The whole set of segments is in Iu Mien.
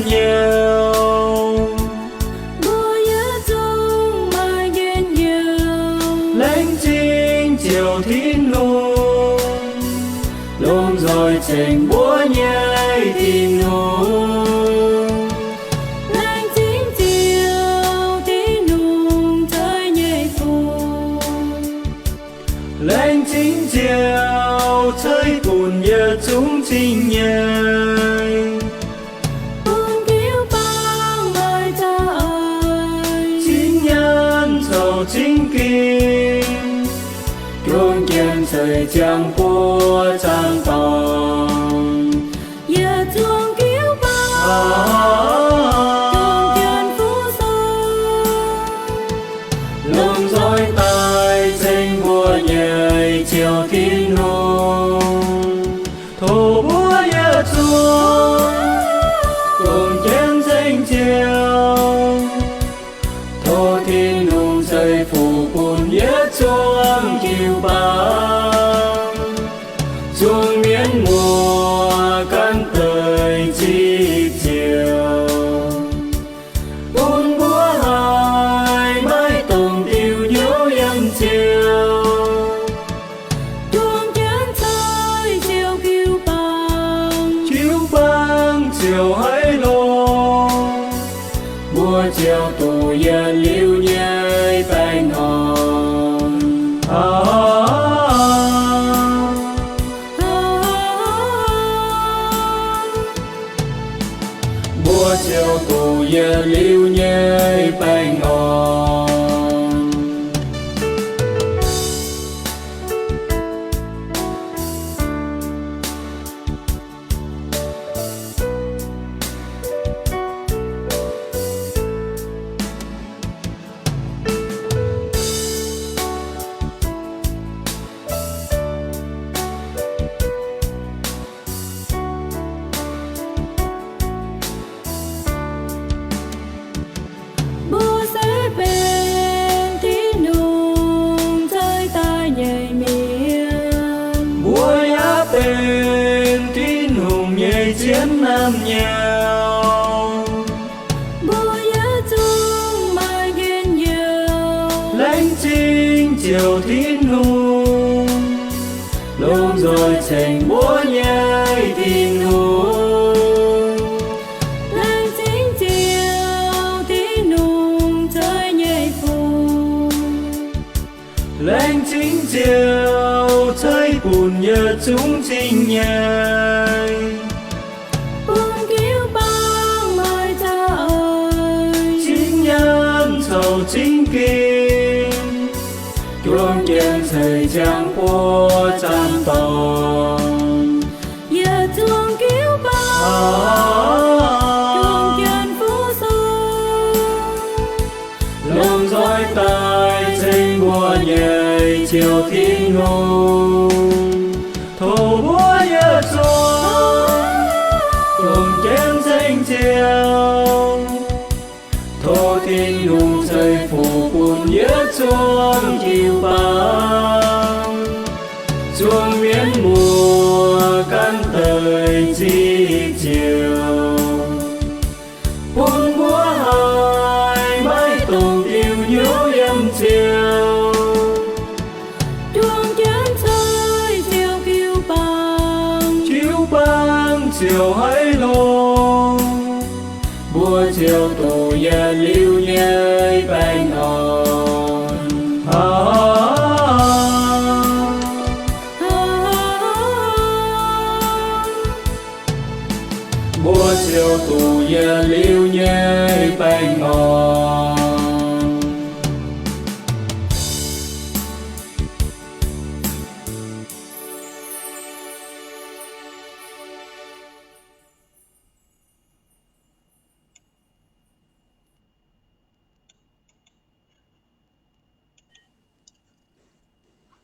nyauv. Mbuo yietc zungv maaih njien-youh. Laengz zingh Ziouv Tin-Hungh, lomh nzoih ceng mbuo nyei Tin-Hungh. Laengz zingh Ziouv Tin-Hungh ceix nyei fuqv. Laengz zingh Ziouv ceix bun yietc zungv cing nyei. Bun jiu-baang maaih za'eix. Cing nyaanh caux cing ging, juang jienv ceix ziangh buoz zaangc dorngx. Yietc zungv jiu-baang juang jienv fuqv sou, lomh nzoih daaih ceng mbuo nyei Ziouv Tin-Hungh. Tov mbuo yietc zungv juang jienv ceng Ziouv. Tov Tin-Hungh ceix fuqv bun yietc zungv jiu-baang, zungv mienh muoz gan deix zipv Ziouv, bun mbuo haih maiv dungx diuh hnyouv yiem Ziouv. Juang jienv ceix Ziouv jiu-baang, jiu-baang ziouc haiz longx. Mbuo ziouc duqv yietc liuz nyei baengh orn. Mbuo ziouc duqv yietc liuz nyei baengh orn. Mbuo se benx Tin-Hungh ceix daaih nyei mienh. Mbuo yaac benx Tin-Hungh nyei zien naamh nyouz. Mbuo yietc zungv maaih njien-youh. Laengz zingh Ziouv Tin-Hungh, lomh nzoih ceng mbuo nyei Tin-Hungh. Laengz zingh Ziouv Tin-Hungh ceix nyei fuqv. Laengz zingh Ziouv ceix bun yietc zungv cing nyei. Bun jiu-baang maaih za'eix. Cing nyaanh caux cing ging, juang jienv ceix ziangh buoz zaangc dorngx. Yietc zungv jiu-baang juang jienv fuqv sou, lomh nzoih daaih ceng mbuo nyei Ziouv Tin-Hungh. Tov mbuo yietc zungv juang jienv ceng Ziouv. Tov Tin-Hungh ceix fuqv bun yietc zungv jiu-baang, zungv mienh muoz gan deix zipv Ziouv, bun mbuo haih maiv dungx diuh hnyouv yiem Ziouv. Juang jienv ceix Ziouv jiu-baang, jiu-baang ziouc haiz longx. Mbuo ziouc duqv yietc liuz nyei baengh orn. Mbuo ziouc duqv yietc liuz nyei baengh orn.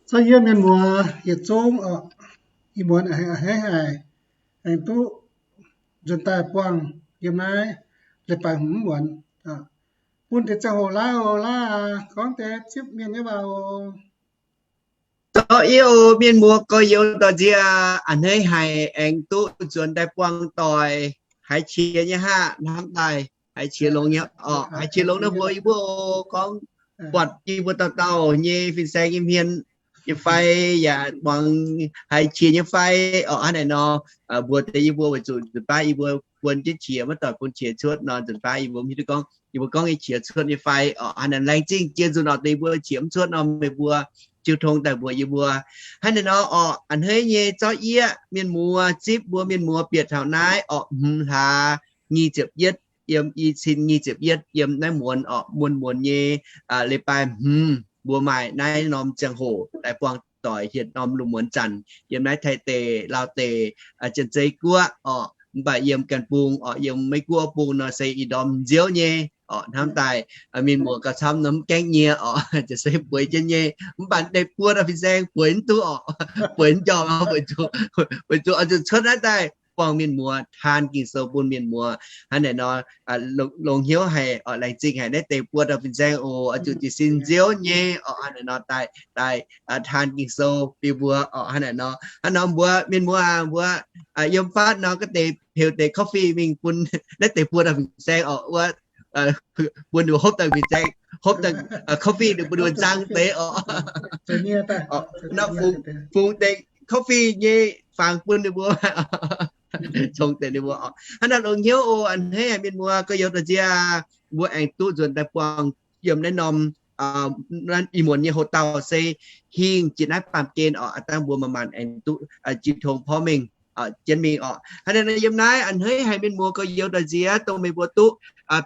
Caux yie mienh muoz yietc zungv oc, ih muonz a'hneiv haic, aengx duqv nzuonx daaih buangh yiem naaiv leiz-baaix hmz muonz. Bun deix ziangh hoc laav oc, laav aac, gorngv deix zipv mienh nyei waac oc. Dorh yie oc, mienh muoz gorx-youz dorh nziex, a'hneiv haic aengx duqv nzuonx daaih buangh doic. haiz qiex nyei haah hnamv daaih, haiz qiex longx nyei orqc. Haiz qiex longx naaiv mbuo yie mbuo gorngv buatc yie mbuo dauh dauh nyei fin-saeng nyei hmien nyei fai, yaac muangx haiz qiex nyei fai orqc. Hnangv naaic nor, mbuox deix yie mbuo weic zuqc nzunc baav yie mbuo buon jienv qiex maiv doic bun qiex cuotv nor, nzunc baav yie mbuo mv hiuv duqv gorngv yie mbuo gorngv nyei qiex cuotv nyei fai orqc. Hnangv naaic laengz zingh jiex nzunc orqc, deix mbuo qiex mv cuotv nor meih mbuo jiu tong daaih mbuox yie mbuo. Hnangv naaic nor orqc, a'hneiv nyei zorqv yieqv mienh muoz zipv mbuo mienh muoz bieqc taux naaiv orqc, hmz hlaax nyic ziepc yietv, yiem i cin nyic ziepc yietv yiem naaiv muonz orqc, muonz muonz nyei leiz-baaix hmz mbuo maaih naaiv norm ziangh hoc daaih buangh doic hietc norm lungh muonz zanc yiem naaiv Taiv deic, Laauv deic, Janx-Zei guoqv orqc. Mv baac yiem Ganh Bung orqc, yiem Meiv Guoqv bung nor se ih ndorm nziouv nyei orqc. Hnamv daaih mienh muoz gauh camv nor mv gaengh nyie orqc, ziouc se bueix jienv nyei. Mv baac deix buo dauh fin-saeng bueix mv duqv orqc, bueix mv njormh, weic zuqc oix zuqc cuotv naaiv daaih buangh mienh muoz taan Ging-Sou bun mienh muoz. Hnangv naaic nor, longx hnyouv haic orqc, laengz zingh haic naaiv deix buo dauh fin-saeng oc, oix zuqc jiez sin nziouv nyei orqc. Hnangv naaic nor daaih, daaih taan Ging-Sou bun mbuo orqc. Hnangv naaic nor, hnangv nor mbuo mienh muoz aac, mbuo yiem fatv nor gaax deix heuc deix coffee mingh bun naaiv deix buo dauh fin-saeng orqc, wuov bun ninh hopv daaih fin-saeng, hopv daaih coffee ninh mbuo nzang deix orqc. Nor fungx deix coffee nyei fangx bun ninh mbuo, congx deix ninh mbuo orqc. Hnangv naaic longx hnyouv oc, a'hneiv haic mienh muoz gorx-youz doic nziex, mbuo aengx duqv nzuonx daaih buangh yiem naaiv norm ih muonz nyei hoc dauh se hingh jiex naaiv baamh gen orqc. Aav dangh mbuo manc-manc aengx duqv jiu tong porv mengh jienv mingh orqc. Hnangv naaic nor yiem naaiv a'hneiv haic mienh muoz gorx-youz doic nziex dongh meih mbuo duqv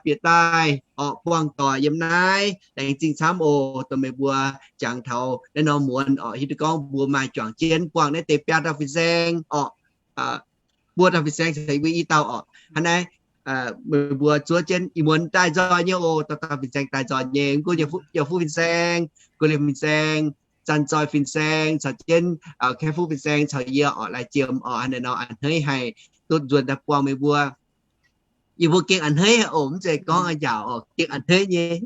bieqc daaih orqc buangh doic yiem naaiv. Laengz zingh camv oc, dongh meih mbuo jangx taux naaiv norm muonz orqc, hiuv duqv gorngv mbuo maaih juangc jienv buangh naaiv deix biaa dauh fin-saeng orqc, buo dauh fin-saeng caux yie mbuo i dauh orqc. Hnangv naaiv meih mbuo zuov jienv ih muonz daaih nzoih nyei oc, dauh dauh fin-saeng daaih nzoih nyei. Mv gunv yaac fuqv fin-saeng, guv liemh fin-saeng, zanc zoih fin-saeng caux jienv kaeqv fuqv fin-saeng caux yie orqc, laaix jiem orqc. Hnangv naaic nor a'hneiv haic, duqv nzuonx daaih buangh meih mbuo. Yie mbuo gengh a'hneiv haic oc, mv zeiz gorngv njaaux orqc, gengh a'hneiv nyei.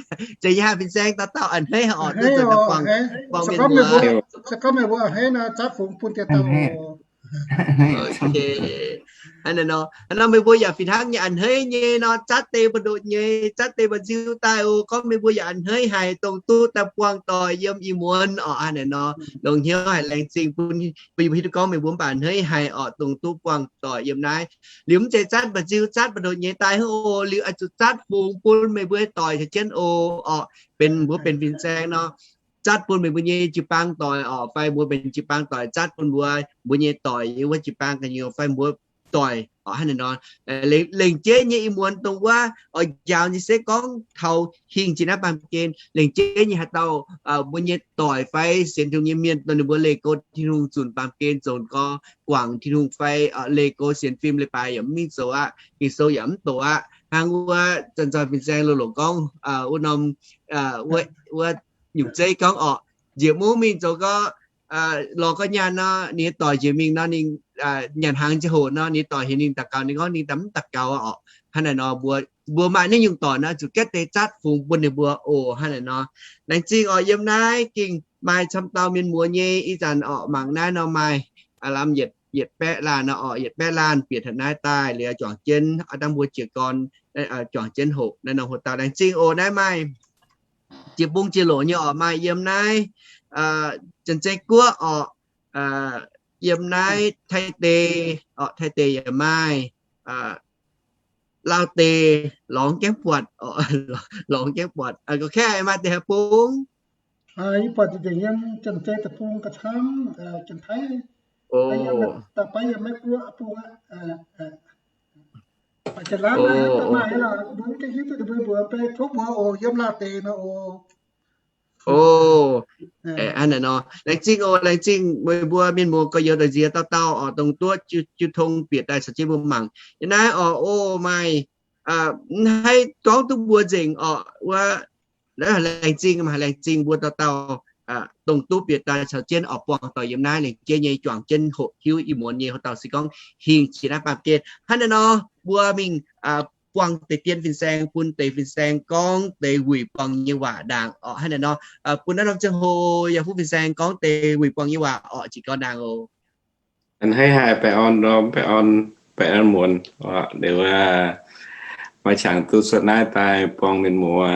Zeiz yie haic fin-saeng dauh dauh a'hneiv haic orqc, duqv nzuonx daaih buangh, buangh mienh muoz. Se gorngv meih mbuo a'hneiv nor, zatv fungx bun diex dauh oc. Hnangv naaic nor, hnangv nor meih mbuo yaac fih hnangv nyei, a'hneiv nyei nor, zatv deix mbu'ndoqc nyei, zatv deix mba'nziu daaih oc. Gorngv meih mbuo yaac a'hneiv haic dongh duqv daaih buangh doic yiem ih muonz orqc. Hnangv naaic nor, longx hnyouv haic, laengz zingh bun, bun yie mbuo hiuv duqv gorngv meih mbuo mv baac a'hneiv haic orqc, dongh duqv buangh doic yiem naaiv. Liuz mv zeiz zatv mba'nziu, zatv mbu'ndoqc nyei daaih hnangv oc. Liuz oix zuqc zatv fungx bun meih mbuo doic caux jienv oc, orqc, benx mbuo benx fin-saeng nor, zatv bun meih mbuo nyei jiu-baang doic orqc, fai mbuo benx jiu-baang doic zatv bun mbuo, mbuo nyei doic yiem wuov jiu-baang ga'nyiec fai mbuo doic orqc. Hnangv naaic nor, lengc jeiv nyei ih muonz dongh wuov oix njaaux nyei se gorngv taux hingh jiex naaiv baamh gen, lengc jeiv nyei haaix dauh mbuo nyei doic fai sienx Tin-Hungh nyei mienh dongh ninh mbuo leih go Tin-Hungh zunc baamh gen zoux gau, guangc Tin-Hungh fai leih go sienx fim leiz-baaix yaac mv mingh zoux aqv, Ging-Sou yaac mv doqc aqv. Hnangv wuov zanc zoih fin-saeng loz-loc gorngv wuov norm, wuov nyungc zeiv gorngv orqc, njiec mungv mingh zoux gau, lorz gau nyaanh nor, ninh nyei doic njiec mingh nor, ninh nyanc hnaangx ziangh hoc nor, ninh nyei doic heuc ninh daux gaux, ninh gorngv ninh daaih mv daux gaux orqc. Hnangv naaic nor, mbuo, mbuo maaih naaiv nyungc doic nor, zuqc gaeqv deix zatv fungx bun ninh mbuo oc. Hnangv naaic nor, laengz zingh orqc, yiem naaiv gengh maaih camv dauh mienh muoz nyei ih zanc orqc, mangc naaiv nor maaih lamh yietc, yietc baeqv laanh nor orqc, yietc baeqv laanh bieqc taux naaiv daaih liuz juangc jienv, aav dangh mbuo jiez gorn juangc jienv hoqc naaiv nor hoc dauh. Laengz zingh oc. Naaiv maaih jiex bung jiex loc nyei orqc, maaih yiem naaiv Janx-Zei Guoqv orqc, yiem naaiv Taiv deic orqc, Taiv deic yaac maaih, Laauv deic lorngx gaengh buatc orqc, lorngx gaengh buatc. Gorngv kaeqv maaih deix haaix bung? Yie buatc deix yiem Janx-Zei deic-bung ga'camv, Janx-Taiv, da'baiv yiem Meiv Guoqv bung aqv. Janx-Laauv maaih, maaih lorqc, mbuo mv gaengh hiuv duqv ninh mbuo mbuox, mbuo tov mbuox oc, yiem Laauv deic nor oc. Hnangv naaic nor, laengz zingh oc, laengz zingh meih mbuo mienh muoz gorx-youz doic nziex dauh dauh orqc, dongh duqv jiu tong bieqc daaih caux jienv mbuo mangc. Yiem naaiv orqc, o maaih, mv haih gorngv duqv mbuo nzengc orqc, wuov, laengz zingh, maaih laengz zingh mbuo dauh dauh dongh duqv bieqc daaih caux jienv orqc, buangh doic yiem naaiv lengc jeiv nyei juangc jienv hoqc hiuv ih muonz nyei hoc dauh se gorngv hingh jiex naaiv baamh gen. Hnangv naaic nor, mbuo mingh buangh deix dien fin-saeng bun deix fin-saeng gorngv deix wuic buangh nyei waac ndaangc orqc. Hnangv naaic nor, bun naaiv norm ziangh hoc yaac fuqv fin-saeng gorngv deix wuic buangh nyei waac orqc, jiez gorn ndaangc oc. A'hneiv haic baengh orn, baengh orn. baeqc nanv muonz, liuz maaih qangx duqv cuotv naaiv daaih buangh mienh muoz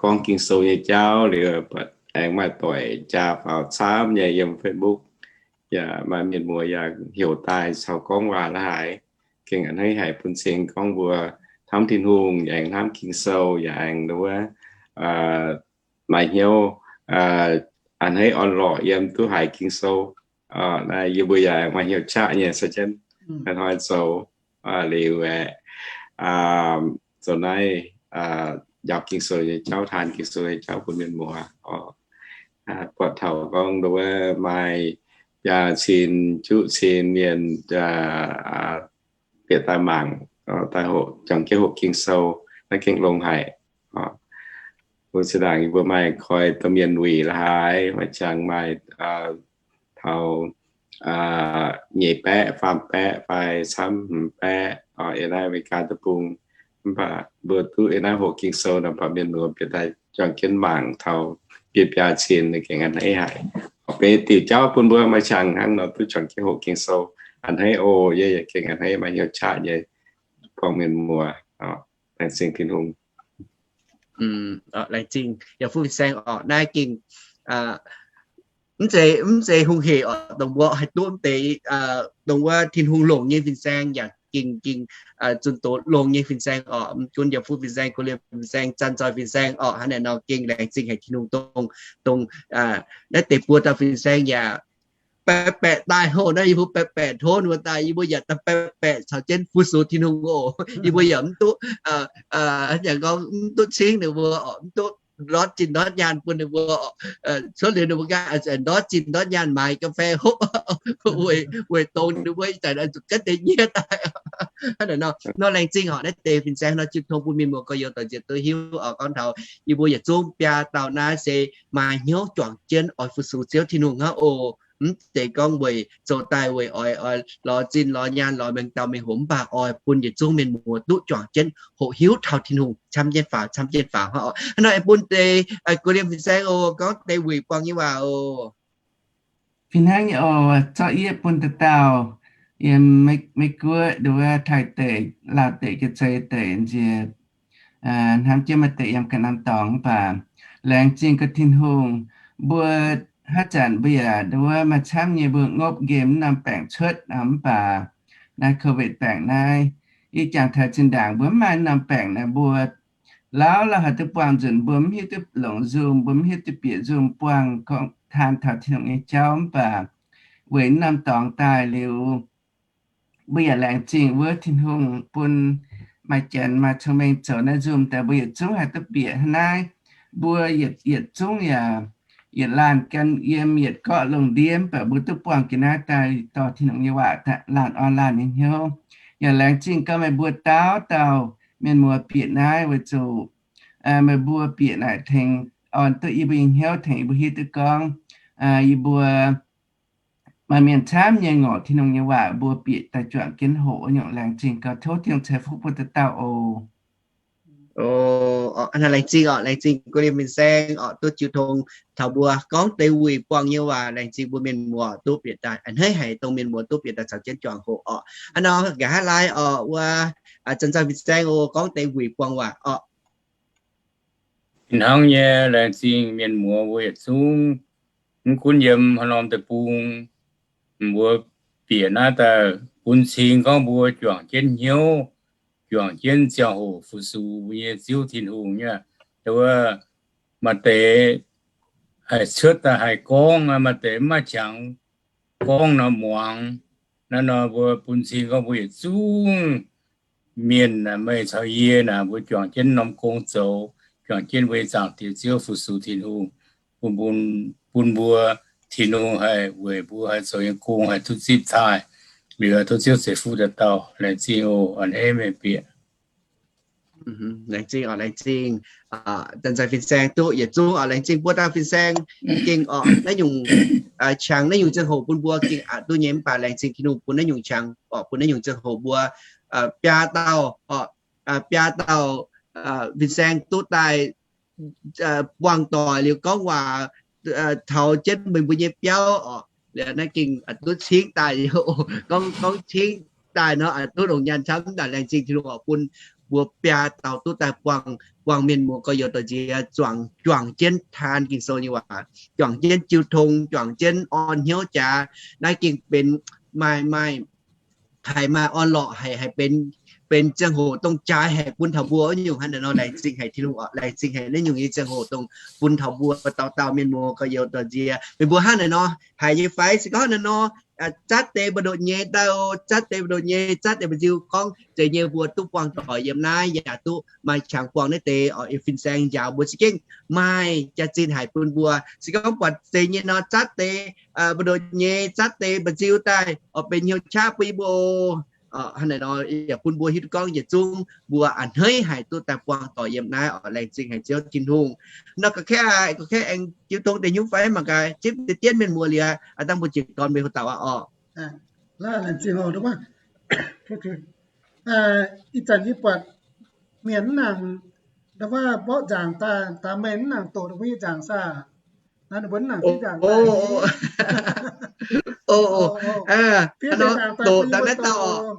gorngv Ging-Sou nyei jauv liuz, aengx maaih doic jaa faaux camv nyei yiem Facebook, yaac maaih mienh muoz yaac heuc daaih caux gorngv waac la'haaix. Gengh a'hneiv haic bun cing gorngv mbuo hnamv Tin-Hungh, yaac aengx hnamv Ging-Sou, yaac aengx wuov maaih hnyouv a'hneiv orn-lorqc yiem duqv haiz Ging-Sou. Naaiv yie mbuo yaac maaih hnyouv qaqv nyei, se jienv hnoi-hnoi zoux liuz aeqv, zoux naaiv njaaux Ging-Sou nyei jauv, taan Ging-Sou nyei jauv bun mienh muoz. Buatc taux gorngv wuov maaih biaa cin juqv cin mienh bieqc daaih mangc, daaih hoqc, juangc jienv hoqc Ging-Sou, naaiv gengh longx haic. Mbuo zinh ndaangc yie mbuo maaih koi domh mienh wuic la'haaix, maaih qangx maaih taux nyeic baeqv, faam baeqv fai camv hmz baeqv, yiem naaiv America deic-bung. Mv baac mbuo duqv yiem naaiv hoqc Ging-Sou nor, mv baac mienh muoz bieqc daaih juangc jienv mangc taux biaa biaa cin, gengh a'hneiv haic. Benx diuc jauv bun mbuo maaih qangx hnangv nor duqv juangc jienv hoqc Ging-Sou. A'hneiv oc. Yie yaac gengh a'hneiv, maaih hnyouv qaqv nyei buangh mienh muoz. Laengz zingh Tin-Hungh. Laengz zingh yaac fuqv fin-saeng orqc. Naaiv gengh mv zeiz, mv zeiz hungh hec orqc, dongh mbuo haih duqv mv deix, dongh wuov Tin-Hungh longc nyei fin-saeng yaac gengh, gengh zunh doz longc nyei fin-saeng orqc. Mv gunv yaac fuqv fin-saeng, go liemh fin-saeng, zanc zoih fin-saeng orqc, hnangv naaiv nor gengh laengz zingh haic Tin-Hungh dongh, dongh naaiv deix buo dauh fin-saeng yaac baeqc baeqc daaih hoc naaiv, yie mbuo baeqc baeqc tov ninh mbuo daaih, yie mbuo yaac daaih baeqc baeqc caux jienv fu-sux Tin-Hungh oc. Yie mbuo yaac mv duqv, yaac gorngv mv duqv cingv ninh mbuo orqc, mv duqv ndortv zinh ndortv nyaanh bun ninh mbuo orqc. Cuotv liuz ninh mbuo ganh ndortv zinh ndortv nyaanh maaiz ga'fei hopv weic, weic dongh ninh mbuo ih zanc zuqc gaanv deix nyiev daaih. Hnangv naaiv nor, nor laengz zingh orqc, naaiv deix fin-saeng nor jiu tong bun mienh muoz gorx-youz doic nziex duqv hiuv orqc, gorngv taux yie mbuo yietc zungv biaa dauh naaiv se maaih hnyouv juangc jienv oix fu-sux Ziouv Tin-Hungh hnangv oc. Mv zeiz gorngv weic zoux daaih weic oix, oix lorz zinh lorz nyaanh lorz mengh dauh mengh hoc, mv baac oix bun yietc zungv mienh muoz duqv juangc jienv hoqc hiuv taux Tin-Hungh camv jienv faaux, camv jienv faaux hnangv oc. Hnangv nor aengx bun deix go liemh fin-saeng oc, gorngv deix wuic buangh nyei waac oc. Fih hnangv nyei oc, zorqv yie bun dauh dauh yiem Meiv Guoqv, nduov Taiv deic, Laauh deic, Janx-Zei deic nziex, hnamv jienv maaih deix yiem ganh norm dorngx, mv baac laengz zingh gaax Tin-Hungh. Mbuo haaix zanc mbuo yaac nduov maaih camv nyei mbuo ngopv nqemh mv norm baengc cuotv, mv baac naaiv COVID baengc naaiv, ih jangx taux zinh ndaangc mbuo mv maaih mv norm baengc naaic, mbuo lauh lauh haih duqv buangh nzunc, mbuo mv hiuv duqv longc Zoom, mbuo mv hiuv duqv bieqc Zoom buangh gorngv taan taux Tin-Hungh nyei jauv, mv baac weic mv norm dorngx daaih liuz, mbuo yaac laengz zingh wuov Tin-Hungh bun maaih janx maaih cong-mengh zoux naaiv Zoom daaih mbuo yietc zungv haih duqv bieqc hnangv naaiv. Mbuo yietc, yietc zungv yaac yietc laanh gan yiem yietc gorqv lungh ndiev, mv baac mbuo duqv buangh jiex naaiv daaih dorh Tin-Hungh nyei waac laanh orn laanh nyei hnyouv. Yaac laengz zingh gaax meih mbuo dauh dauh mienh muoz bieqc naaiv weic zuqc meih mbuo bieqc naaic tengx orn duqv yie mbuo nyei hnyouv, tengx yie mbuo hiuv duqv gorngv yie mbuo maaih mienh camv nyei ngorc Tin-Hungh nyei waac, mbuo bieqc daaih juangc jienv hoqc nyungc. Laengz zingh gaax, tov Tin-Hungh ceix fuqv bun dauh dauh oc. Laengz zingh orqc, laengz zingh go liemh fin-saeng orqc, duqv jiu tong taux mbuo gorngv deix wuic buangh nyei waac. Laengz zingh mbuo mienh muoz duqv bieqc daaih, a'hneiv haic dongh mienh muoz duqv bieqc daaih caux jienv juangc hoqc orqc. Hnangv nor nqa'haav laai orqc, wuov zanc zoih fin-saeng oc, gorngv deix wuic buangh waac orqc. Hnangv nyei, laengz zingh mienh muoz mbuo yietc zungv, mv gunv yiem haaix norm deic-bung, mbuo bieqc naaiv daaih bun cing gorngv mbuo juangc jienv hnyouv, juangc jienv ziangh hoc fu-sux mbuo nyei Ziouv Tin-Hungh nyei. Wuov maaih deix haih cuotv daaih haih gorngv, maaih deix mv maaih qangx gorngv nor muangx. Naaiv nor mbuo bun cing gorngv mbuo yietc zungv mienh meih caux yie naaic, mbuo juangc jienv norm gong zoux, juangc jienv mbuo nyei Zaangc Diex Ziouv fu-sux Tin-Hungh, bun, bun mbuo Tin-Hungh haih weic mbuo haih zoux nyei gong haih duqv zipv taaih. Liuz tov Ziouv ceix fuqv dauh dauh. Laengz zingh oc, a'hneiv meih bieqc. Laengz zingh oc, laengz zingh. Zanc zoih fin-saeng duqv yietc zungv oc, laengz zingh buo dauh fin-saeng gengh oc, naaiv nyungc qangx naaiv nyungc ziangh hoc bun mbuo gengh aqc duqv nyei, mv baac laengz zingh Tin-Hungh bun naaiv nyungc qangx oc, bun naaiv nyungc ziangh hoc mbuo biaa dauh oc, biaa dauh fin-saeng duqv daaih buangh doic liuz gorngv waac taux jienv meih mbuo nyei biauv oc. Liuz naaiv gengh duqv cingv daaih, gorngv, gorngv cingv daaih nor, aa, duqv longc nyaanh camv daaih. Laengz zingh Tin-Hungh oc, bun mbuo biaa dauh duqv daaih buangh, buangh mienh muoz gorx-youz doic nziex zuangx, juangc jienv taan Ging-Sou nyei waac, juangc jienv jiu tong, juangc jienv orn hnyouv jaax. Naaiv gengh benx maaih, maaih, haiz maaih orn-lorqc, haiz, haiz benx, benx ziangh hoc dongh jaaix haic bun taux mbuo wuov nyungc. Hnangv naaiv nor, laengz zingh haic Tin-Hungh oc, laengz zingh haic naaiv nyungc nyei ziangh hoc dongh bun taux mbuo dauh dauh mienh muoz gorx-youz doic nziex. Meih mbuo hnangv naaic nor, haiz nyei fai? Se gorngv naaiv nor, aa, zatv deix mbu'ndongx nyei daaih oc, zatv deix mbu'ndongx nyei, zatv deix mba'nziu gorngv zeiz nyei, mbuo duqv buangh doic yiem naaiv, yaac duqv maaih qangx buangh naaiv deix oc. Fin-saeng njaaux mbuo za'gengh maaih jaax-zinh haic bun mbuo. Se gorngv buatc zeiz nyei nor, zatv deix, aa, mbu'ndongx nyei, zatv deix mba'nziu daaih oc, benx hnyouv qaqv bun yie mbuo. Hnangv naaic nor yaac bun mbuo hiuv duqv gorngv yietc zungv mbuo a'hneiv haic duqv daaih buangh doic yiem naaiv oc. Laengz zingh haic Ziouv Tin-Hungh. Nor ga'kaeqv, ga'kaeqv aengx jiu tong deix hnyouv fai mangc gaax, zipv deix dienv mienh muoz liuz, aa, dangh mbuo jiez gorn mbuo houx dauh aqv oc. Laengz zingh oc, ih zanc yie buatc mienh mv nangc, ndau wuov mborqv nzaangc daaih, daaih meih mv nangc doqc ninh mbuo nyei nzaangc saah? Naaiv ninh mbuo mv nangc zipv nzaangc daaih. Doqc daaih naaiv dauh.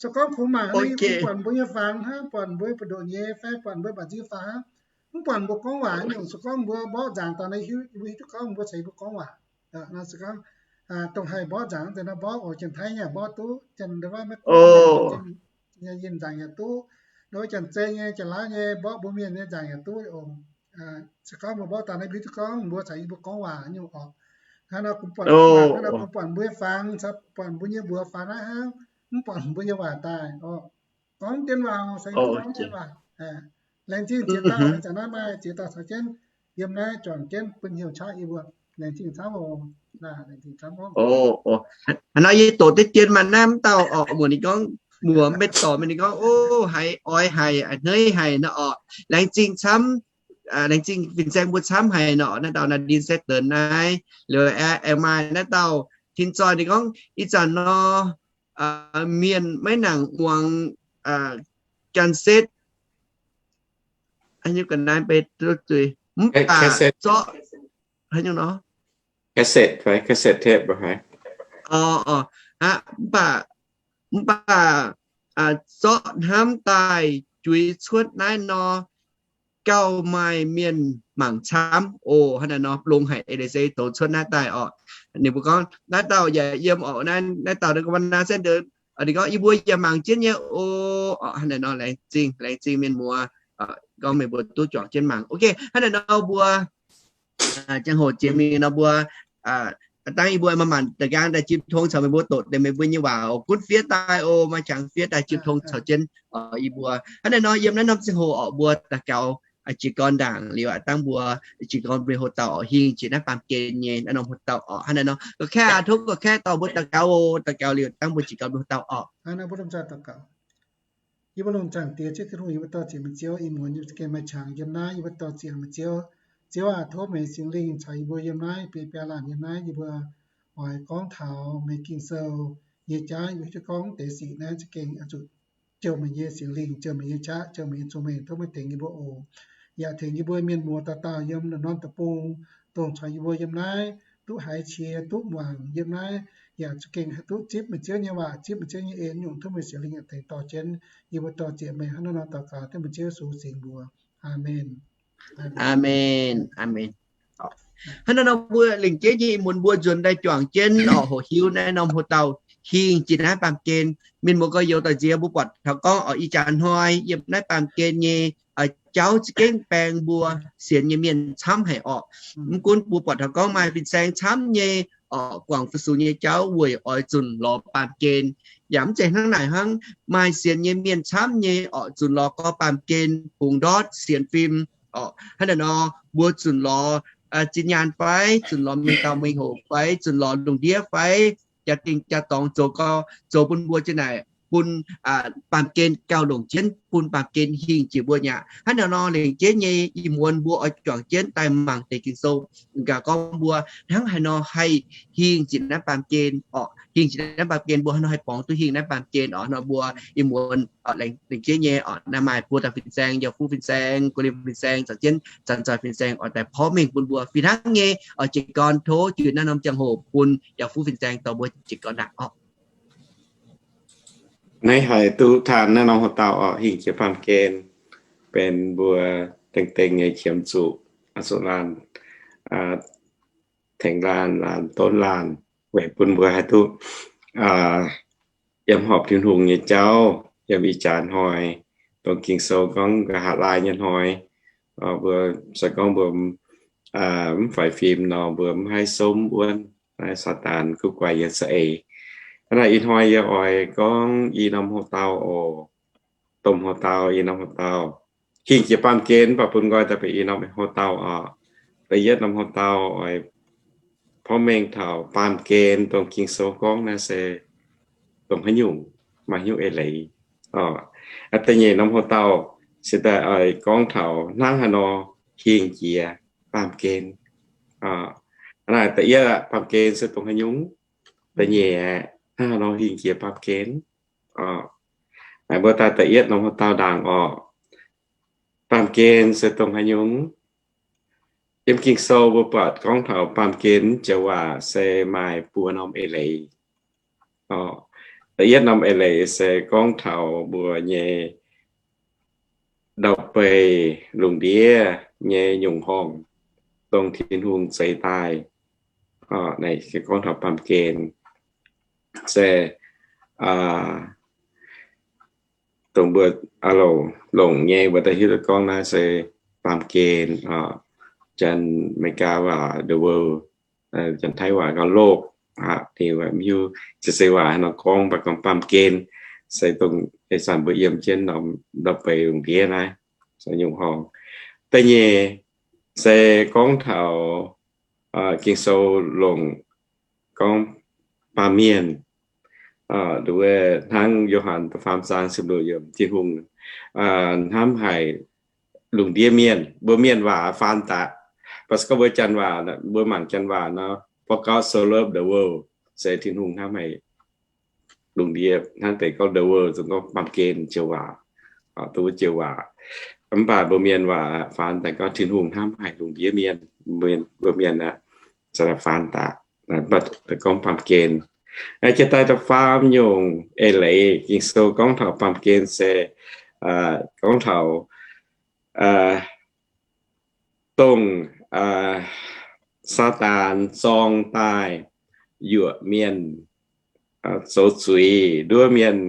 Se gorngv kungx mangc, buatc mbuo nyei fangx hnangv, buatc mbuo mbu'ndongx nyei fai buatc mbuo mba'nziu fangx hnangv, mv buatc mbuo gorngv waac nyungc. Se gorngv mbuo mborqv nzaangc daaih naaiv, hiuv, mbuo hiuv duqv gorngv mbuo ceix mbuo gorngv waac. Se gorngv dongh haih mborqv nzaangc daaih naaiv mborqv oc, janx-taiv yaac mborqv duqv, janx-ndau wuov Meiv-Guoqv nyei nzaangc yaac duqv, ndau wuov janx-zei nyei, janx-laauv nyei mborqv mbuo mienh nyei nzaangc yaac duqv oc. Se gorngv mbuo mborqv daaih naaiv, hiuv duqv gorngv mbuo caux yie mbuo gorngv waac nyungc oc. Hnangv nor kungx buatc, hnangv nor kungx buatc mbuo nyei fangx caux buatc mbuo nyei mbuox fangx naaiv hnangv, mv buatc mbuo nyei waac daaih oc. Gorngv dien waac oc, se gorngv dien waac. Laengz zingh ziex dauh, zanc naaiv maaih ziex dauh caux jienv yiem naaiv juangc jienv bun hnyouv qaqv yie mbuo. Laengz zingh camv oc. Laengz zingh camv oc. Hnangv nor yie doqc deix dien maaih naaiv mv dauh oc, muoc ninh gorngv, muoc maiv dorc mienh ninh gorngv, o, haiz oix haic, a'hneiv haic nor oc. Laengz zingh camv, laengz zingh fin-saeng mbuo camv haic nor. Naaiv dauh naaiv ndin se deix naaiv liuz aengx maaih naaiv dauh tin zoih ninh gorngv, ih zanc nor mienh maiv nangc muangx janx setv, mv baac zorqv, haaix nyungc nor, mv baac, mv baac zorqv hnamv daaih juix cuotv naaiv nor, gauh maaih mienh mangc camv oc. Hnangv naaiv nor longx haic, eix leiz se douz cuotv naaiv daaih oc. Ninh mbuo gorngv naaiv dauh yaac yiem oc, naaiv dauh naaiv gorngv naaiv se, ninh gorngv yie mbuo yaac mangc jienv nyei oc. Hnangv naaiv nor laengz zingh, laengz zingh mienh muoz, gorngv meih mbuo duqv juangc jienv mangc. Ok, hnangv naaiv nor mbuo ziangh hoc jiex mingh nor mbuo, dangh yie mbuo maaih maanc da'nqaang daaih jipv tong caux meih mbuo doqc deix meih mbuo nyei waac oc. Gunv fiev daaih oc, maaih qangx fiev daaih jipv tong caux jienv yie mbuo. Hnangv naaiv nor yiem naaiv norm ziangh hoc oc, mbuo daux gaux jiez gorn ndaangc liuz, dangh mbuo jiez gorn mbuo nyei houx dauh oc, hingh jiex naaiv baamh gen nyei naaiv norm houx dauh oc. Hnangv naaiv nor ga'kaeqv, tov ga'kaeqv dorh mbuo daux gaux oc. Daux gaux liuz dangh mbuo jiez gorn mbuo houx dauh oc. Yie mbuo longc zaangc Diex Ziouv Tin-Hungh, yie mbuo dorh ziex meih Ziouv, ih muonz yie mbuo za'gengh maaih qangx yiem naaiv, yie mbuo dorh ziex meih Ziouv. Ziouv aac, tov meih Singx Lingh caux yie mbuo yiem naaiv, biei biaa laanh yiem naaiv, yie mbuo oix gorngv taux meih Ging-Sou nyei jauv, yie mbuo hiuv duqv gorngv deix sic naaiv za'gengh oix zuqc jouh meih nyei Singx Lingh, jouh meih nyei qaqv, jouh meih nyei cong-mengh. Tov meih tengx yie mbuo oc. Yaac tengx yie mbuo mienh muoz dauh dauh yiem naaiv norm deic-bung, dongh caux yie mbuo yiem naaiv duqv haiz qiex duqv muangx yiem naaiv, yaac za'gengh haih duqv zipv meih Ziouv nyei waac, zipv meih Ziouv nyei en nyungc. Tov meih Singx Lingh yaac tengx dorh jienv yie mbuo dorh ziex meih hnangv naaiv nor daux gaux, dengv meih Ziouv Yesu singx mbuox. Aamen. Aamen. Aamen. Hnangv naaiv nor mbuo lengc jeiv nyei ih muonz mbuo nzuonx daaih juangc jienv oc, hoqc hiuv naaiv norm houx dauh hingh jiex naaiv baamh gen. Mienh muoz gorx-youz doic nziex, mbuo buatc taux gorngv oc, ih jaax hnoi yiem naaiv baamh gen nyei jauv za'gengh baeng mbuo sienx nyei mienh camv haic oc. Mv gunv mbuo buatc taux gorngv maaih fin-saeng camv nyei oc, guangc fu-sux nyei jauv weic oix zunc lorz baamh gen. Yaac mv zeiz hnangv naaic hnangv, maaih sienx nyei mienh camv nyei oc, zunc lorz gorx baamh gen bungx ndortv sienx fim oc. Hnangv naaic nor mbuo zunc lorz zinh nyaanh fai, zunc lorz mengh dauh mengh hoc fai, zunc lorz lungh ndiev fai, jaa-dingh jaa-dorngx zoux gau, zoux bun mbuo jiex naaic bun baamh gen gauh longc jienv, bun baamh gen hingh jiex mbuo nyei aqv. Hnangv naaic nor lengc jeiv nyei ih muonz mbuo oix juangc jienv daaih mangc deix Ging-Sou, gaax gorngv mbuo hnangv haaix nor haih hingh jiex naaiv baamh gen oc, hingh jiex naaiv baamh gen, mbuo hnangv haaix nor haih borngz duqv hingh naaiv baamh gen oc. Hnangv nor mbuo ih muonz lengc jeiv nyei oc, naaiv maaih buo dauh fin-saeng, yauh fuqv fin-saeng, gu'nyuoz fin-saeng, caux jienv zanc-zoih fin-saeng oix daaih porv mengh bun mbuo fih hnangv nyei oc. Jiez gorn tov juix naaiv norm ziangh hoc bun yauh fuqv fin-saeng dorh mbuo jiez gorn ndaangc oc. Naaiv haiz duqv taux naaiv norm hoc-dauh orqc, hingh jiex baamh gen, benx mbuo dengh dengh nyei qiemx zuqc, zuqc laanh, tengx laanh, laanh donv laanh, weic bun mbuo haih duqv yiem horpc Tin-Hungh nyei jauv, yiem ih jaax hnoi, dongh Ging-Sou gorngv nqa'haav laai nyei hnoi, mbuo se gorngv mbuo mv faix fim nor, mbuo mv haih somv wuonv naaiv Saadaan guv guaix yiem za'eix. Hnangv naaic ih hnoi yie oix gorngv i norm hoc-dauh oc, domh hoc-dauh, i norm hoc-dauh. Hingh jiex baamh gen mv baac bun nqoi daaih benx i norm hoc-dauh oc. Da'yietv norm hoc-dauh oix porv mengh taux baamh gen dongh Ging-Sou gorngv naaiv se dongh haaix nyungc, maaih hnyouv eix leiz. Da'nyeic norm hoc-dauh se daaih oix gorngv taux hnangv haaix nor hingh jiex baamh gen. Naaiv da'yietv aqv, baamh gen se dongh haaix nyungc. Da'nyeic aqv, hnangv haaix nor hingh jiex baamh gen. Mbuo daaih da'yietv norm hoc-dauh ndaangc orqc. Baamh gen se dongh haaix nyungc? Yiem Ging-Sou mbuo buatc gorngv taux baamh gen joux waac se maaih buo norm eix leiz. Da'yietv norm eix leiz se gorngv taux mbuo nyei ndau-beih lungh ndiev nyei nyungc horngh, dongh Tin-Hungh zeix daaih. Naaiv se gorngv taux baamh gen se dongh mbuo longc nyei, mbuo daaih hiuv duqv gorngv naaiv se baamh gen, Janx-Meigaa waac the world, Janx-Taiv waac gorngv โลก aqv. Ninh mv hiuv ziex seix waac haaix nor gorngv, mv baac gorngv baamh gen se dongh ih zanc mbuo yiem jienv norm ndau-beih lungh ndiev naaiv, nyungc horngh. Da'nyeic se gorngv taux Ging-Sou longc gorngv baamh mienh, hnangv Yo^han da'faam zaang ziepc luoqc yiemc, Tin-Hungh hnamv haic lungh ndiev mienh. Mbuo mienh waac faan daaih, mv baac se gorngv mbuo Janx waac, mbuo mangc Janx waac nor, เพราะGod so loved the world, se Tin-Hungh hnamv haic lungh ndiev. Hnangv deix gorngv the world, zungv gorngv baamh gen joux waac, dongh wuov joux waac. Mv baac mbuo mienh waac faan daaih gorngv Tin-Hungh hnamv haic lungh ndiev mienh. Mbuo mienh aqv, faan daaih, mv baac gorngv baamh gen. Jiex daaih da'faam nyungc eix leiz Ging-Sou gorngv taux baamh gen se gorngv taux dongh Saadaan zorng daaih yuoqc mienh, zoux zuiz nduov mienh,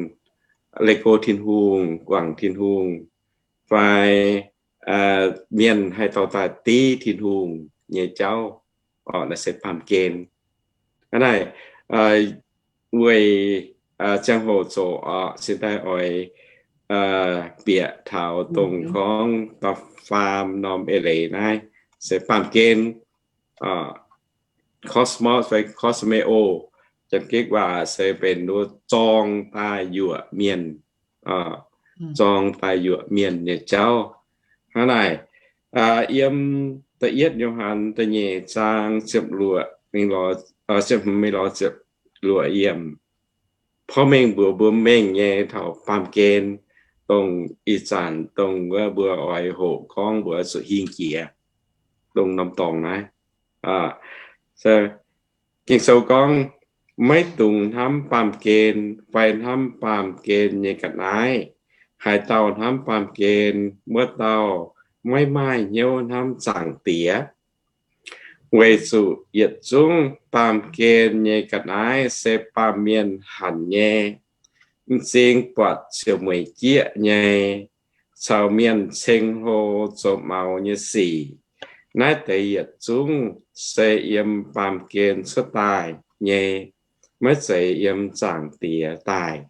leih go Tin-Hungh, guangc Tin-Hungh, fai mienh haih dorh daaih div Tin-Hungh nyei jauv. Naaiv se baamh gen. Hnangv naaic, weic ziangh hoc zoqc orqc, cingx daaih oix bieqc taux dongh gorngv da'faam norm eix leiz naaiv se baamh gen, cosmos fai cosmeo, Janx-Gikc waac se benx nduov zorng daaih yuoqc mienh, zorng daaih yuoqc mienh nyei jauv. Hnangv naaic, yiem da'yietv Yo^han da'nyeic zaang ziepc luoqc, ziepc hmz mingh lorz ziepc luoqc yiemc, porv mengh mbuox mbuo mengh nyei taux baamh gen, dongh ih zanc dongh wuov mbuo oix hoqc gorngv mbuo zuqc hingh jiex dongh norm dorngx naaiv. Ging-Sou gorngv, maiv dungx hnamv baamh gen fai hnamv baamh gen nyei ga'naaiv. Haaix dauh hnamv baamh gen, wuov dauh maiv maaih hnyouv hnamv Zaangc Diex. Weic zuqc yietc zungv baamh gen nyei ga'naaiv se baamh mienh hanc nyei, m'zing buatc ziouc mueic jieqv nyei, caux mienh ceng-hlo zoux maux nyei sic. Naaiv deix yietc zungv se yiem baamh gen cuotv daaih nyei, maiv zeiz yiem Zaangc Diex daaih.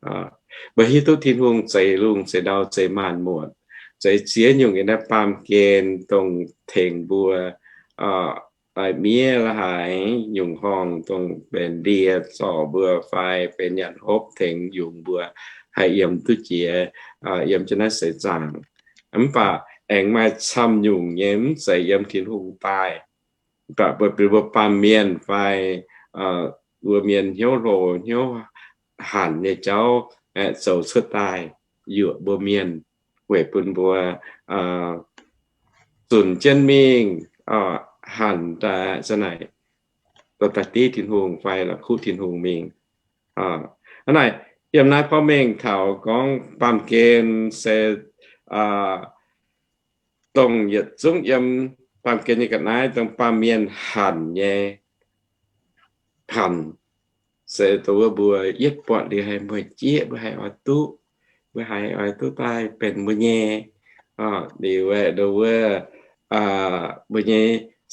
Mbuo hiuv duqv Tin-Hungh zeix lungh zeix ndau zeix maanc muotc, zeix ziex nyungc yiem naaiv baamh gen dongh tengx mbuo miev la'haaix nyungc horngh, dongh benx ndie zorc mbuo fai benx nyanc hopv tengx yungz mbuo haih yiem duqv jiex, yiem jienv naaiv seix zaangc. Mv baac aengx maaih camv nyungc nyei mv zeiz yiem Tin-Hungh daaih, mv baac mbuo benx mbuo baamh mienh fai mbuo mienh hnyouv hlo hnyouv hanc nyei jauv zoux cuotv daaih yuoqc mbuo mienh, weic bun mbuo zunc jienv mingh, hanc daaih za'naaic, dorh daaih div Tin-Hungh fai la'kuqv Tin-Hungh mingh. Hnangv naaic, Yiem naaiv gorngv mengh taux gorngv baamh gen se dongh yietc zungv yiem baamh gen nyei ga'naaiv dongh baamh mienh hanc nyei, hanc se dongh wuov mbuo yietv buatc liuz haih mueic jieqv, mbuo haih oix duqv, mbuo haih oix duqv daaih benx mbuo nyei. Liuz dongh wuov mbuo nyei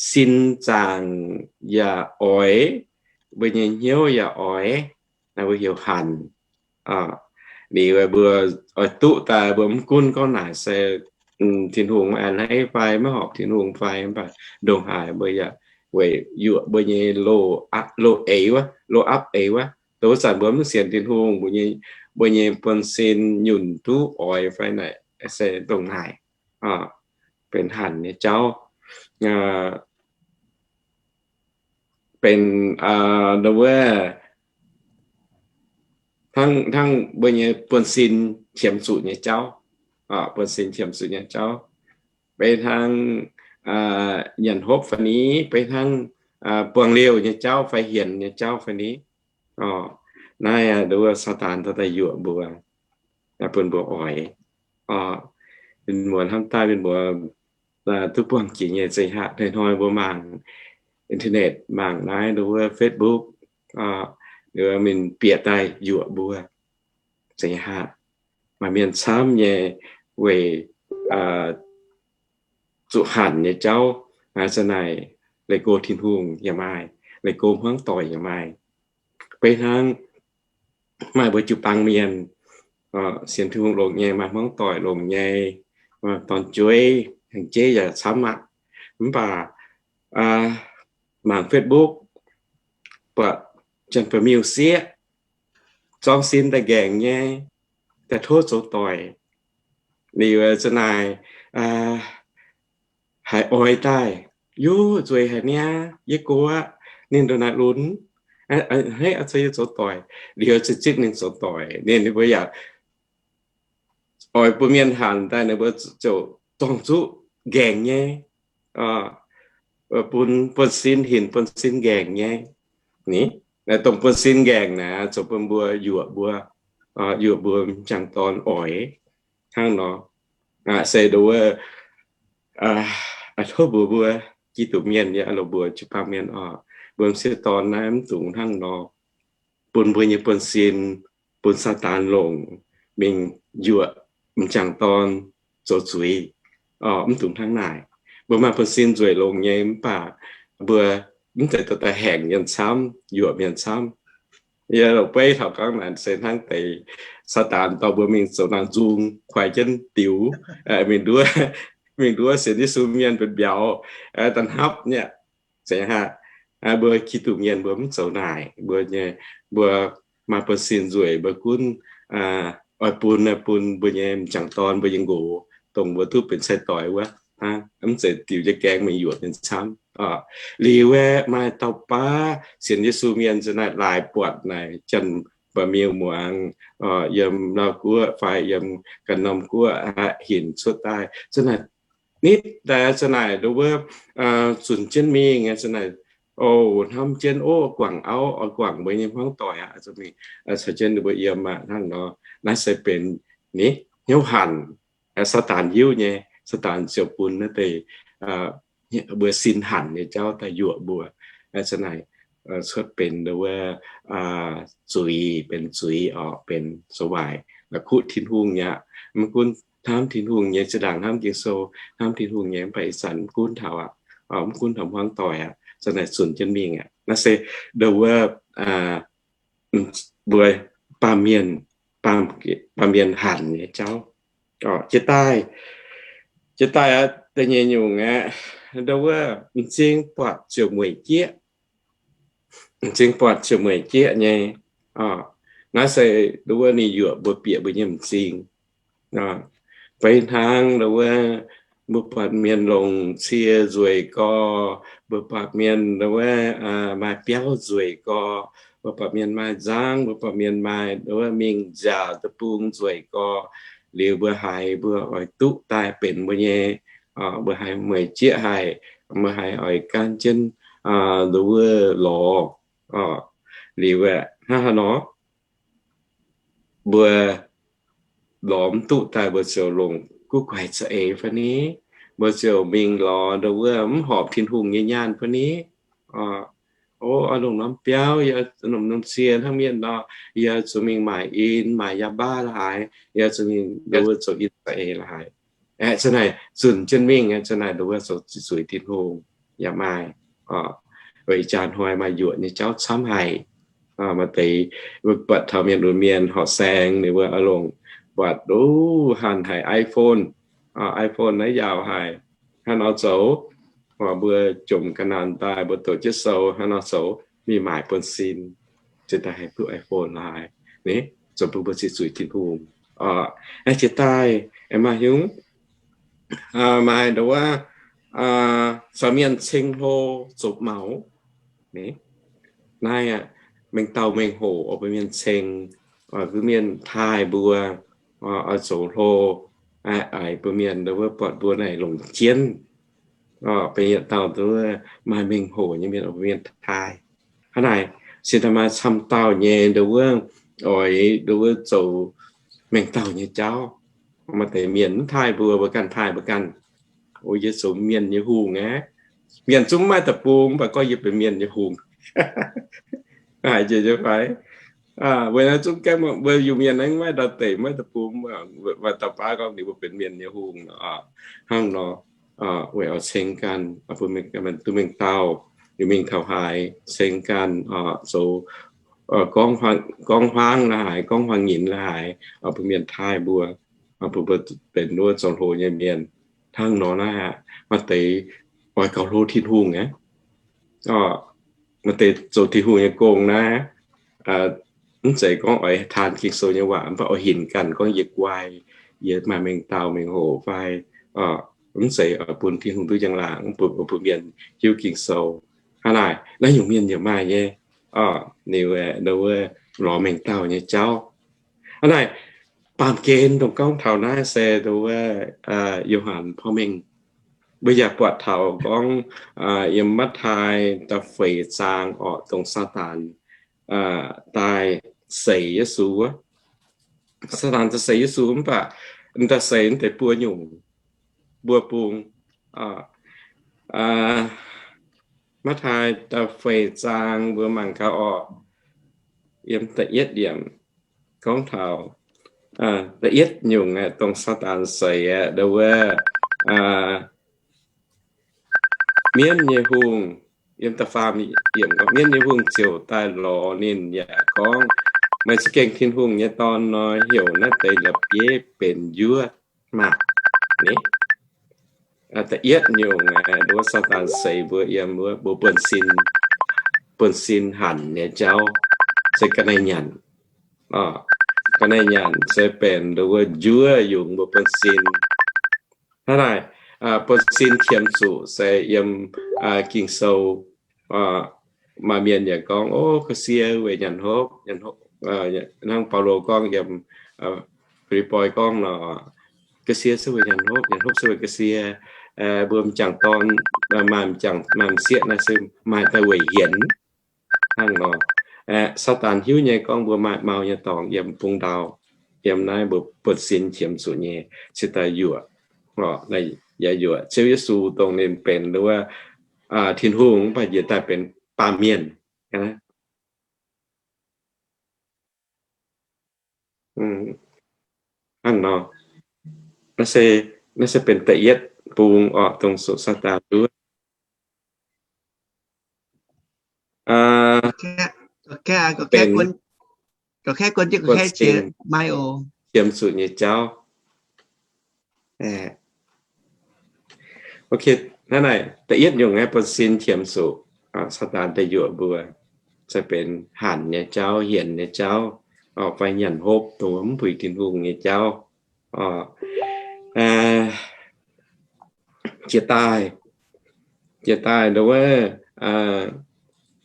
sin zaangc yaac oix, mbuo nyei hnyouv yaac oix, naaiv mbuo heuc hanc. Liuz mbuo oix duqv daaih mbuo mv gunv gorngv naaic se Tin-Hungh maiv a'hneiv fai maiv horpc Tin-Hungh fai, mv baac ndongc haaix mbuo yaac weic yuoqc mbuo nyei loz-aqv, loz-eix wuov, loz-apv eix wuov. Dongh wuov zanc mbuo mv sienx Tin-Hungh, mbuo nyei, mbuo nyei buonv-sin nyunc duqv oix fai naaic se ndongc naaic benx hanc nyei jauv. Benx ndongc wuov hnangv, hnangv mbuo nyei buonv-sin qiemx zuqc nyei jauv, buonv-sin qiemx zuqc nyei jauv, beiv hnangv nyanc hopv fai ni, beiv hnangv buangh liouh nyei jauv fai hienx nyei jauv fai ni. Naaiv ndongc wuov Saadaan daaih yuoqc mbuo, bun mbuo oix. Mienh muoz hnamv daaih mienh muoz duqv buangh jiex nyei zeiz haac, hnoi-hnoi mbuo mangc internet, mangc naaiv ndongc wuov Facebook, ninh bieqc daaih yuoqc mbuo zeiz haac. Maaih mienh camv nyei weic zuqc hanc nyei jauv, naaiv za'naaic leih go Tin-Hungh yaac maaih, leih go hmuangv doic yaac maaih. Beiv hnangv maaih mbuo jiu-baang mienh sienx Tin-Hungh longx nyei, maaih hmuangv doic longx nyei, dorn-jueiv hengx jeiv yaac camv aqv. Mv baac mangc Facebook buatc janx-ba'miuh sieqv, zorng sin daaih nqaengc nyei, daaih tov zoux doic. Liuz za'naaic haiz oix daaih, Yov, nzueic haic niaa, yie gox aqv. Ninh ndongc naaic lunx, hneiv oix caux yie zoux doic. Liuz za'gengh ninh zoux doic, ninh, ninh mbuo yaac oix bun mienh hanc daaih, ninh mbuo ziouc zorng zuqv nqaengc nyei, bun buonv-sin hinc, buonv-sin nqaengc nyei. Ni, naaiv dongh buonv-sin nqaengc naaic zoux bun mbuo yuoqc mbuo, yuoqc mbuo m'jangc dorn oix hnangv nor. Se ndongc wuov, tov mbuox mbuo Giduc mienh nyei, longc mbuox jiu-baang mienh oc, mbuo m'sieqv dorn naaiv mv dungx hnangv nor bun mbuo nyei buonv-sin, bun Saadaan longc mingh yuoqc m'jangc dorn zoux zuiz. Mv dungx hnangv naaic. Mbuo maaih buonv-sin nzueic longx nyei, mv baac mbuo mv zeiz dorh daaih haengx mienh camv, yuoqc mienh camv. Yie longc beiv taux gorngv naaic se hnangv deix Saadaan dorh mbuo mingh zoux nangh nzung, kuaix jienv diux, mingh nduov, mingh nduov sienx Yesu mienh benx mbiauz, da'hnapv nyei. Zeiz haac, mbuo Giduc mienh mbuo mv zoux naaic. Mbuo nyei, mbuo maaih buonv-sin nzueic mbuo gunv oix bun, bun mbuo nyei m'jangc dorn, mbuo nyei nqox, dongh mbuo duqv benx sai-doix wuov, mv zeiz diux jienv gaengh mingh yuoqc mienh camv. Liuz aeqv, maaih dauh baav sienx Yesu mienh za'naaic laaix buatc naaic janx-ba'miuh muangx, yiem Laauv Guoqv fai yiem ganh norm guoqv aqv, hinc cuotv daaih za'naaic, nitv daaih za'naaic ndongc wuov zunc jienv mingh za'naaic, o, hnamv jienv, o, guangc auv, o, guangc mbuo nyei hmuangv doic aqv, mingh caux jienv ninh mbuo yiem aqv hnangv nor. Naaiv se benx ni, hnyouv hanc, Saadaan hiuv nyei, Saadaan ziouc bun naaiv deix mbuo sin hanc nyei jauv daaih yuoqc mbuo. Za'naaic cuotv benx ndongc wuov zuiz, benx zuiz orqc, benx zoux waaic, la'kuqv Tin-Hungh nyei aqv. Mv gunv hnamv Tin-Hungh nyei, zinh ndaangc hnamv Ging-Sou, hnamv Tin-Hungh nyei, mv baac ih zanc mv gunv taux aqv, mv gunv taux hmuangv doic aqv, za'naaic zunc jienv mingh aqv. Naaiv se ndongc wuov mbuo baamh mienh, baamh mienh hanc nyei jauv. Jiex daaih, jiex daaih aqv, da'nyeic nyungc aqv, ndongc wuov m'zing buatc ziouc mueic jieqv. M'zing buatc ziouc mueic jieqv nyei. Naaiv se ndongc wuov ninh yuoqc mbuo, bieqc mbuo nyei m'zing. Fai hnangv ndongc wuov mbuo buatc mienh longc cie nzueic gorx, mbuo buatc mienh ndongc wuov maaih biauv nzueic gorx, mbuo buatc mienh maaih nzangv, mbuo buatc mienh maaih ndongc wuov mingh nziaauc deic-bung nzueic gorx, liuz mbuo haiz mbuo oix duqv daaih benx mbuo nyei, mbuo haiz mueic jieqv haic, mbuo haiz oix gan jienv ndongc wuov lorz. Liuz aeqv, hnangv haaix nor? mbuo lorz mv duqv daaih mbuo ziouc longc guv guaix za'eix fai ni? Mbuo ziouc mingh lorz ndau wuov mv horpc Tin-Hungh nyei nyaanh fai ni? O, oix longc norm biauv, yie norm norm cie hnangv mienh nor, yie zuqc mingh maaic in, maaic yaac baav la'haaix, yie zuqc mingh ndau wuov zoux in za'eix la'haaix. Aeqv, za'naaic zunc jienv mingh, za'naaic ndau wuov zoux zuiz Tin-Hungh yaac maaih. Weic jaa hnoi maaih yuoqc nyei jauv camv haic. Maaih deix buatc taux mienh lunx mienh horqc saeng ninh mbuo oix longc buatc, o, hanc haic iPhone. iPhone naaiv yaauc haic. Hnangv nor zoux, mbuo jomc ga'naanc daaih mbuo doqc jienv sou hnangv nor zoux, mingh maaic buonv-sin, ziouc daaih haih duqv iPhone laaix. Ni, zoux bun mbuo zuqc zuiz Tin-Hungh. Aeqv, jiex daaih, aeqv, maaih hnyouv, maaih ndau wuov caux mienh ceng hlo zoux maux. Ni, naaiv aeqv, mengh dauh mengh hoc oix bun mienh ceng, oix bun mienh taaih mbuo, oix zoux hlo, aeqv, bun mienh ndau wuov buatc mbuo naaic longc jienv. Benx yietc dauh ndau wuov maaih mengh hoc nyei mienh oix bun mienh taaih. Hnangv naaic, cingx daaih maaih camv dauh nyei ndau wuov oix ndau wuov zoux mengh dauh nyei jauv. Maaih deix mienh mv taaih mbuo, mbuo ganh taaih mbuo ganh. O, yie zoux mienh nyei hungh aqv. Mienh zungv mv maaih deic-bung, mv baac gorngv yie benx mienh nyei hungh. Haiz jiex nyei fai? Weic naaiv zungv gaengh mbuo Iu-Mienh naaiv maiv ndau deic, maiv deic-bung, maaih dauh baav gorngv ninh mbuo benx mienh nyei hungh nor. Hnangv nor, weic oix ceng ganh, bun mienh duqv mengh dauh, liuz mingh taux haaix ceng ganh, zoux gorngv huaang la'haaix, gorngv huaang nyinc la'haaix, bun mienh taaih mbuo, bun mbuo benx wuov zoux hlo nyei mienh. Hnangv nor naaiv aqv, maaih deix oix gauh hlo Tin-Hungh aqv. Maaih deix zoux Tin-Hungh nyei gong naaiv, mv zeiz gorngv oix taan Ging-Sou nyei waac, mv baac oix hinc ganh gorngv yie guai, yie maaih mengh dauh mengh hoc fai, mv zeiz oix bun Tin-Hungh duqv njang-laangc, mv bun, bun mienh hiuv Ging-Sou. Hnangv naaic, naaiv nyungc mienh yaac maaih nyei. Ninh wuov lorz mengh dauh nyei jauv. Hnangv naaic, baamh gen dongh gorngv taux naaiv se ndau wuov Yo^han Porv Mengh. Mbuo yaac buatc taux gorngv yiem Matv^taai da'feix zaang orqc, dongh Saadaan daaih seix Yesu wuov. Saadaan daaih seix Yesu mv baac daaih seix deix buo nyungc, buo bung. Matv^taai da'feix zaang mbuo mangc gaax orqc, yiem da'yietv yiemc gorngv taux da'yietv nyungc aeqv, dongh Saadaan seix aeqv, ndau wuov mienv nyei hungh, yiem da'faam yiemc gorngv, mienv nyei hungh ziouc daaih lorz ninh yaac gorngv, Meih za'gengh Tin-Hungh nyei Dorn nor, heuc naaiv deix la'bieiv benx njuov maah! Ni, da'yietv nyungc aeqv, ndau wuov Saadaan seix mbuo yiem wuov mbuo buonv-sin, buonv-sin hanc nyei jauv se ga'naaiv nyanc. Ga'naaiv nyanc se benx ndau wuov njuov yungz mbuo buonv-sin. Hnangv naaic, buonv-sin qiemx zuqc se yiem Ging-Sou, maaih mienh yaac gorngv, O, ga'sie weic nyanc hopv, hnangv Baulo gorngv yiem Fi^lipv^poi gorngv nor, ga'sie se weic nyanc hopv, nyanc hopv se weic ga'sie. Mbuo m'jangc dorn maaih m'jangc maaih m'sieqv naaiv se maaih daaih weic hienx. Hnangv nor, Saadaan hiuv nyei gorngv mbuo maaih mau nyei dorngx yiem bung ndau, yiem naaiv mbuo buonv-sin qiemx zuqc nyei, cingx daaih yuoqc, yaac yuoqc Ziouv Yesu dongh ninh benx wuov Tin-Hungh mv baac njiec daaih benx baamh mienh. Hnangv nor, naaiv se benx da'yietv bung orqc, dongh zuqc Saadaan nduov. Benx buonv-sin qiemx zuqc nyei jauv. Hnangv naaic, da'yietv nyungc aeqv, buonv-sin qiemx zuqc, Saadaan daaih yuoqc mbuo, se benx hanc nyei jauv, hienx nyei jauv, fai nyanc hopv dongh mv puix Tin-Hungh nyei jauv. Jiex daaih, jiex daaih ndau wuov,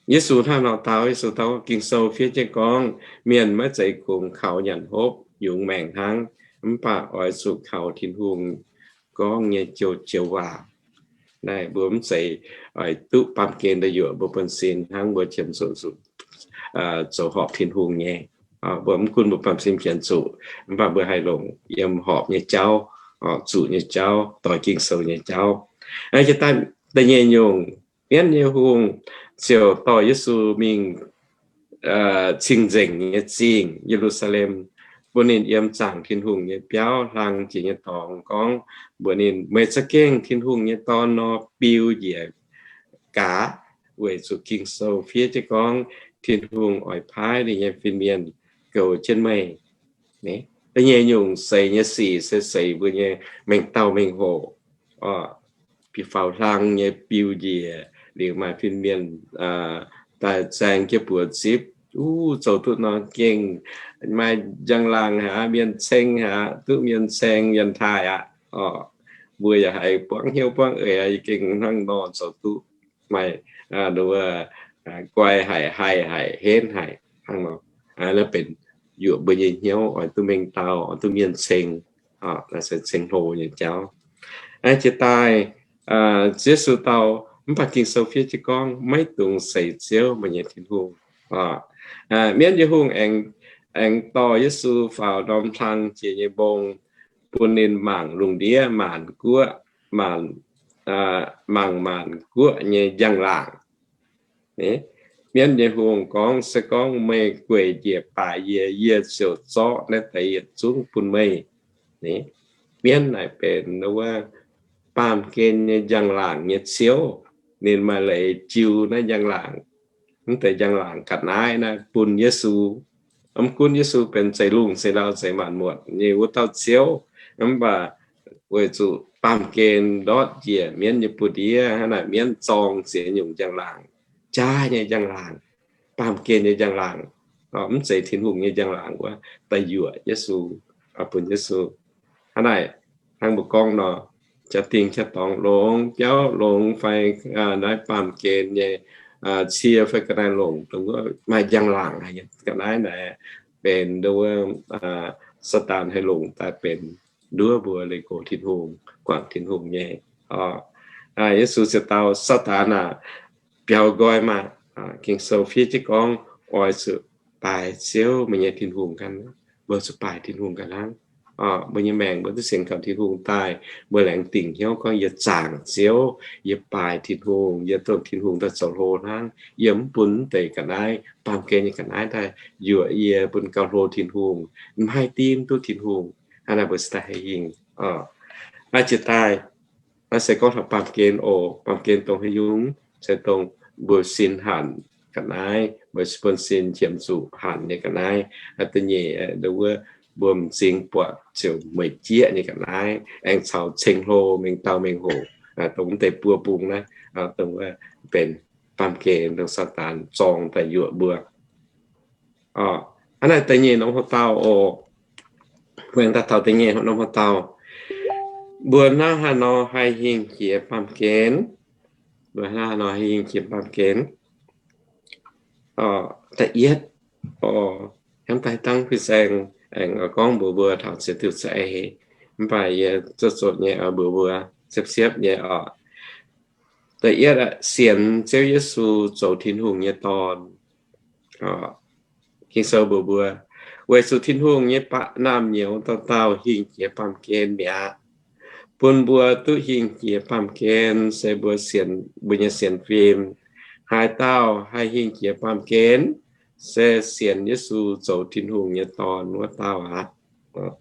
Yesu hnangv nor dau, Yesu dau, Ging-Sou fiev jienv gorngv, mienh maiv zeiz kungx kaux nyanc hopv yungz maengc hnangv, mv baac oix zuqc kaux Tin-Hungh gorngv nyei joux-joux waac. Naaiv mbuo mv zeiz oix duqv baamh gen daaih yuoqc mbuo buonv-sin hnangv, mbuo qiemx zuqc zoux horpc Tin-Hungh nyei. Mbuo mv gunv mbuo baamh fim fienx zuqc, mv baac mbuo haih longc yiem horpc nyei jauv, zuqc nyei jauv, doix Ging-Sou nyei jauv. Jiex daaih da'nyeic nyungc, mienv nyei hungh ziouc dorh Yesu mingh cing-nzengc nyei zingh, Ye^lu^saa^lem, bun ninh yiem zaangc Tin-Hungh nyei biauv hlang jiex nyei dorngx gorngv mbuox ninh, Meih za'gengh Tin-Hungh nyei Dorn nor, biu njiec gaax, weic zuqc Ging-Sou fiev jienv gorngv, Tin-Hungh oix paaiv ninh nyei fin-mienh goux jienv meih. Da'nyeic nyungc seix nyei sic se seix mbuo nyei mengh dauh mengh hoc, biaux faaux hlang nyei biu njiec, liuz maaih fin-mienh daaih zaeng jienv buoz zipv, Uv, zoux duqv nor gengh, maaih njang-laangc haic, mienh ceng haic, duqv mienh ceng yiem taaih aqv. Mbuo yaac haiz buangv hnyouv buangv eix, yie gengh hnangv nor zoux duqv, maaih guai haic, haih haic, henv haic hnangv nor. Naaiv benx yuoqc mbuo nyei hnyouv, oix duqv mengh dauh, oix duqv mienh ceng, ceng hlo nyei jauv. Jiex daaih Yesu dau, mv baac Ging-Sou fiev jienv gorngv, Maiv dungx seix Ziouv, meih nyei Tin-Hungh. Mienv nyei hungh aengx dorh Yesu faaux norm hlang jiex nyei mbong, bun ninh mangc lungh ndiev maanc guoqv, mangc maanc guoqv nyei njang-laangc. Mienv nyei hungh gorngv, Se gorngv meih gueic njiec baaix yie, yie ziouc zorqv naaiv deix yietc zungv bun meih. Mienv naaic benx wuov baamh gen nyei njang-laangc nyei ziouv. Ninh maaih leiz jiu naaiv njang-laangc, mv deix njang-laangc ga'naaiv naaiv bun Yesu. Mv gunv Yesu benx zeix lungh zeix ndau zeix maanc muotc nyei wuov dauh Ziouv, mv baac weic zuqc baamh gen ndortv njiec mienv nyei buoz-ndiev, hnangv naaic mienv zorng ziex nyungc njang-laangc, jaaix nyei njang-laangc, baamh gen nyei njang-laangc, mv zeiz Tin-Hungh nyei njang-laangc wuov, daaih yuoqc Yesu, bun Yesu. Hnangv naaic, hnangv mbuo gorngv nor, jaa-dingh jaa-dorngx longx, biauv longx fai naaiv baamh gen nyei cie fai ga'naaiv longc, dongh wuov maaih njang-laangc haic nyei ga'naaiv naaic, benx dongh wuov Saadaan haih longc daaih benx nduov mbuo leih gox Tin-Hungh, guangc Tin-Hungh nyei. Yesu ziouc dau, Saadaan aac, biaux nqoi maah! Ging-Sou fiev jienv gorngv, Oix zuqc baaix Ziouv, meih nyei Tin-Hungh ganh. Mbuo zuqc baaix Tin-Hungh ganh hnangv. Mbuo nyei maengc mbuo duqv sienx kaux Tin-Hungh daaih, mbuo laengz dingc hnyouv gorngv, Yie zaangc Ziouv, yie baaix Tin-Hungh, yie dongh Tin-Hungh daaih zoux hlo hnangv. Yie mv bun mv deix ga'naaiv, baamh gen nyei ga'naaiv daaih yuoqc yie bun gauh hlo Tin-Hungh, mv haih dimv duqv Tin-Hungh. Hnangv naaic mbuo se daaih haih hingh. Naaiv jiex daaih, naaiv se gorngv taux baamh gen oc. Baamh gen dongh haaix nyungc? Se dongh mbuo sin hanc ga'naaiv, mbuo bun sin qiemx zuqc hanc nyei ga'naaiv. Da'nyeic, wuov mbuo m'zing buatc ziouc mueic jieqv nyei ga'naaiv, aengx caux ceng-hlo mengh dauh mengh hoc, dongh mv deix buo bung naaiv, dongh wuov benx baamh gen dongh Saadaan zorng daaih yuoqc mbuo. Hnangv naaic da'nyeic norm hoc-dauh oc. Mbuo aengx daaih taux da'nyeic norm hoc-dauh. Mbuo hnangv haaix nor haih hingh jiex baamh gen? Mbuo hnangv haaix nor haih hingh jiex baamh gen? Da'yietv, hnamv daaih dangv fin-saeng aengx gorngv mbuox mbuo taux ziex diuh za'eix, mv baac yie zuqc zoqc nyei mbuox mbuo siepv-siepv nyei oc. Da'yietv, sienx Ziouv Yesu zoux Tin-Hungh nyei Dorn. Ging-Sou mbuox mbuo, weic zuqc Tin-Hungh nyei naamh nyouz dauh dauh hingh jiex baamh gen mi'aqv. Bun mbuo duqv hingh jiex baamh gen se mbuo sienx, mbuo nyei sienx fim. Haaix dauh haih hingh jiex baamh gen? Se sienx Yesu zoux Tin-Hungh nyei Dorn wuov dauh aqv.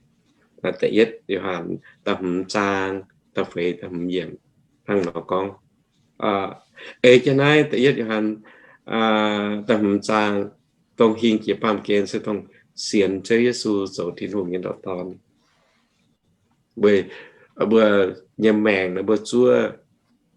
Da'yietv Yo^han da'hmz zaang da'feix da'hmz yiemc hnangv nor gorngv. Eix jienv naaiv da'yietv Yo^han da'hmz zaang, dongh hingh jiex baamh gen se dongh sienx Ziouv Yesu zoux Tin-Hungh nyei ndoqc Dorn. Weic mbuo nyei maengc naaiv mbuo zuov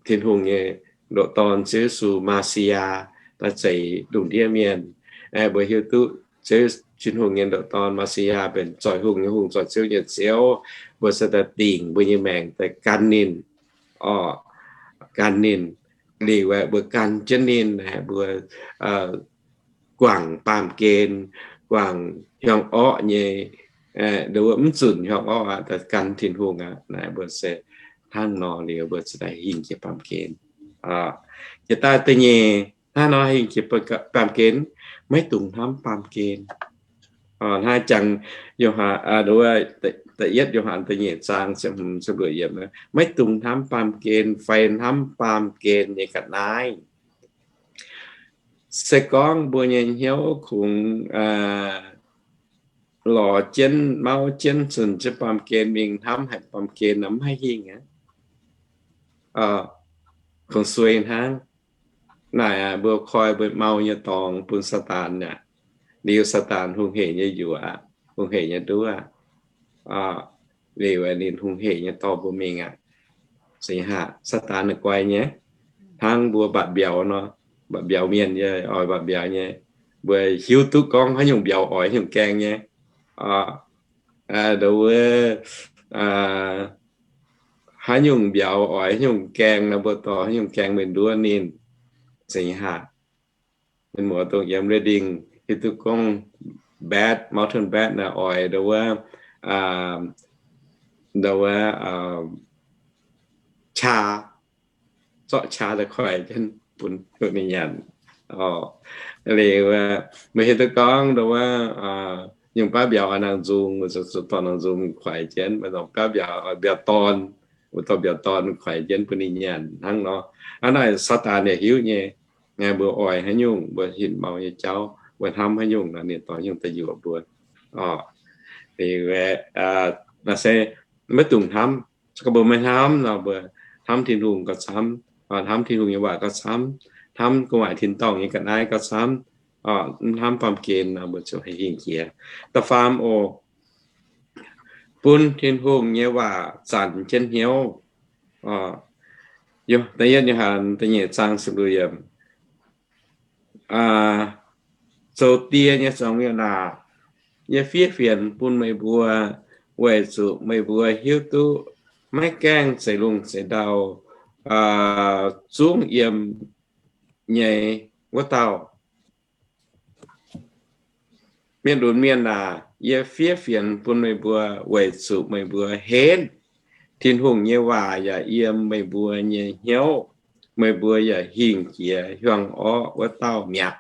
Tin-Hungh nyei ndoqc Dorn Ziouv Yesu, Maa^si^yaa, daaih zeix lungh ndiev mienh. Mbuo hiuv duqv Ziouv Tin-Hungh nyei ndoqc Dorn, Maa^si^yaa, benx zoih hungh nyei Hungh, zoih ziouv nyei Ziouv. Mbuo se daaih dingc mbuo nyei maengc daaih gan ninh, orqc, gan ninh. Liuz aeqv, mbuo gan jienv ninh aeqv, mbuo guangc baamh gen, guangc hiuang orqv nyei, mv zunc hiuang orqv aqv, daaih gan Tin-Hungh aqv. Naaiv mbuo se hnangv nor liuz mbuo ziouc daaih hingh jiex baamh gen. Jiex daaih da'nyeic, hnangv nor hingh jiex baamh gen, maiv dungx hnamv baamh gen. Hnangv jangx Yo^han, da'yietv Yo^han da'nyeic zaang ziepc hmz ziepc luoqc yiemc, maiv dungx hnamv baamh gen fai hnamv baamh gen nyei ga'naaiv. Se gorngv mbuo nyei hnyouv kungx lorz jienv, mauv jienv, zunc jienv baamh gen mingh hnamv haic baamh gen nor, mv haih hingh aqv. Kungx suei hnangv. Naaic mbuo koi mbuo mau nyei dorngx bun Saadaan aqv. Liuz Saadaan hungh hec nyei yuoqc aqv, hungh hec nyei nduov aqv. Liuz ninh hungh hec nyei dorh mbuo mingh aqv. Saadaan ninh guai nyei, hnangv mbuo mbatc mbiauz nor, mbatc mbiauz mienh yie oix mbatc mbiauz nyei, mbuo hiuv duqv gorngv haaix nyungc mbiauz oix haaix nyungc gaeng nyei. Nduov wuov, haaix nyungc mbiauz oix haaix nyungc gaeng nor, mbuo dorh haaix nyungc gaeng mingh nduov ninh. Zengc haac, mienh muoz dongh yiem Redding hiuv duqv gorngv bed, mountain bed naaic oix nduov wuov, nduov wuov, qaa, zorqv qaa daaih koic jienv bun ninh nyanc. Liuz meih hiuv duqv gorngv nduov wuov, nyungc baav mbiauz oix nangh nzung, zuqc dorh nangh nzung koic jienv. Meih nzunc baav mbiauz oix mbiauz dorn, mbuo dorh mbiauz dorn koic jienv bun ninh nyanc hnangv nor. Hnangv naaic Saadaan yaac hiuv nyei. Mbuo oix haaix nyungc, mbuo hinc mau nyei jauv, mbuo hnamv haaix nyungc nor, ninh dorh nyungc daaih yuoqc mbuo. Liuz, naaiv se maiv dungx hnamv. Se gorngv mbuo maiv hnamv nor, mbuo hnamv Tin-Hungh gauh camv, hnamv Tin-Hungh nyei waac gauh camv, hnamv gu'nguaaic tin-dorngh nyei ga'naaiv gauh camv, mv hnamv baamh gen nor, mbuo ziouc haih hingh jiex. Da'faam oc, bun Tin-Hungh nyei waac zanc jienv hnyouv. Da'yietv Yo^han da'nyeic zaang ziepc luoqc yiemc. Zoux die nyei zuangx mienh aac, yie fiev fienx bun meih mbuo weic zuqc meih mbuo hiuv duqv maiv gaengh zeix lungh zeix ndau zungv yiem nyei wuov dauh. Mienh lunx mienh aac, yie fiev fienx bun meih mbuo weic zuqc meih mbuo henv Tin-Hungh nyei waac yaac yiem meih mbuo nyei hnyouv, meih mbuo yaac hingh jiex hiuang orqv wuov dauh mi'aqv.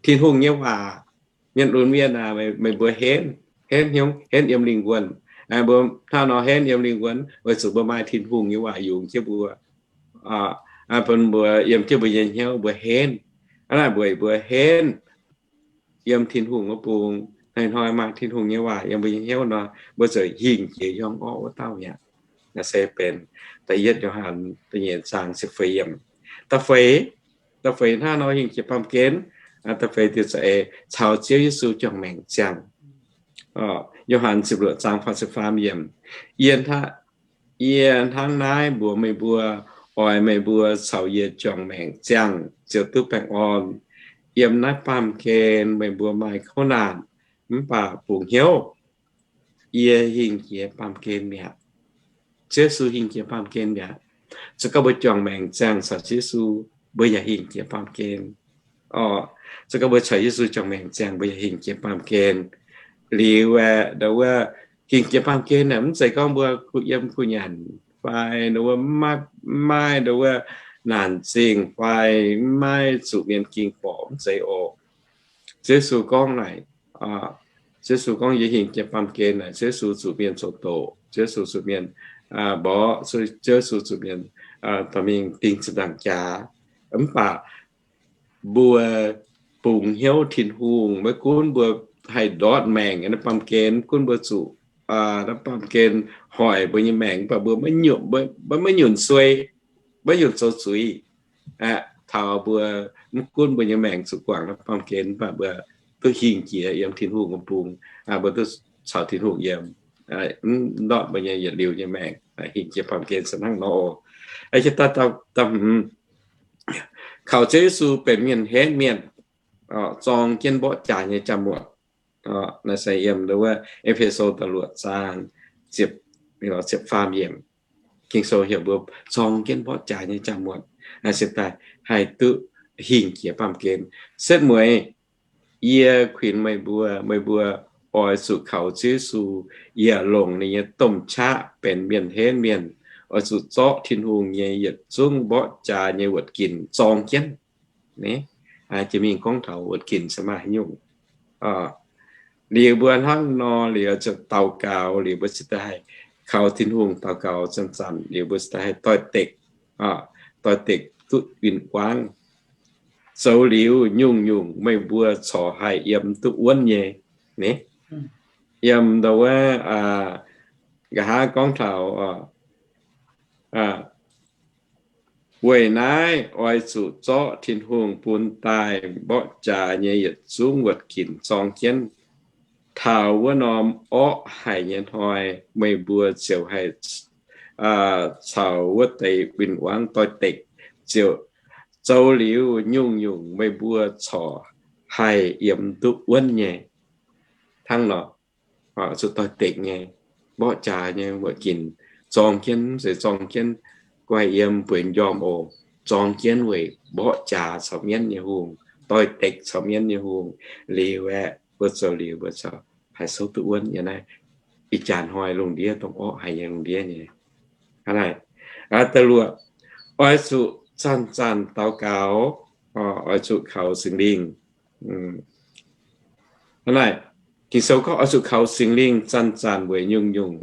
Tin-Hungh nyei waac, mienh lunx mienh aac, meih mbuo henv, henv hnyouv, henv yiem lingh wuonh. Mbuo hnangv nor henv yiem lingh wuonh weic zuqc mbuo maaih Tin-Hungh nyei waac yungz jienv mbuo, bun mbuo yiem jienv mbuo nyei hnyouv mbuo henv. Hnangv naaic mbuo, mbuo henv yiem Tin-Hungh wuov bung, hnoi-hnoi maaih Tin-Hungh nyei waac yiem mbuo nyei hnyouv nor, mbuo ziouc hingh jiex hiuang orqv wuov dauh mi'aqv. Naaiv se benx da'yietv Yo^han da'nyeic zaang ziepc feix yiemc. Da'feix, da'feix hnangv nor hingh jiex baamh gen. Da'feix diuh za'eix caux Ziouv Yesu juangc maengc ziangh. Yo^han ziepc luoqc zaang faah ziepc faam yiemc. Yie hnangv, yie hnangv naaiv mbuox meih mbuo, oix meih mbuo caux yie juangc maengc ziangh ziouc duqv baengh orn. Yiem naaiv baamh gen meih mbuo maaih kouv naanc, mv baac bungx hnyouv, yie hingh jiex baamh gen mi'aqv. Ziouv Yesu hingh jiex baamh gen mi'aqv. Se gorngv mbuo juangc maengc ziangh caux Ziouv Yesu, mbuo yaac hingh jiex baamh gen. Orqc, se gorngv mbuo caux Yesu juangc maengc ziangh, mbuo yaac hingh jiex baamh gen. Liuz aeqv, nduov wuov, hingh jiex baamh gen aeqv, mv zeiz gorngv mbuo kuh yiem kuh nyanc fai nduov wuov, mv maaih nduov wuov naanc zingh fai mv maaih zuqc mienh ging borqc, mv zeiz oc. Ziouv Yesu gorngv naaic, Ziouv Yesu gorngv, yie hingh jiex baamh gen naaic, Ziouv Yesu zuqc mienh zoux doqc, Ziouv Yesu zuqc mienh mborqv, Ziouv Yesu zuqc mienh dorh mingh ding ziepc nzaangc jaax. Mv baac mbuo bungx hnyouv Tin-Hungh, maiv gunv mbuo haih ndortv maengc naaiv baamh gen, maiv gunv mbuo zuqc naaiv baamh gen hoic mbuo nyei maengc, mv baac mbuo maiv nyunc suei, maiv nyunc zoux zuiz. Taux mbuo mv gunv mbuo nyei maengc zuqc guangc naaiv baamh gen, mv baac mbuo duqv hingh jiex yiem Tin-Hungh wuov bung, mbuo duqv caux Tin-Hungh yiem, mv ndortv mbuo nyei yietc liuz nyei maengc, hingh jiex baamh gen se hnangv nor oc. Kaux Ziouv Yesu benx mienh henv mienh, zorng jienv mborqv jaax nyei jaa-muoqc. Naaiv se yiem wuov E^fe^so da'luoqc zaang ziepc faam yiemc. Ging-Sou heuc mbuo zorng jienv mborqv jaax nyei jaa-muoqc, se daaih haih duqv hingh jiex baamh gen. Setv mueiz, yie kuinx meih mbuo, meih mbuo oix zuqc kaux Ziouv Yesu, yaac longc ninh nyei domh qaqv benx mienh henv mienh, oix zuqc zorqv Tin-Hungh nyei yietc zungv mborqv jaax nyei wuoqc ginc zorng jienv. Jiex mingh gorngv taux wuoqc ginc se maaih haaix nyungc. Liuz mbuo hnangv nor liuz ziouc daux gaux, liuz mbuo cingx daaih haih kaux Tin-Hungh daux gaux zanc-zanc, liuz mbuo cingx daaih haih doix-dekc, doix-dekc duqv win-wangv. Zoux liuz nyungc-nyungc meih mbuo corc haih yiem duqv wuonv nyei. Yiem ndau wuov, nqa'haav gorngv taux, weic naaiv oix zuqc zorqv Tin-Hungh bun daaih mborqv jaax nyei yietc zungv wuoqc ginc zorng jienv. Taux wuov norm orqv haic nyei hnoi, meih mbuo ziouc haih caux wuov deix win-wangv doix-dekc, ziouc zoux liuz nyungc-nyungc meih mbuo corc haih yiem duqv wuonv nyei. Hnangv nor, zuqc doix-dekc nyei, mborqv jaax nyei wuoqc ginc zorng jienv, mv zeiz zorng jienv guaih yiem bueix m'njormh oc. Zorng jienv weic mborqv jaax caux mienv nyei hungh, doix-dekc caux mienv nyei hungh. Liuz aeqv, mbuo zoux liuz mbuo corc haih souv duqv wuonv yiem naaiv ih jaax hnoi lungh ndiev dongh orqv haic nyei lungh ndiev nyei. Hnangv naaic, da'luoqc, oix zuqc zanc-zanc daux gaux, oix zuqc kaux Singx Lingh. Hnangv naaic, Ging-Sou gorngv oix zuqc kaux Singx Lingh zanc-zanc weic nyungc-nyungc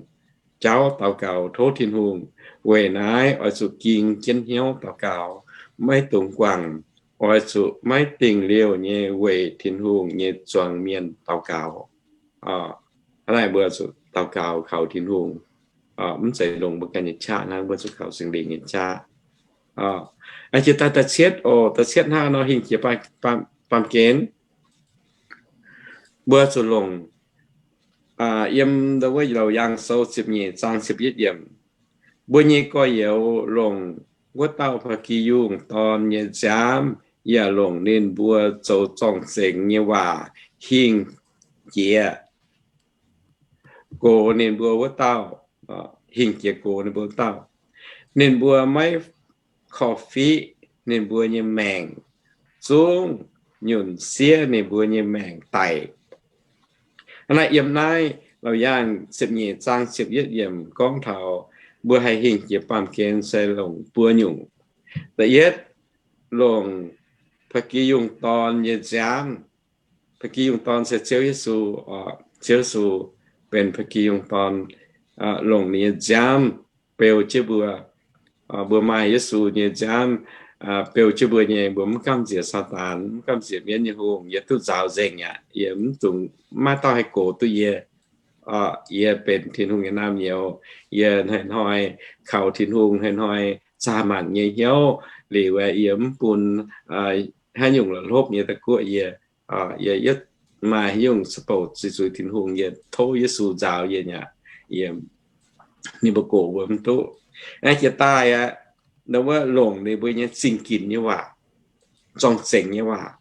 jauv daux gaux tov Tin-Hungh. Weic naaiv oix zuqc ging jienv hnyouv daux gaux, maiv dungx guangc. Oix zuqc maiv dingh liouh nyei weic Tin-Hungh nyei zuangx mienh daux gaux. Hnangv naaic mbuo zuqc daux gaux kaux Tin-Hungh. Mv zeiz longc mbuo ganh nyei qaqv hnangv, mbuo zuqc kaux Singx Lingh nyei qaqv. Jiex daaih da'cietv oc, da'cietv hnangv nor hingh jiex baamh gen. Mbuo zuqc longc yiem ndau wuov Laauc Yaangh Sou ziepc nyeic zaang ziepc yietv yiemc. Mbuo nyei gorx-youz longc wuov dauh Ba'gi Yungh Dorn nyei nziaamv, yaac longc ninh mbuo zoux zorng-zengx nyei waac hingh jiex gox ninh mbuo wuov dauh, hingh jiex gox ninh mbuo wuov dauh. Ninh mbuo maiv korv-fiqv ninh mbuo nyei maengc, zungv nyunc siev ninh mbuo nyei maengc daic. Hnangv naaiv yiem naaiv Laauc Yaangh ziepc nyeic zaang ziepc yietv yiemc gorngv taux mbuo haih hingh jiex baamh gen se longc buo nyungc. Da'yietv, longc Ba'gi Yungh Dorn nyei nziaamv. Ba'gi Yungh Dorn se Ziouv Yesu. Ziouv Yesu benx Ba'gi Yungh Dorn, longc ninh nyei nziaamv beu jienv mbuo. Mbuo maaih Yesu nyei nziaamv beu jienv mbuo nyei, mbuo mv gamh nziex Saadaan, mv gamh nziex mienv nyei hungh, yie duqv nzaaux nzengc aqv. Yie mv dungx, maiv maaih dauh haih gox duqv yie. Yie benx Tin-Hungh nyei naamh nyouz. Yie hnoi-hnoi kaux Tin-Hungh, hnoi-hnoi zaah maanc nyei hnyouv liuz, yie mv bun haaix nyungc la'hlopv nyei da'guoqv yie. Yie yietv maaih haaix nyungc saah-bouc ziqc zuiz Tin-Hungh, yie tov Yesu nzaaux yie nyei aqv. Yie, ninh mbuo gox mbuo mv duqv. Jiex daaih aqv, ndau wuov longc ninh mbuo nyei zingh ginx nyei waac, zorng-zengx nyei waac.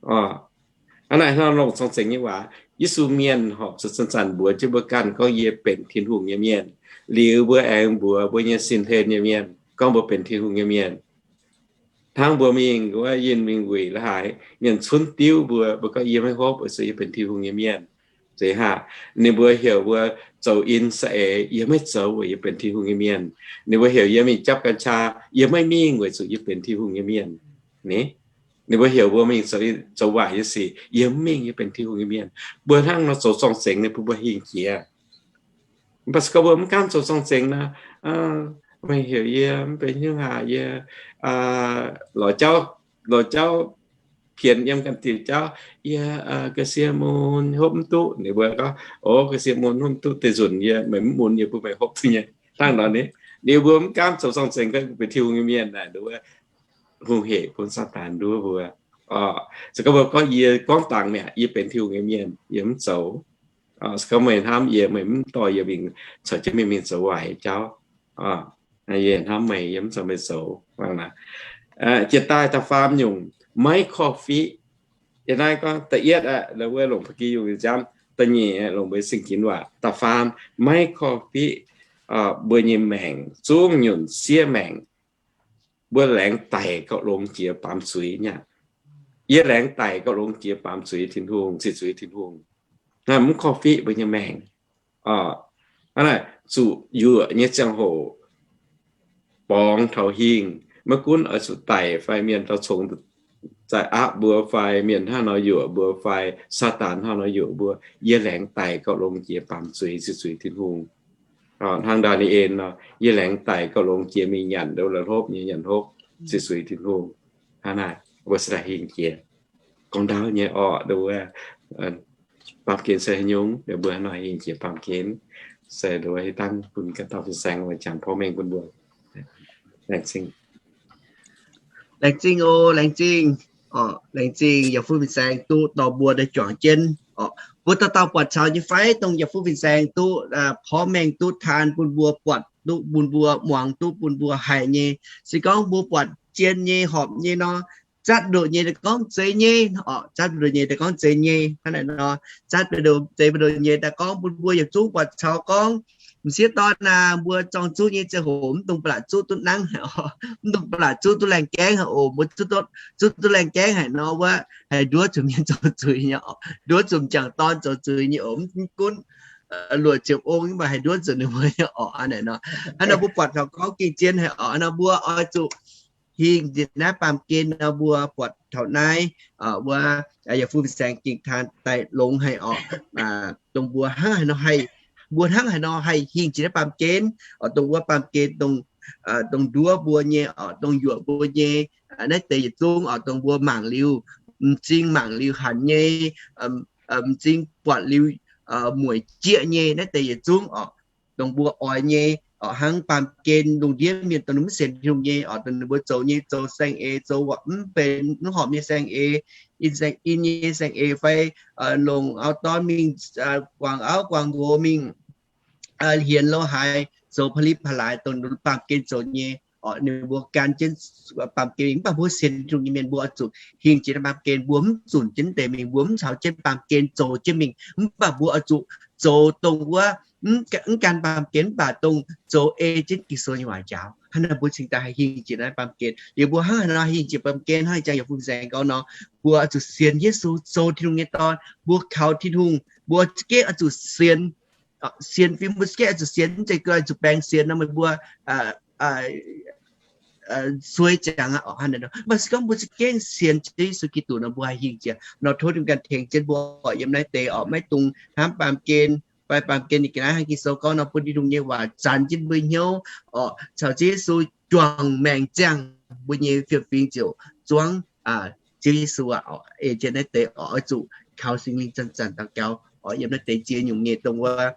Hnangv naaic hnangv longc zorng-zengx nyei waac, Yesu mienh horpc zuqc zanc-zanc mbuox jienv mbuo ganh gorngv, yie benx Tin-Hungh nyei mienh. Liuz mbuo aengx mbuox mbuo nyei sin-hlen nyei mienh gorngv mbuo benx Tin-Hungh nyei mienh. Hnangv mbuo mingh wuov yinh mingh wuic la'haaix, mienh cunv diuv mbuo, mbuo gorngv, yie maiv hopv weic zuqc yie benx Tin-Hungh nyei mienh. Zeiz haac, ninh mbuo heuc mbuo zoux in saeng-eix, yie maiv zoux weic yie benx Tin-Hungh nyei mienh. Ninh mbuo heuc yie mingh japv กัญชา, yie maiv mingh weic zuqc yie benx Tin-Hungh nyei mienh. Ninh mbuo heuc mbuo mingh zoux waaic nyei sic, yie mv mingh, yie benx Tin-Hungh nyei mienh. Mbuo hnangv nor zoux zorng-zengx ninh bun mbuo hingh jiex. Mv baac se gorngv mbuo mv gaamv zoux zorng-zengx nor, meih heuc yie mv benx hnyouv haac, yie lorz jauv, lorz jauv pienx yiem ganh diuc jauv, yie ga'sie mun hopv mv duqv. Ninh mbuo gorngv, o, ga'sie mun hopv mv duqv deix nzunc yie, meih mv mun yie bun meih hopv duqv nyei. Hnangv nor ni, ninh mbuo mv gaamv zoux zorng-zengx gorngv benx Tin-Hungh nyei mienh naaic, nduov hungh hec bun Saadaan nduov mbuo. Se gorngv mbuo gorngv, yie gorngv dangx mi'aqv, yie benx Tin-Hungh nyei mienh, yie mv zoux. Se gorngv meih hnamv yie, meih mv dorh yie mingh caux jienv mingh, mingh zoux waaic jauv, yie hnamv meih, yie mv caux meih zoux. Jiex daaih da'faam nyungc, maiv korv-fiqv. Yie naaiv gorngv da'yietv aqv, wuov longc Ba'gi Yungh nziaamv. Da'nyeic longc mbuo zingh ginx waac. Da'faam, maiv korv-fiqv mbuo nyei maengc, zungv nyunc siev maengc. Mbuo laengz daic gauh longx jiex baamz zuiz nyei aqv. Yie laengz daic gauh longx jiex baamz zuiz Tin-Hungh, ziqc zuiz Tin-Hungh. Mv korv-fiqv mbuo nyei maengc. Hnangv naaic, zuqc yuoqc nyei ziangh hoc borngz taux hingh, maiv gunv oix zuqc daic fai mienh dauh congx za'gengh aapv mbuo fai mienh hnangv nor yuoqc mbuo fai Saadaan hnangv nor yuoqc mbuo, yie laengz daic gauh longx jiex baamh zuiz, zuiz, zuiz Tin-Hungh. Hnangv Ndaa^ni^en nor, yie laengz daic gauh longx jiex mingh nyanc nduov la'hlopv nyei nyanc hopv, zuiz, zuiz Tin-Hungh. Hnangv naaic mbuo se daaih hingh jiex. Gorngv ndaauv nyei orqc, nduov baamh gen se haaix nyungc, mbuo hnangv nor hingh jiex baamh gen, se nduov hiuv dangv bun ganh dauh fin-saeng jangx porv mengh bun mbuo. Laengz zingh. Laengz zingh oc, laengz zingh. Laengz zingh yaac fuqv fin-saeng duqv dorh mbuo daaih juangc jienv. Mbuo dauh dauh buatc caux nyei fai dongh yaac fuqv fin-saeng duqv porv mengh duqv taan bun mbuo buatc duqv bun mbuo muangx duqv bun mbuo haiz nyei. Se gorngv mbuo buatc zien nyei horpc nyei nor, zatv ndoqc nyei daaih gorngv zeiz nyei, zatv ndoqc nyei daaih gorngv zeiz nyei. Hnangv naaic nor, zatv zeiz ndoqc nyei daaih gorngv bun mbuo yietc zungv buatc caux gorngv m'sieqv dorn aac, mbuo zorng zuqv nyei ziangh hoc mv dungx ba'laqc zuqv duqv nangv, mv dungx ba'laqc zuqv duqv laengh gaengv haic oc. Mbuo zuqv duqv laengh gaengv haic nor wuov, haih nduov zuqc mienh zoux zuiz nyei oc, nduov zuqc m'jangc dorn zoux zuiz nyei oc. Mv gunv luoqc ziepc ong mv baac haih nduov zuqc ninh mbuo nyei oc. Hnangv naaic nor, hnangv nor mbuo buatc taux gorngv gengh zien haic oc. Hnangv nor mbuo oix zuqc hingh njiec naaiv baamh gen nor mbuo buatc taux naaiv wuov yaac fuqv fin-saeng gengh taan daaih longx haic oc. Dongh mbuo hnangv haaix nor haih, mbuo hnangv haaix nor haih hingh jiex naaiv baamh gen oc, dongh wuov baamh gen dongh, dongh nduov mbuo nyei oc, dongh yuoqc mbuo nyei, naaiv deix yietc zungv oc, dongh mbuo mangc liuz m'zing, mangc liuz hanc nyei, m'zing buatc liuz mueic jieqv nyei, naaiv deix yietc zungv oc, dongh mbuo oix nyei oc. Hnangv baamh gen lungh ndiev mienh dongh ninh mv sienx Tin-Hungh nyei oc, dongh ninh mbuo zoux nyei, zoux saeng-eix, zoux mv benx mv horpc nyei saeng-eix, in nyei saeng-eix fai longc auv-dorn mingh guangc auv guangc nqox, mingh hienx lo haaix, zoux pa'li pa'laaix dongh baamh gen zoux nyei oc. Ninh mbuo gan jienv baamh gen mingh. Mv baac mbuo sienx Tin-Hungh nyei mienh mbuo oix zuqc hingh jiex naaiv baamh gen. Mbuo mv zunc jienv deix mingh, mbuo mv caux jienv baamh gen zoux jienv mingh. Mv baac mbuo oix zuqc zoux dongh wuov mv gan baamh gen mv baac dongh zoux ei jienv Ging-Sou nyei waac njaaux. Hnangv naaiv mbuo cingx daaih haih hingh jiex naaiv baamh gen. Liuz mbuo hnangv haaix nor hingh jiex baamh gen, hnangv jang yaac fuqv fin-saeng gorngv nor, mbuo oix zuqc sienx Yesu, zoux Tin-Hungh nyei dorn. Mbuo kaux Tin-Hungh, mbuo za'gengh oix zuqc sienx, sienx fim, mbuo za'gengh oix zuqc sienx, mv zeiz gau oix zuqc baeng sienx nor meih mbuo suei ziangx aqv. Mv baac se gorngv mbuo za'gengh sienx Ziouv Yesu Giduc nor mbuo haih hingh jiex nor. Tov Tin-Hungh ganh tengx jienv mbuo oc. Yiem naaiv deix oc, maiv dungx hnamv baamh gen fai baamh gen ninh ga'naaiv hnangv Ging-Sou gorngv nor bun Tin-Hungh nyei waac zanx jienv mbuo hnyouv oc, caux Ziouv Yesu juangc maengc ziangh mbuo nyei fiem-fingx ziouc zuangv Ziouv Yesu aqv. Ei jienv naaiv deix oc, oix zuqc kaux Singx Lingh zanc-zanc daux gaux oc. Yiem naaiv deix ziex nyungc nyei dongh wuov,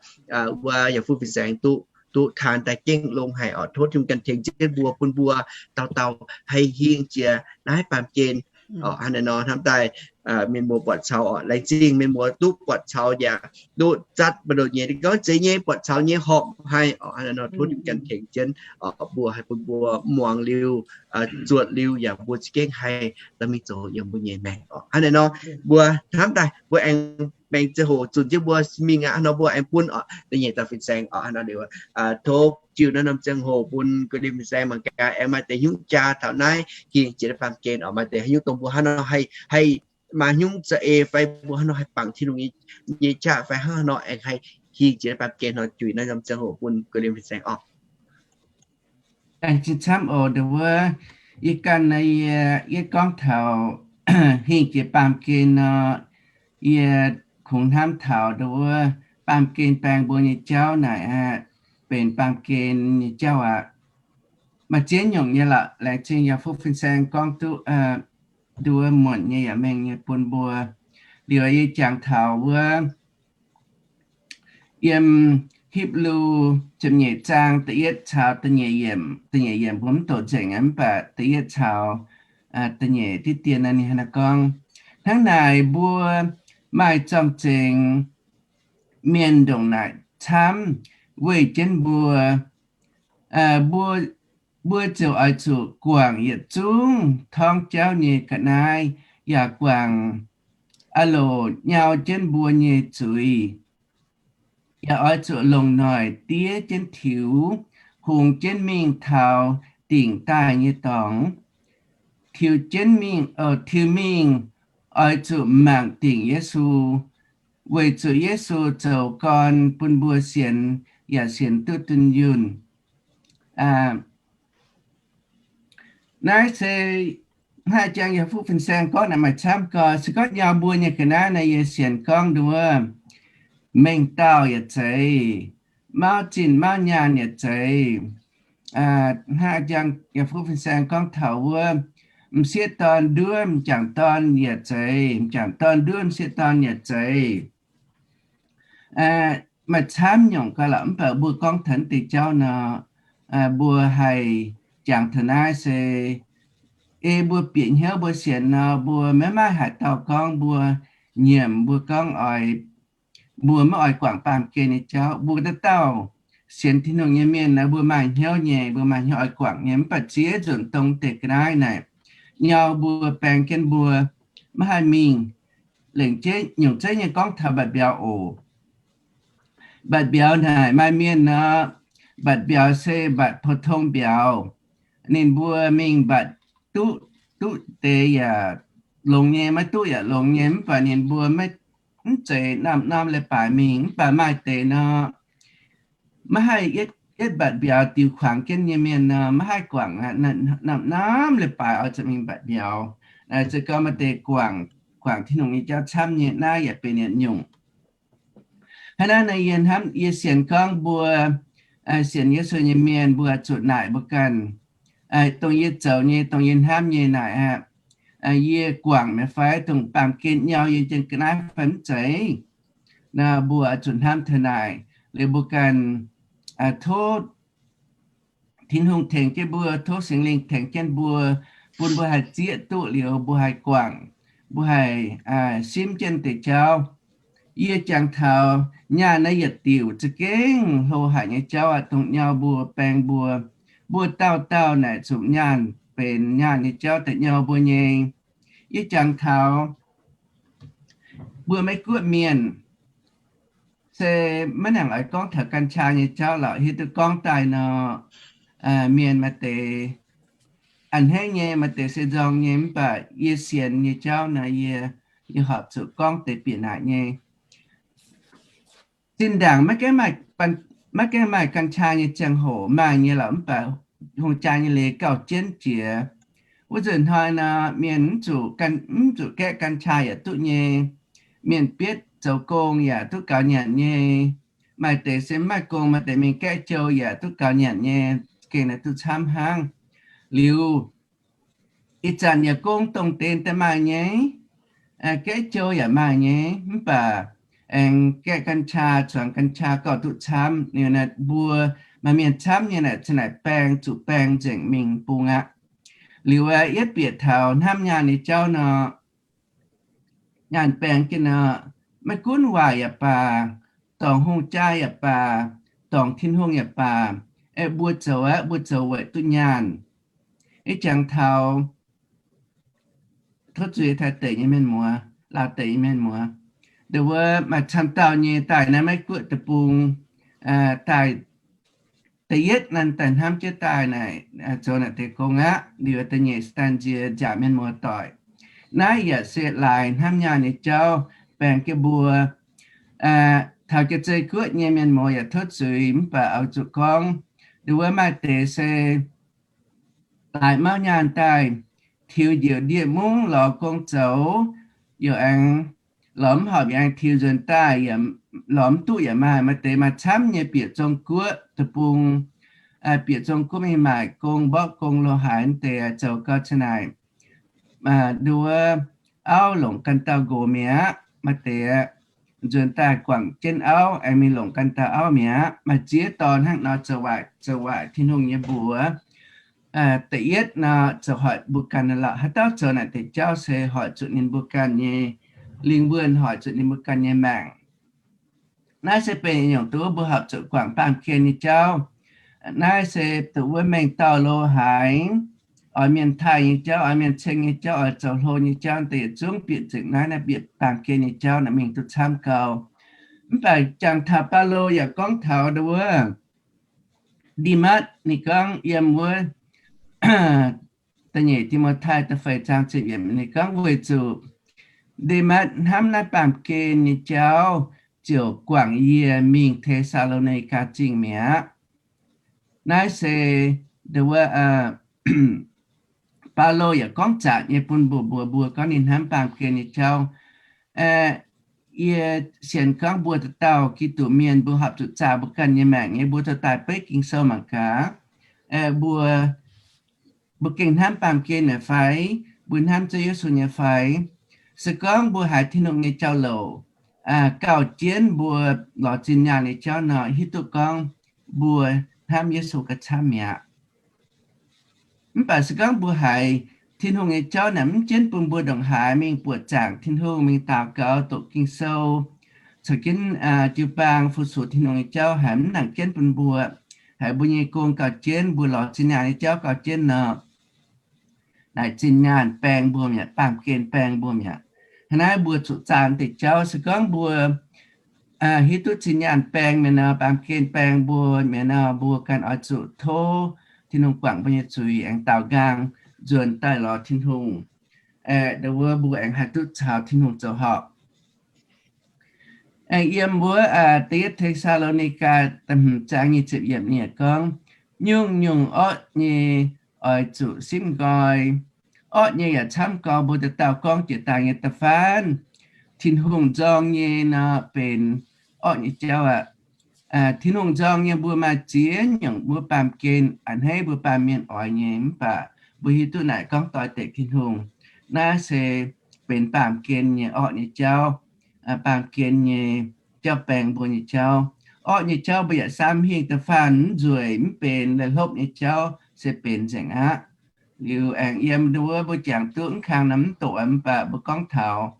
wuov yaac fuqv fin-saeng duqv, duqv taan daaih gengh longx haic oc. Tov Tin-Hungh ganh tengx jienv mbuo, bun mbuo dauh dauh haih hingh jiex naaiv baamh gen oc. Hnangv naaiv nor hnamv daaih mienh muoz buatc caux oc, laengz zingh mienh muoz duqv buatc caux yaac duqv zatv buoz-ndoqv nyei, gorngv zeiz nyei, buatc caux nyei horpc haic oc. Hnangv naaiv nor tov Tin-Hungh ganh tengx jienv oc, mbuo haih bun mbuo muangx liuz, zuotc liuz yaac mbuo za'gengh haih dorh mingh zoux yiem mbuo nyei maengc oc. Hnangv naaiv nor mbuo hnamv daaih mbuo aengx maengx ziangh hoc zunc jienv mbuo mingh aqv nor mbuo aengx bun oc da'nyeic dauh fin-saeng oc. Hnangv nor liuz tov jiu naaiv norm ziangh hoc bun guei liemh fin-saeng mangc gaax aengx maaih deix hnyouv jaa taux naaiv hingh jiex naaiv baamh gen oc. Maaih deix haaix nyungc dongh mbuo hnangv nor haih, haih maaih hnyouv za'eix fai mbuo hnangv nor haih bangc Tin-Hungh nyei qaqv fai hnangv nor aengx haih hingh jiex naaiv baamh gen nor juix naaiv norm ziangh hoc bun guei liemh fin-saeng oc. Laengz zingh camv oc. Ndau wuov yie ganh naaiv yie, yie gorngv taux hingh jiex baamh gen nor, yie kungx hnamv taux ndau wuov baamh gen baeng mbuo nyei jauv naaic aqv, benx baamh gen nyei jauv aqv. Maaih ziex nyungc nyei lorqc. Laengz zingh yaac fuqv fin-saeng gorngv duqv ndau wuov muonc nyei yaac mengh nyei bun mbuo. Liuz yie jangx taux wuov yiem Hipv^lu ziepc nyeic zaang da'yietv caux da'nyeic yiemc, da'nyeic yiemc mbuo mv doqc nzengc aqv, mv baac da'yietv caux da'nyeic diqv dien naaiv ninh hnangv naaiv gorngv, hnangv naaic mbuo maaih zorng-zengx mienh ndongc naaic camv weih jienv mbuo, mbuo, mbuo ziouc oix zuqc guangc yietc zungv torngv jauv nyei ga'naaiv, yaac guangc aah loc nyau jienv mbuo nyei zuiz. Yaac oix zuqc longc noic diev jienv tiux, hungx jienv mingh taux dingc daaih nyei dorngx. Tiux jienv mingh, tiux mingh oix zuqc mangc dingc Yesu, weic zuqc Yesu zoux gorn bun mbuo sienx, yaac sienx duqv dunh yunh. Naaiv se hnangv jangx yaac fuqv fin-saeng gorngv naaic maaih camv gau. Se gorngv nyau mbuo nyei ga'naaiv naaic yie sienx gorngv nduov, mengh dauh yaac zeiz, mauv zinh mauv nyaanh yaac zeiz. Hnangv jangx yaac fuqv fin-saeng gorngv taux wuov, m'sieqv dorn nduov m'jangc dorn yaac zeiz, m'jangc dorn nduov m'sieqv dorn yaac zeiz. Maaih camv nyungc gau lorqc. Mv baac mbuo gorngv taux deix jauv nor, mbuo haih jangx taux naaiv se, ei mbuo bieqc hnyouv mbuo sienx nor, mbuo maiv maaih haaix dauh gorngv mbuo nyiemc, mbuo gorngv oix, mbuo maiv oix guangc baamh gen nyei jauv. Mbuo dauh dauh sienx Tin-Hungh nyei mienh nor, mbuo maaih hnyouv nyei, mbuo maaih hnyouv oix guangc nyei. Mv baac ziex nzunc dongh deix ga'naaiv naaic, nyau mbuo baeng jienv mbuo maiv haih mingh. Lengc jeiv nyungc zeiv nyei gorngv taux mbatc mbiauz oc. Mbatc mbiauz naaic maaih mienh nor, mbatc mbiauz se mbatc pou-tong mbiauz. Ninh mbuo mingh mbatc duqv, duqv deix yaac longx nyei, maiv duqv yaac longx nyei. Mv baac ninh mbuo maiv, mv zeiz norm-norm leiz-baaix mingh. Mv baac maaih deix nor, maiv haih yietv mbatc mbiauz diux kuangx jienv nyei mienh nor, maiv haih guangc aqv. Norm-norm leiz-baaix oix zuqc mingh mbatc mbiauz. Naaiv se gorngv maaih deix guangc, guangc Tin-Hungh nyei jauv camv nyei. Naaiv yaac benx yietc nyungc. Hnangv naaiv nor, yie hnamv, yie sienx gorngv mbuo sienx Yesu nyei mienh, mbuo zuqc naaic mbuo ganh, dongh yie zoux nyei, dongh yie hnamv nyei naaic aqv, yie guangc mi'aqv fai? Dongh baamh gen nyau yie jienv ga'naaiv fai mv zeiz? Nor mbuo zuqc hnamv taux naaic liuz mbuo ganh tov Tin-Hungh tengx jienv mbuo, tov Singx Lingh tengx jienv mbuo, bun mbuo haih zieqv duqv liuz mbuo haih guangc, mbuo haih simv jienv deix jauv. Yie jangx taux nyaanh naaiv yietc diuc za'gengh hlo haic nyei jauv aqv. Dongh nyau mbuo baeng mbuo, mbuo dauh dauh naaic zuqc nyaanh benx nyaanh nyei jauv daaih nyau mbuo nyei. Yie jangx taux mbuo Meiv Guoqv mienh se maiv nangc oix gorngv taux กัญชา nyei jauv lorqc. Hiuv duqv gorngv daaih nor, mienh maaih deix a'hneiv nyei, maaih deix se nzorng nyei. Mv baac yie sienx nyei jauv nor, yie, yie horpc zuqc gorngv deix bieqc naaic nyei. Zinh ndaangc maiv gaengh maaih กัญชา nyei ziangh hoc maaih nyei lorqc, mv baac hungh jaa nyei leiz gauh jienv jiex. Wuov nzunc hnoi nor, mienh mv zuqc, mv zuqc gaeqv กัญชา yaac duqv nyei. Mienh bietv zoux gong yaac duqv gaux nyanc nyei. Maaih deix se mv maaih gong, maaih deix mingh gaeqv jou yaac duqv gaux nyanc nyei. Gengh naaiv duqv camv hnangv. Liuz ih zanc yaac gong dongh deix daaih maaih nyei, gaeqv jou yaac maaih nyei. Mv baac aengx gaeqv กัญชา zuangx กัญชา gauh duqv camv. Liuz naaiv mbuo maaih mienh camv nyei naaic, za'naaic baeng zuqc baeng nzengc mingh bung aqv. Liuz aeqv, yietv bieqc taux hnamv nyaanh nyei jauv nor, nyaanh baeng jienv nor, maiv gunv waaic yaac baac, dorngc hungh jaa yaac baac, dorngc Tin-Hungh yaac baac, aeqv, mbuo zoux aqv, mbuo zoux weic duqv nyaanh. Ih jangx taux tov zuiz Taiv deic nyei mienh muoz, Laauv deic nyei mienh muoz, nduov wuov maaih camv dauh nyei daaih naaiv Meiv Guoqv deic-bung daaih. Da'yietv naaiv daaih hnamv jienv daaih naaic, zoux naaic deix gong aqv. Liuz da'nyeic se daaih nziex nziaauc mienh muoz doic. Naaiv yaac se laaix hnamv nyaanh nyei jauv baeng jienv mbuo. Taux Jaav-Zei Guoqv nyei mienh muoz yaac tov zuiz, mv baac oix zuqc gorngv, nduov wuov maaih deix se laaix mauv nyaanh daaih, tiux njiec ndie-mungv lorz gong zoux, yaac aengx lorz mv horpc, yaac aengx tiux nzuonx daaih, lorz mv duqv yaac maaih. Maaih deix maaih camv nyei bieqc Zong-Guoqv deic-bung, bieqc Zong-Guoqv mingh maaic gong, mborqv gong lo haaix deix zoux gau za'naaic. Nduov auv longc ganh dauh nqox mi'aqv. Maaih deix nzuonx daaih guangc jienv auv, aengx mingh longc ganh dauh auv mi'aqv. Maaih ziex dorn hnangv nor zoux waaic, zoux waaic Tin-Hungh nyei mbuox. Da'yietv nor, zoux hoic mbuo ganh lorqc. Haaix dauh zoux naaic deix jauv se hoic zuqc ninh mbuo ganh nyei lingh wuonh, hoic zuqc ninh mbuo ganh nyei maengc. Naaiv se benx nyungc dongh wuov mbuo horpc zuqc guangc baamh gen nyei jauv. Naaiv se dongh wuov mengh dauh lo haaix, oix mienh taaih nyei jauv, oix mienh ceng nyei jauv, oix zoux hlo nyei jauv, deix yietc zungv bieqc nzengc naaiv, naaiv bieqc baamh gen nyei jauv naaiv mingh duqv camv gau. Mv baac jangx taux Baulo yaac gorngv taux dongh wuov Ndematv, ninh gorngv yiem wuov da'nyeic Ti^mo^tai da'feix zaang ziepc yiemc, ninh gorngv weic zuqc Ndematv hnamv naaiv baamh gen nyei jauv ziouc guangc yie mingh Te^saa^lo^ni^gaa Zingh mi'aqv. Naaiv se dongh wuov Baulo yaac gorngv zaqc nyei bun mbuo, mbuo, mbuo gorngv ninh hnamv baamh gen nyei jauv. Yie sienx gorngv mbuo dauh dauh Giduc mienh mbuo horpc zuqc zaah mbuo ganh nyei maengc nyei, mbuo dorh daaih beiv Ging-Sou mangc gaax. Mbuo, mbuo gengh hnamv baamh gen nyei fai? Mbuo hnamv Ziouv Yesu nyei fai? Se gorngv mbuo haiz Tin-Hungh nyei jauv-louc gauh jienv mbuo lorz zinh nyaanh nyei jauv nor, hiuv duqv gorngv mbuo hnamv Yesu gauh camv mi'aqv. Mv baac se gorngv mbuo haiz Tin-Hungh nyei jauv naaic mv jienv bun mbuo ndongc haaix mingh buoqc zaangc Tin-Hungh, mingh daux gaux, doqc Ging-Sou, caux jienv jiu-baang fu-sux Tin-Hungh nyei jauv haiz mv nangc jienv bun mbuo, haiz mbuo nyei gong gauh jienv, mbuo lorz zinh nyaanh nyei jauv gauh jienv nor, naaic zinh nyaanh baeng mbuo mi'aqv, baamh gen baeng mbuo mi'aqv. Hnangv naaiv mbuo zuqc zaah deix jauv. Se gorngv mbuo hiuv duqv zinh nyaanh baeng mi'aqv nor, baamh gen baeng mbuo mi'aqv nor, mbuo ganh oix zuqc tov Tin-Hungh guangc mbuo nyei zuiz, aengx daaux nqaang nzuonx daaih lorz Tin-Hungh. Wuov mbuo aengx haih duqv caux Tin-Hungh zoux horpc. Aengx yiem wuov da'yietv Te^saa^lo^ni^gaa da'hmz zaang nyic ziepc yiemc ninh gorngv, nyungc-nyungc orqv nyei oix zuqc simv nqoi. Orqv nyei yaac camv gorx, mbuo dauh dauh gorngv jiex daaih nyei da'faanh Tin-Hungh nzorng nyei nor benx orqv nyei jauv aqv. Tin-Hungh nzorng nyei mbuo maaih ziex nyungc mbuo baamh gen a'hneiv mbuo baamh mienh oix nyei, mv baac mbuo hiuv duqv naaic gorngv doix deix Tin-Hungh. Naaiv se benx baamh gen nyei orqv nyei jauv, baamh gen nyei jauv baeng mbuo nyei jauv. Orqv nyei jauv mbuo yaac samv hingh da'faanh mv nzueic mv benx, la'hlopv nyei jauv se benx nzengc aqv. Liuz aengx yiem wuov mbuo jangx duqv mv kang nor mv doqc mv baac mbuo gorngv taux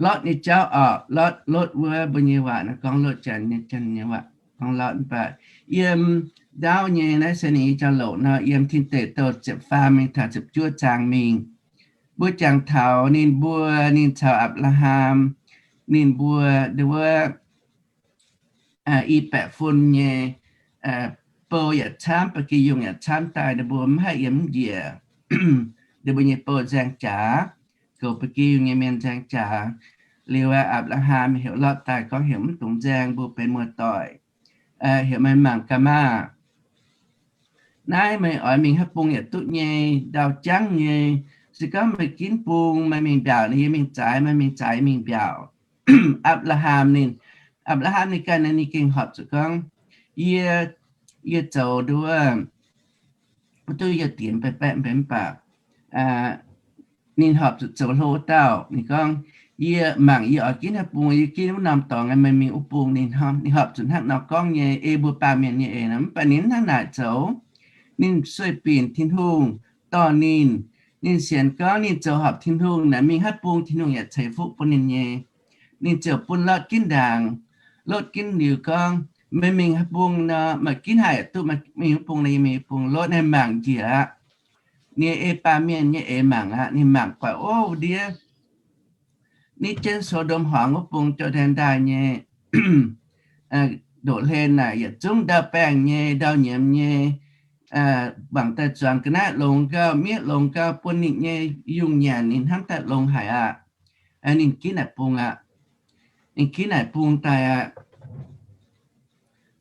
Lotv nyei jauv orqc. Lotv, Lotv wuov mbuo nyei waac nor gorngv Lotv, Janx nyei, Janx nyei waac gorngv Lotv. Mv baac yiem ndaauv nyei naaiv se ninh nyei jauv-louc nor, yiem Tin Deic Douh ziepc faam mingh taux ziepc juov zaang mingh, mbuo jangx taux ninh mbuo, ninh caux Apc^laa^ham, ninh mbuo wuov i baeqc fun nyei bou yaac camv, ba'gi yungh yaac camv daaih, ninh mbuo mv haih yiem mv njiec. Ninh mbuo nyei bou nzaeng jaax, goux ba'gi yungh nyei mienh nzaeng jaax. Liuz Apc^laa^ham heuc Lotv daaih gorngv heuc mv dungx nzaeng, mbuo benx muoz-doic, heuc meih mangc gaax maah! Naaiv meih oix mingh haaix bung yaac duqv nyei, ndau jangv nyei. Se gorngv meih ginv bung, meih mingh mbiaauc, yie mingh zaaix, meih mingh zaaix, mingh mbiaauc. Apc^laa^ham ninh, Apc^laa^ham ninh ganh ninh gengh horpc zuqc gorngv, yie, yie zoux nduov, mv duqv yie dienx baeqc baeqc mv benx mv baac ninh horpc zuqc zoux hlo wuov dauh. Ninh gorngv, yie mangc yie oix ginv haaix bung, yie ginv wuov norm dorngx, meih mingh wuov bung. Ninh horpc zuqc hnangv nor gorngv nyei, ei mbuo baamh mienh nyei eix nor. Mv baac ninh mv hnangv naaic zoux. Ninh sueih binc Tin-Hungh dorh ninh. Ninh sienx gorngv ninh zoux horpc Tin-Hungh naaic, mingh haaix bung Tin-Hungh yaac ceix fuqv bun ninh nyei. Ninh ziouc bun Lotv ginv ndaangc. Lotv ginv liuz gorngv, meih mingh haaix bung nor, meih ginv haaix yaac duqv, meih mingh wuov bung nor, yie mingh wuov bung. Lotv naaiv mangc njiec aqv. Ninh ei baamh mienh nyei eix mangc aqv. Ninh mangc buatc, ov, ndiev nitv jienv So^ndom Horngz wuov bung jauv-ndaen ndaaih nyei ndoqv-hlen naaic, yietc zungv ndau-baengh nyei, ndau-nyiemz nyei, mangc daaih zuangx ga'naaiv longx gauh, miev longx gauh, buon ninh nyei yungh nyanc ninh hnamv daaih longx haic aqv. Ninh ginv naaic bung aqv. Ninh ginv naaic bung daaih aqv.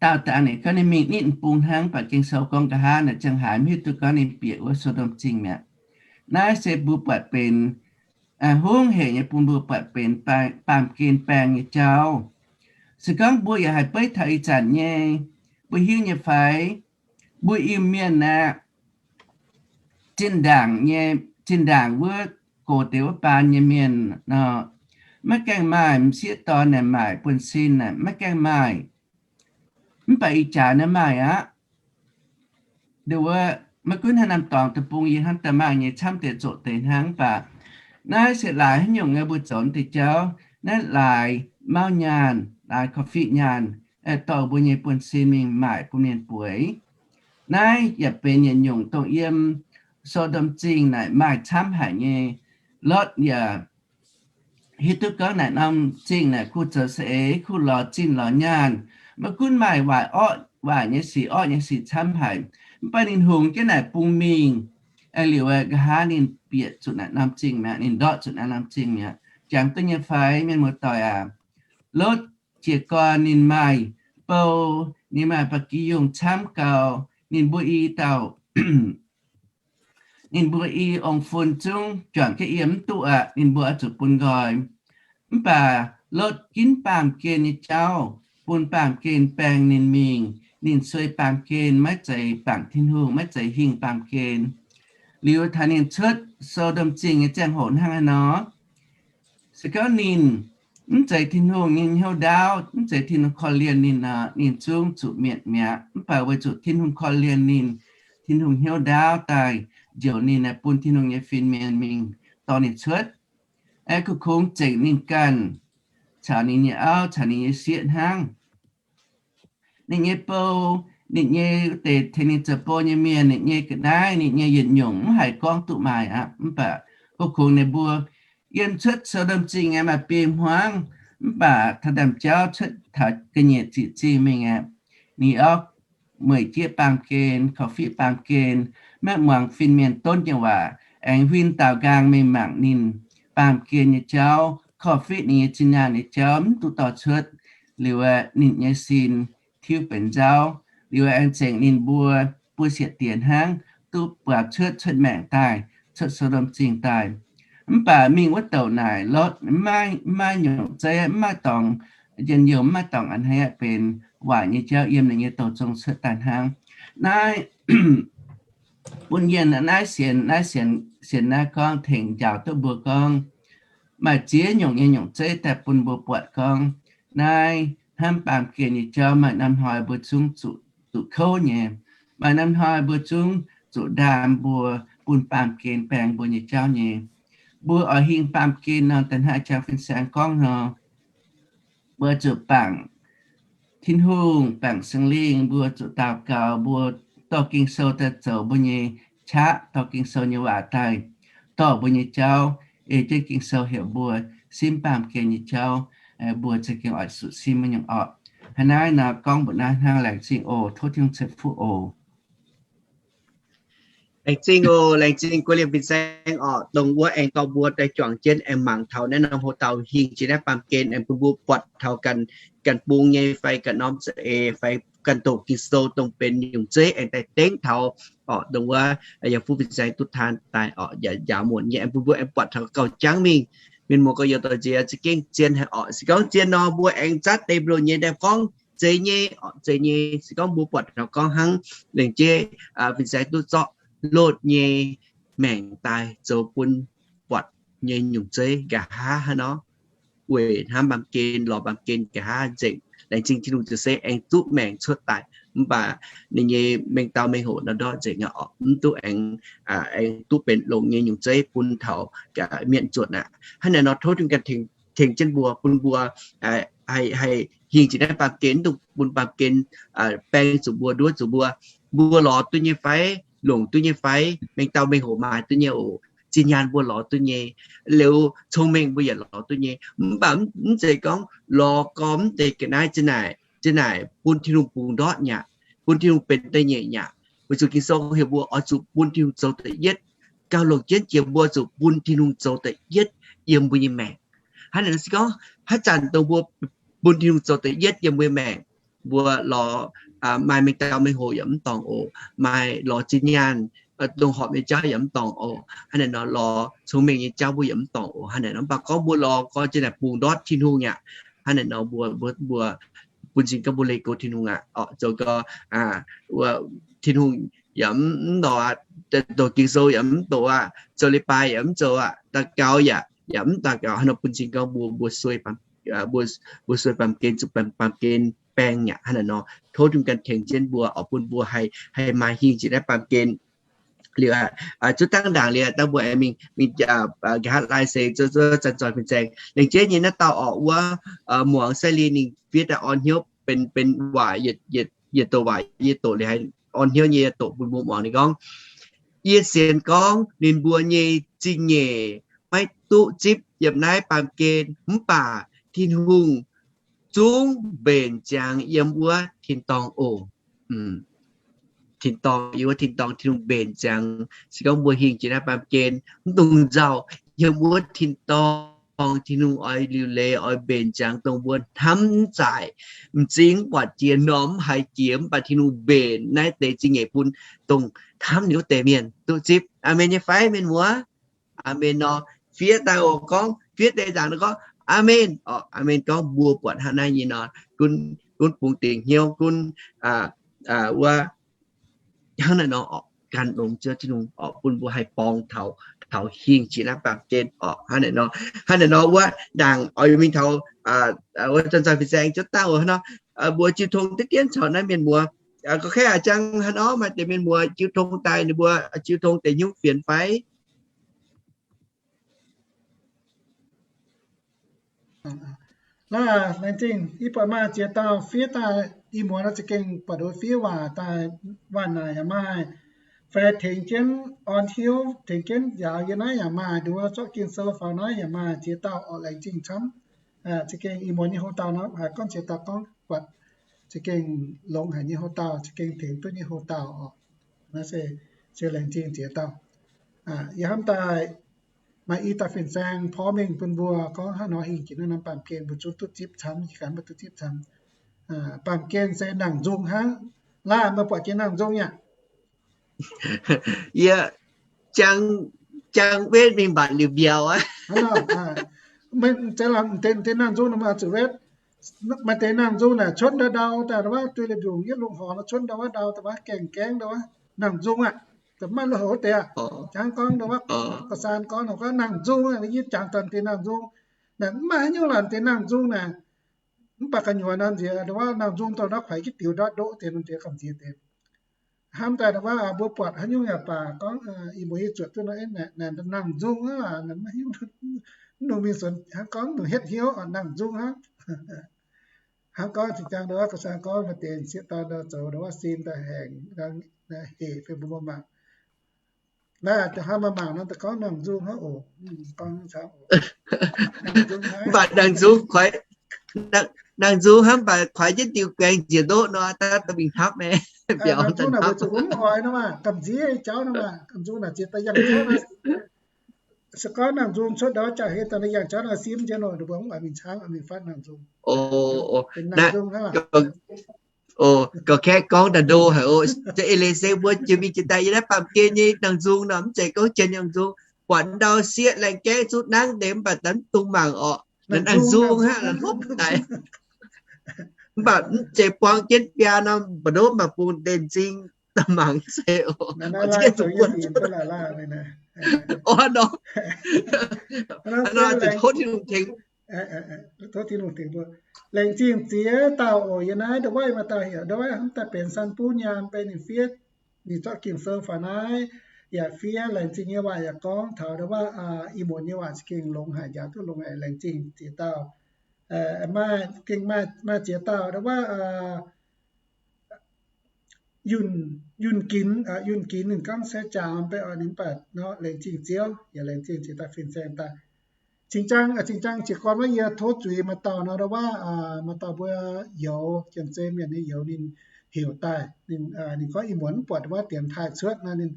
Daauh dangx ninh gorngv ninh mingh nitv bung hnangv, mv baac Ging-Sou gorngv nqa'haav naaic ziangh haaix mv hiuv duqv gorngv ninh bieqc wuov So^ndom Zingh mi'aqv. Naaiv se mbuo buatc benx hungh hec nyei bun mbuo buatc benx baamh gen baeng nyei jauv. Se gorngv mbuo yaac haih beiv taux ih zanc nyei, mbuo hiuv nyei fai? Mbuo Iu-Mienh aeqv, zinh ndaangc nyei, zinh ndaangc wuov gox deix wuov baan nyei mienh nor, maiv gaengh maaih m'sieqv dorn naaic maaic buonv-sin naaic, maiv gaengh maaih. Mv baac ih jaax naaiv maaih aqv. Nduov, maiv gunv haaix norm dorngx deic-bung yie hnamv daaih maaih nyei, camv deix zoqc deix hnangv. Mv baac naaiv se laaix haaix nyungc nyei mbuo zoux deix jauv. Naaiv laaix mauv nyaanh, laaix korv-fiqv nyaanh, dorh mbuo nyei buonv-sin mingh maaic bun mienh bueix. Naaiv yaac benx yietc nyungc dongh yiem So^ndom Zingh naaic maaih camv haic nyei. Lotv yaac hiuv duqv gorngv naaic norm zingh naaic kuh zoux saeng-eix, kuh lorz zinh lorz nyaanh. Maiv gunv maaih waaic orqv waaic nyei sic, orqv nyei sic camv haic, mv baac ninh hungx jienv naaic bung mingh. Liuz nqa'haav ninh bieqc zuqc naaic norm zingh mi'aqv, ninh ndortv zuqc naaic norm zingh mi'aqv. Jangx duqv nyei fai, mienh muoz-doic aac? Lotv jiez gorn ninh maaih bou, ninh maaih ba'gi yungh camv gau, ninh mbuo i dauh Ninh mbuo i ong-fun zungv juangc jienv yiem mv duqv aqv. Ninh mbuo oix zuqc bun nqoi. Mv baac Lotv ginv baamh gen nyei jauv bun baamh gen baeng ninh mingh. Ninh sueih baamh gen, maiv zeiz bangc Tin-Hungh, maiv zeiz hingh baamh gen. Liuz taux ninh cuotv So^ndom Zingh nyei ziangh hoc hnangv haaix nor, se gorngv ninh mv zeiz Tin-Hungh nyei hnyouv ndaauv, mv zeiz Tin-Hungh korv-lienh ninh nor, ninh zungv zuqc mietc mi'aqv. Mv baac weic zuqc Tin-Hungh korv-lienh ninh, Tin-Hungh hnyouv ndaauv daaih njoux ninh, bun Tin-Hungh nyei fin-mienh mingh dorh ninh cuotv. Aeqv, kungx-kungx zengc ninh ganh caux ninh nyei auv caux ninh nyei sieqv hnangv. Ninh nyei bou, ninh nyei wuov deix tengx ninh zoux bou nyei mienh, ninh nyei ga'naaiv, ninh nyei yietc nyungc mv haih gorngv duqv maaih aqv. Mv baac kungx-kungx ninh mbuo yiem cuotv So^ndom Zingh aeqv, maaih biei hmuangv, mv baac taux ndaamv-jauv cuotv taux ga'nyiec ziqc zingh mingh aeqv, ninh orqv mueic jieqv baamh gen, korv-fiqv baamh gen, maiv muangx fin-mienh donv nyei waac, aengx huin daaux nqaang mingh mangc ninh baamh gen nyei jauv, korv-fiqv ninh nyei zinh nyaanh nyei jauv mv duqv dorh cuotv. Liuz aeqv, ninh nyei sin tiuv benx nzauv. Liuz aengx zengc ninh mbuo, buo sieqv diex hnangv, duqv buatc cuotv, cuotv maengc daaih, cuotv So^ndom Zingh daaih. Mv baac mingh wuov douc naaic, Lotv maiv, maiv maaih nyungc zeiv, mv maaih dorngx njien-youh, mv maaih dorngx a'hneiv, benx waaic nyei jauv yiem ninh nyei douh zong cuotv daaih hnangv. Naaiv bun yie naaiv sienx, naaiv sienx, sienx naaiv gorngv tengx njaaux duqv mbuo gorngv, maaih ziex nyungc nyei nyungc zeiv daaih bun mbuo buatc gorngv, naaiv hnamv baamh gen nyei jauv maaih norm hnoi mbuo zungv zuqc, zuqc kouv nyei. Maaih norm hnoi mbuo zungv zuqc ndaam mbuo, bun baamh gen baeng mbuo nyei jauv nyei. Mbuo oix hingh baamh gen nor, da'hnangv jangx fin-saeng gorngv nor, mbuo zuqc bangc Tin-Hungh, bangc Singx Lingh, mbuo zuqc daux gaux, mbuo dorh Ging-Sou daaih zoux mbuo nyei qaqv, dorh Ging-Sou nyei waac daaih dorh mbuo nyei jauv, ei jienv Ging-Sou heuc mbuo simv baamh gen nyei jauv, mbuo za'gengh oix zuqc simv wuov nyungc orqc. Hnangv naaiv nor gorngv mbuoqc naaiv hnangv. Laengz zingh oc. Tov Tin-Hungh ceix fuqv oc. Laengz zingh oc. Laengz zingh guei liemh fin-saeng orqc, dongh wuov aengx dorh mbuo daaih juangc jienv aengx mangc taux naaiv norm hoc dauh hingh jiex naaiv baamh gen aengx bun mbuo buatc taux ganh, ganh bung nyei fai ganh norm za'eix fai ganh doqc Ging-Sou dongh benx nyungc zeiv aengx daaih dengv taux orqc, dongh wuov yaac fuqv fin-saeng duqv taan daaih orqc, yaac njaaux muonc nyei aengx bun mbuo aengx buatc taux gauh jangv mingh. Mienh muoz gorx-youz doic nziex za'gengh zien haic orqc. Se gorngv zien nor mbuo aengx zatv deix mbuo nyei ndaamv gorngv zeiz nyei orqc, zeiz nyei. Se gorngv mbuo buatc taux gorngv hnangv lengc jeiv fin-saeng duqv zorqv Lotv nyei maengc daaih zoux bun buatc nyei nyungc zeiv nqa'haav hnangv nor, weic hnamv baamh gen, lorz baamh gen nqa'haav nzengc. Laengz zingh Tin-Hungh ziouc se aengx duqv maengc cuotv daaih, mv baac ninh nyei mengh dauh mengh hoc nor ndortv nzengc aqv orqc, mv duqv aengx, aengx duqv benx longx nyei nyungc zeiv bun taux mienh zuotc aqv. Hnangv naaiv nor tov Tin-Hungh ganh tengx jienv mbuo, bun mbuo haih, haih hingh jiex naaiv baamh gen, mv dungx bun baamh gen baeng zuqc mbuo, nduov zuqc mbuo. Mbuo lorz duqv nyei fai, longc duqv nyei fai, mengh dauh mengh hoc maaih duqv nyei oc. Zinh nyaanh mbuo lorz duqv nyei, liuz cong-mengh mbuo yaac lorz duqv nyei. Mv baac mv zeiz gorngv lorz gormx deix ga'naaiv zinh naaic, zinh naaic bun Tin-Hungh bungx ndortv nyaqc, bun Tin-Hungh benx da'nyeic nyaqc. Weic zuqc Ging-Sou heuc mbuo oix zuqc bun Tin-Hungh zoux da'yietv. Gauh longc jienv jiex mbuo zuqc bun Tin-Hungh zoux da'yietv yiem mbuo nyei maengc. Hnangv naaic se gorngv haaix zanc dongh mbuo bun Tin-Hungh zoux da'yietv yiem mbuo nyei maengc, mbuo lorz, maaih mengh dauh mengh hoc yaac mv dorngc oc. Maaih lorz zinh nyaanh, dongh horpc nyei jauv yaac mv dorngc oc. Hnangv naaic nor lorz cong-mengh nyei jauv mbuo yaac mv dorngc oc. Hnangv naaic nor mv baac gorngv mbuo lorz gorngv jiex naaic bungx ndortv Tin-Hungh aqv. Hnangv naaic nor mbuo, mbuo, mbuo bun cing gorngv mbuo leih goux Tin-Hungh aqv orqc, zoux gau, Tin-Hungh yaac mv, mv lorz, doqc Ging-Sou yaac mv doqc aqv, zoux leiz-baaix yaac mv zoux aqv, daux gaux yaac, yaac mv daux gaux. Hnangv nor bun cing gorngv mbuo, mbuo sueih baamh, mbuo, mbuo sueih baamh gen, zuqc baamh, baamh gen baeng aqv. Hnangv naaic nor tov Tin-Hungh ganh tengx jienv mbuo oc, bun mbuo haih, haih maaih hingh jiex naaiv baamh gen. Liuz, zuov dangh ndaangc liuz, dangh mbuo aengx mingh, mingh nqa'haav laai se zuov, zuov zanc zoih fin-saeng. Lengc jeiv nyei naaiv dauh orqc wuov, muangx Sai Lin ninh fiev daaih orn hnyouv benx, benx waac yietc, yietc doqc waac, yietc doqc liuz haiz orn hnyouv nyei doqc bun mbuo muangx ninh gorngv, yie sienx gorngv ninh mbuo nyei zingh nyeic maiv duqv zipv yiem naaiv baamh gen, mv baac Tin-Hungh zungv mbenc ziangx yiem wuov tin-dorngh oc. Tin-dorngh, yiem wuov tin-dorngh Tin-Hungh mbenc ziangx. Se gorngv mbuo hingh jiex naaiv baamh gen, mv dungx nzauh, yiem wuov tin-dorngh Tin-Hungh oix liuc leiz oix mbenc ziangx dongh mbuo hnamv mv zaic, m'zing mv buatc jiex, normh mv haiz jiex, mv baac Tin-Hungh mbenc naaiv deix zingh nyeic bun dongh hnamv ninh wuov deix mienh duqv zipv. Aamen nyei fai, mienh muoz? Aamen nor. Fiev daaih oc, gorngv fiev deix nzaangc nor gorngv, Aamen oc. Aamen gorngv mbuo buatc hnangv naaiv nyei nor, gunv, gunv bungx dingc hnyouv, gunv, wuov, hnangv naaiv nor oc, gan longx Ziouv Tin-Hungh oc, bun mbuo haih borngz taux, taux hingh jiex naaiv baamh gen oc. Hnangv naaiv nor, hnangv naaiv nor wuov ndaangc oix mingh taux, wuov zanc-zanc fin-saeng jienv dangh oc. Hnangv nor, mbuo jiu tong diqv dienv caux naaiv mienh muoz, gorngv kaav aqc jangv hnangv nor, maaih deix mienh muoz jiu tong daaih, ninh mbuo jiu tong deix nyungc fienx fai? Laaih, laengz zingh, yie buatc maaih ziex dauh fiev daaih, ih muonz nor za'gengh buatc nduov fiev waac daaih, waac naaic yaac maaih, fai tengx jienv orn hnyouv, tengx jienv njaaux yie naaiv yaac maaih, nduov zorqv Ging-Sou faaux naaiv yaac maaih ziex dauh oc. Laengz zingh camv. Za'gengh ih muonz nyei houx-dauh nor, haiz gorngv ziex dauh gorngv buatc za'gengh longx haic nyei houx-dauh, za'gengh tengx duqv nyei houx-dauh oc. Naaiv se, se laengz zingh ziex dauh. Yie hnamv daaih maaih i dauh fin-saeng porv mengh bun mbuo gorngv hnangv nor hingh jiex naaiv norm baamh gen mbuo zungv duqv zipv camv, yie ganh mbuo duqv zipv camv. Baamh gen se nangc nzung hnangv. Laaih, meih buatc jiex nangc nzung yaac? Yie jang, jang wetv mingh mbatc liuz mbiauz aqv. Deix nangc nzung nor maaih zuqc wetv. Maaih deix nangc nzung naaic cuotv ndau ndau daaih, wuov duih la'mbiungc yietv lungh horngc nor cuotv ndau wuov ndau daaih, wuov gaengh gaengv ndau wuov nangc nzung aqv. Maiv lo houv deix aqv. Jangx gorngv ndau wuov, ga'saan gorngv nor gorngv nangc nzung aqv, yie jangx daaih deix nangc nzung naaic mv maaih haaix nyungc lorqc. Deix nangc nzung naaic mv baac gu'nyuoz nor nziex ndau wuov nangc nzung dongh naaiv kuaix jienv diuh ndortv ndoqv deix nor nziex gamh nziex deix. Hnamv daaih ndau wuov mbuo buatc haaix nyungc yaac baac gorngv, ih muonz yie zuotc duqv nor, naaic nangc nzung aqv, maiv hiuv, mv nungx mingh sunx hnangv gorngv mv nungx hietv hnyouv oc, nangc nzung hnangv. Hnangv gorngv zinh ziangx ndau wuov ga'saan gorngv maaih deix sieqv dorn ndau zoux ndau wuov sin daaih haengh, hec fei mbuo mbuo mangc. Naaiv hnangv maaih mangc nor daaih gorngv nangc nzung hnangv oc. Mv baac nangc nzung kuaix, nangc nzung hnangv baac kuaix jienv diuh guaengx njiec ndoqv nor, daaih mingh hnamv nyei. Nangc nzung naaic weic zuqc mbuo mv oix nor maah, gamh nziex jauv nor maah, nangc nzung naaic ziex daaih yangh jauv naaic. Se gorngv nangc nzung cuotv ndau jauv hei daaih yangh jauv naaic simv jienv nor, ninh mbuo mv oix mingh camv, oix mingh fatv nangc nzung. Nangc nzung hnangv. Oc, ga'kaeqv gorngv daaih ndo haic oc. Za'eix leiz se mbuo jiex mingh jiex daaih yiem naaiv baamh gen nyei nangc nzung nor, mv zeiz gorngv janx nangc nzung. Buatc ndau sieqv laengh gaengv zuqv nangv deix mv baac daaih mv dungx mangc oc. Nangc nzung hnangv, la'hlopv daaih. Mv baac mv zeiz buang jienv biaa nor, mba'ndongv mangc bung deix m'zing mangc se oc. Orv nor, nor zuqc tov Tin-Hungh tengx. Tov Tin-Hungh tengx mbuo. Laengz zingh ziex dauh oc. Yiem naaiv ndau wuov maaih dauh heuc ndau wuov hnamv daaih benx San Bun Nyaam, benx ninh fiev, ninh zorqv Ging-Sou faaux naaiv yaac fiev. Laengz zingh nyei waac yaac gorngv taux ndau wuov ih muonz nyei waac za'gengh longx haic, njaaux duqv longx haic. Laengz zingh ziex dauh. Maaih, gengh maaih, maaih ziex dauh ndau wuov Yunh, Yunh Ginx, Yunh Ginx ninh gorngv se jaax mv bei oc, ninh mv baac nor laengz zingh Ziouv yaac laengz zingh ziex dauh fin-saeng daaih. Cingx ziangh, cingx ziangh jiez gorn wuov yie tov zuiz maaih dauh nor ndau wuov, maaih dauh mbuo youz, Janx-Zei mienh nyei youz ninh heuc daaih. Ninh, ninh gorngv ih muonz mv buatc ndau wuov dienx taaih cuotv nor, ninh,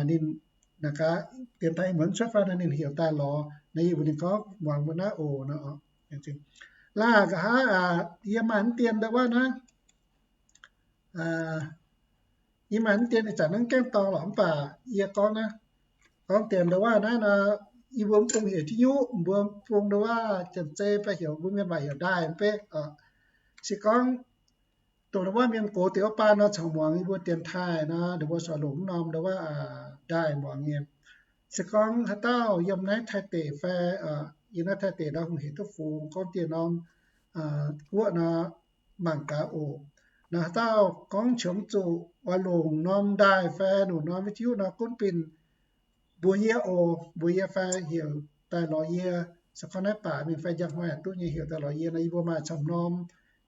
ninh naaic gaax dienx taaih ih muonz mv cuotv fai nor, ninh heuc daaih lorz nor, yie mbuox ninh gorngv muangx mbuo naaiv oc nor. Laah nqa'haav yie maaih mv dien ndau wuov naaiv, yie maaih mv dien ih zanc mv gaengh dorng lorqc, mv baac yie gorngv naaiv, gorngv dienx ndau wuov naaiv nor, yie mbuo mv bung heuc Tin-Nyuv, mbuo bung ndau wuov Janx-Zei fai heuc mbuo mienh waac heuc ndaaih mv bei oc. Se gorngv dongh ndau wuov mienh gox deix wuov baan nor caux muangx yie mbuo dienx taaih nor, ndau mbuo corc longc mv norm ndau wuov ndaaih muangx nyei. Se gorngv haaix dauh yiem naaiv Taiv deic fai, yiem naaiv Taiv deic nor hungh hec duqv fungx gorngv dieh norm guoqv nor, mangc gaax oc. Nor haaix dauh gorngv qiemx zuqc oix longc norm ndaaih fai longc norm vidiu nor, gunv binc mbuox yie oc, mbuox yie fai heuc daaih lorz yie. Se gorngv naaiv baac mingh fai njang hnoi yaac duqv nyei, heuc daaih lorz yie nor, yie mbuo maaih camv norm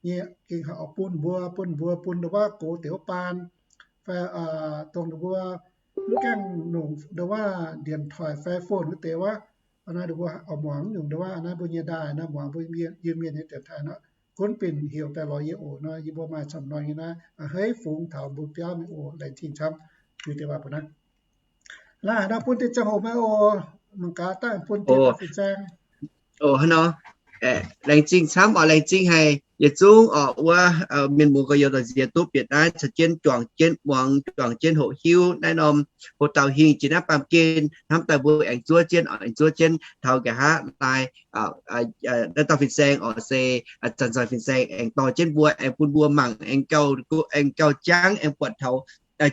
nyei gengh haih oix bun mbuo, bun mbuo, bun ndau wuov gox deix wuov baan fai dongh ndau mbuo mv gaengh longc ndau wuov điện thoại fai phone wuov deix wuov, naaiv ndau mbuo oix muangx nyungc ndau wuov naaiv mbuo nyei ndaaih nor, muangx mbuo Iu-Mienh nyei dienx taaih nor, gunv binc heuc daaih lorz yie oc nor, yie mbuo maaih camv norm nyei naaiv a'hneiv fungx taux mbuo biauv mingh oc. Laengz zingh camv. Liuz deix waac mbuo naaiv, naaiv nor bun deix ziangh hoc meih oc. Mangc gaax daaih bun deix fin-saeng. Oc, hnangv nor, laengz zingh camv oc, laengz zingh haic. Yietc zungv oc, wuov mienh muoz gorx-youz doic nziex duqv bieqc naaiv caux jienv juangc jienv muangx, juangc jienv hoqc hiuv naaiv norm hoc dauh hingh jiex naaiv baamh gen hnamv daaih mbuo aengx zuov jienv oc, aengx zuov jienv taux nqa'haav laai naaiv dauh fin-saeng oc se zanc-zanc fin-saeng aengx dorh jienv mbuo, aengx bun mbuo mangc, aengx gauh, aengx gauh jangv, aengx buatc taux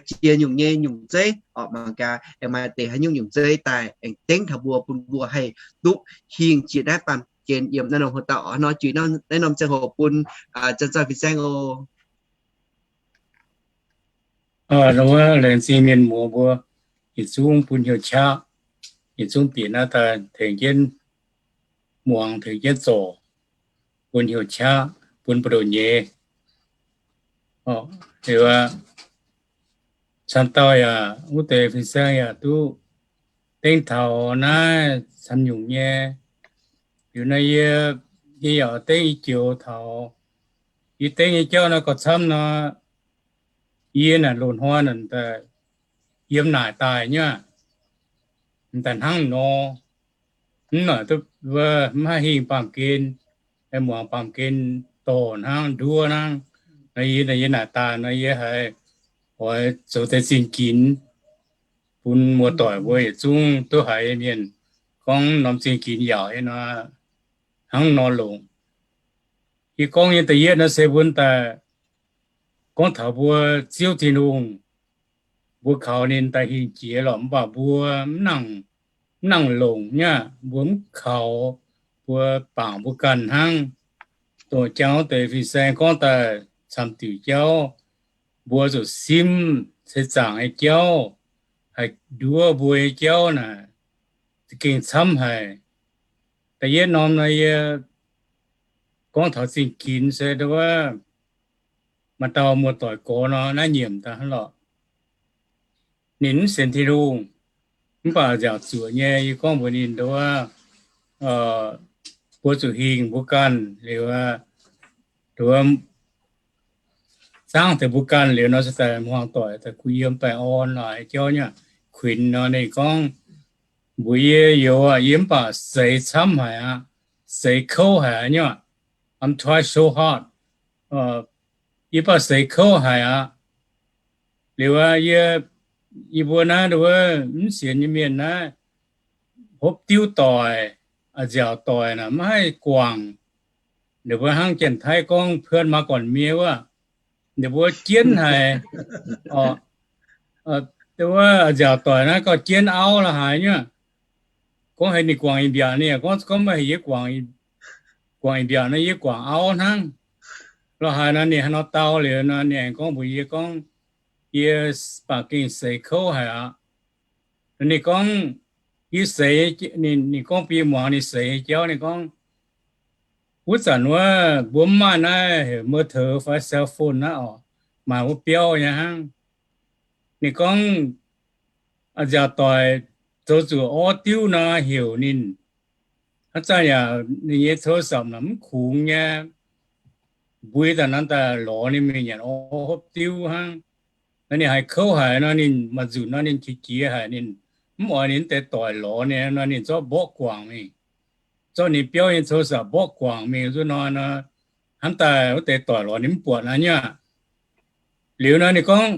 jiex nyungc nyei nyungc zeiv oc. Mangc gaax aengx maaih deix haaix nyungc nyungc zeiv daaih aengx dengv taux mbuo, bun mbuo haih duqv hingh jiex naaiv baamh gen yiem naaiv norm hoc dauh oc. Nor juix naaiv norm ziangh hoc bun zanc-zanc fin-saeng oc. Laengz zingh mienh muoz mbuo yietc zungv bun hnyouv qaqv, yietc zungv bieqc naaiv daaih tengx jienv muangx, tengx jienv zorc, bun hnyouv qaqv, bun buoz-ndoqv nyei. Liuz, camv dauh yaac, wuov deix fin-saeng yaac duqv dengv taux naaiv camv nyungc nyei. Liuz naaiv yie, yie yaac dengv i joux taux, yie dengv nyei jauv naaiv gorqv-camv nor, yie naaic loz-hnoi naaic yiem naaic daaih nyei, daaih hnangv nor, mv noic duqv, mv haih hingh baamh gen, muangx baamh gen dorh hnangv nduov hnangv. Nor yie, yie naaic daaih nor yie haiz oix zoux deix zingh ginx bun muoz-doic mbuo yietc zungv duqv haiz mienh gorngv norm zingh ginx yaauc nyei nor, hnangv nor longc. Yie gorngv nyei da'yietv nor se mbuo daaih gorngv taux mbuo Ziouv Tin-Hungh, mbuo kaux ninh daaih hingh jiex lorqc, mv baac mbuo mv nangc longc nyei, mbuo mv kaux, mbuo bangc mbuo ganh hnangv. Dongh jangx wuov deix fin-saeng gorngv daaih camv diuc jauv, mbuo zuqc simv seix zaangc nyei jauv, haih nduov mbuo nyei jauv naaic, za'gengh camv haic. Da'yietv norm nor yie gorngv taux zingh ginx se nduov, maaih dauh muoz-doic gorx nor naaiv nyiemc daaih hnangv lorqc. Ninh mv sienx Tin-Hungh, mv baac nziaauc zuoqc nyei. Yie gorngv mbuox ninh nduov, mbuo zuqc hingh mbuo ganh liuz, nduov, zaangv deix mbuo ganh liuz nor se daaih hmuangx doic daaih kuh yiem baengh orn laaix jauv nyei. Kuinx nor ninh gorngv, mbuox yie, youz aac, yie mv baac seix camv haic aqv, seix kouv haic nyei. I'm try so hard. Yie mv baac seix kouv haic aqv. Liuz aqv, yie, yie mbuo naaiv nduov mv sienx nyei mienh naaiv, hopv diuv doic, a'nziaauc doic naaic maiv haih guangc. Ninh mbuo hnangv Janx-Taiv gorngv เพื่อนมาก่อนเมีย wuov, ninh mbuo jienv haic. Wuov a'nziaauc doic naaiv gauh jienv auv la'haaix nyei. Gorngv heuc ninh guangc ih mbiaauc, ninh gorngv, gorngv maiv heuc yie guangc ih mbiaauc nor, yie guangc auv hnangv. La'haaix nor ninh haaix nor dau liuz nor, ninh aengx gorngv mbuox yie gorngv, yie baac gengh seix kouv haic aqv. Ninh gorngv, yie seix, ninh gorngv bun yie muangx ninh seix nyei jauv. Ninh gorngv, wuov zanc wuov mbuo mv maaih naaiv heuc มือถือ fai cell phone naaiv oc, maaih wuov biauv nyei hnangv. Ninh gorngv, a'nziaauc doic zoux zuqc orv diuv nor heuc ninh. Hnangv zanc yaac ninh nyei โทรศัพท์ naaic mv kungx nyei, mbui daaih nanv daaih lorz ninh mingh nyanc orv hopv diuv hnangv. Nor ninh haiz kouv haic nor, ninh maaih nzunc nor ninh qiex jiez haic, ninh mv oix ninh deix doic lorz ninh nor, ninh zorqv mborqv guangc mingh, zorqv ninh biauv nyei โทรศัพท์ mborqv guangc mingh zuqc nor, hnamv daaih wuov deix doic lorz ninh mv buatc naaiv nyei aqv. Liuz nor ninh gorngv,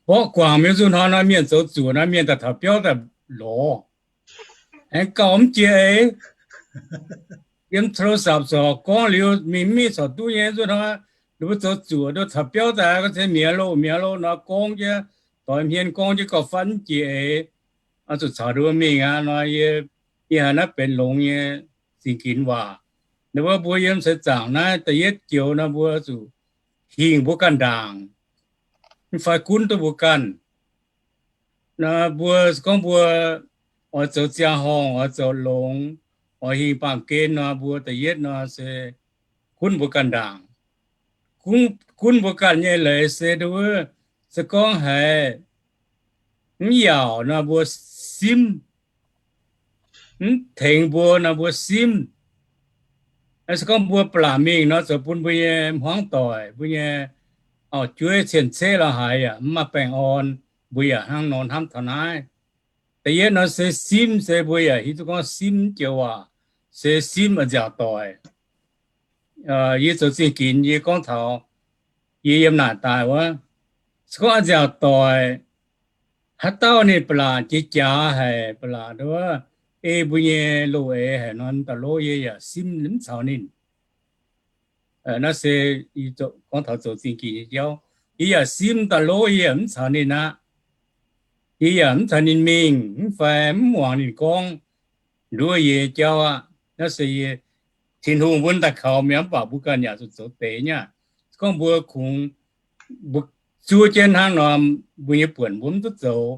mborqv guangc mingh zuqc nor, nor mienh zoux zuqc nor, mienh daaih taux biauv daaih lorz. Aengx gauh mv jiex eix. Yiem โทรศัพท์ corc gorngv liuz mingh mv mingh corc duqv nyei zuqc nor, ninh mbuo zoux zuqc nduov taux biauv daaih gorngv se mi'aqv loh, mi'aqv loh nor gorngv jienv, doix hmien gorngv jienv gauh fatv mv jiex eix. Oix zuqc caux nduov mingh aqv nor, yie, yie haiz naaiv benx longx nyei zingh ginx waac. Ninh mbuo, mbuo yiem seix zaangc naaiv da'yietv joux nor mbuo zuqc hingh mbuo ganh ndaangc, mv fai gunv duqv mbuo ganh. Nor mbuo gorngv mbuo oix zoux ziangh horngh, oix zoux longx, oix hingh baamh gen nor, mbuo da'yietv nor se gunv mbuo ganh ndaangc. Gunv, gunv mbuo ganh nyei leiz se nduov, se gorngv haiz mv yaauc nor mbuo simv, mv tengx mbuo nor mbuo simv. Se gorngv mbuo ba'laqc mingh nor zoux bun mbuo nyei hmuangv doic, mbuo nyei auv-jueiv cien-ceqv la'haaix yaac mv maaih baengh orn, mbuo yaac hnangv nor hnamv taux naaiv. Da'yietv nor se simv, se mbuo yaac hiuv duqv gorngv simv joux waac se simv a'nziaauc doic. Yie zoux zingh ginx yie gorngv taux yie yiem naaic daaih wuov, se gorngv a'nziaauc doic haaix dauh ninh ba'laqc jiex jaax haic, ba'laqc nduov ei mbuo nyei loz-eix haic nor, da'lov yie yaac simv mv caux ninh. Naaiv se gorngv taux zoux zingh ginx nyei jauv. Yie yaac simv da'lov yie yaac mv caux ninh aqv. Yie yaac mv caux ninh mingh, mv fai mv muangx ninh gorngv nduov yie nyei jauv aqv. Naaiv se yie, Tin-Hungh mbuo daaih kaux mienh mv baac mbuo ganh yaac zuqc zoux deix nyei aqv. Se gorngv mbuo kungx, mbuo zuov jienv hnangv nor, mbuo nyei buonc mbuo mv duqv zoux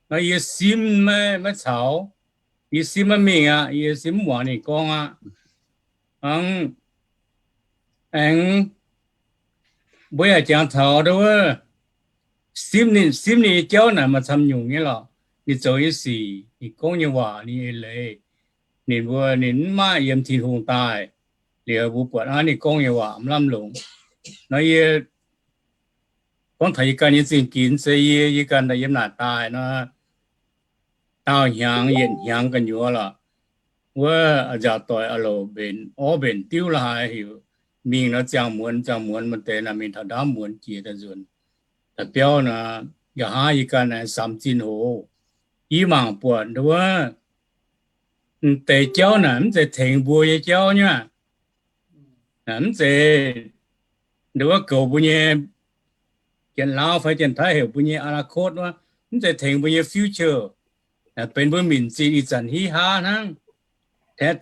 nor, yie simv maiv, maiv caux. Yie simv maiv mingh aqv. Yie simv mv muangx ninh gorngv aqv. Hnangv, aengx mbuo yaac jangx taux nduov, simv ninh, simv ninh nyei jauv naaic maaih camv nyungc nyei lorqc. Ninh zoux nyei sic, ninh gorngv nyei waac, ninh eix leiz, ninh mbuo, ninh mv maaih yiem Tin-Hungh daaih, liuz mbuo buatc hnangv ninh gorngv nyei waac mv lamh longx. Nor yie gorngv taux yie ganh nyei zingh ginx se yie, yie ganh daaih yiem naaic daaih nor, daauh hnyangx yietc hnyangx gu'nyuoz lorqc. Wuov a'nziaauc doic a'louc mbenc orv mbenc diuv la'haaix heuc mingh nor ziangh muonz, ziangh muonz maaih deix naaic mingh taux ndaamv muonz jiex daaih nzuonx daaih biauv nor, nqa'haav yie ganh aengx samx zinh hoc. Yie mangc buatc nduov, m'deix jauv naaic mv zeiz tengx mbuo nyei jauv nyei aqv. Mv zeiz nduov goux mbuo nyei, Janx-Lauv fai Janx-Taiv heuc mbuo nyei อนาคต wuov, mv zeiz tengx mbuo nyei future, benx mbuo minc zinh ih zanc hiv haav hnangv.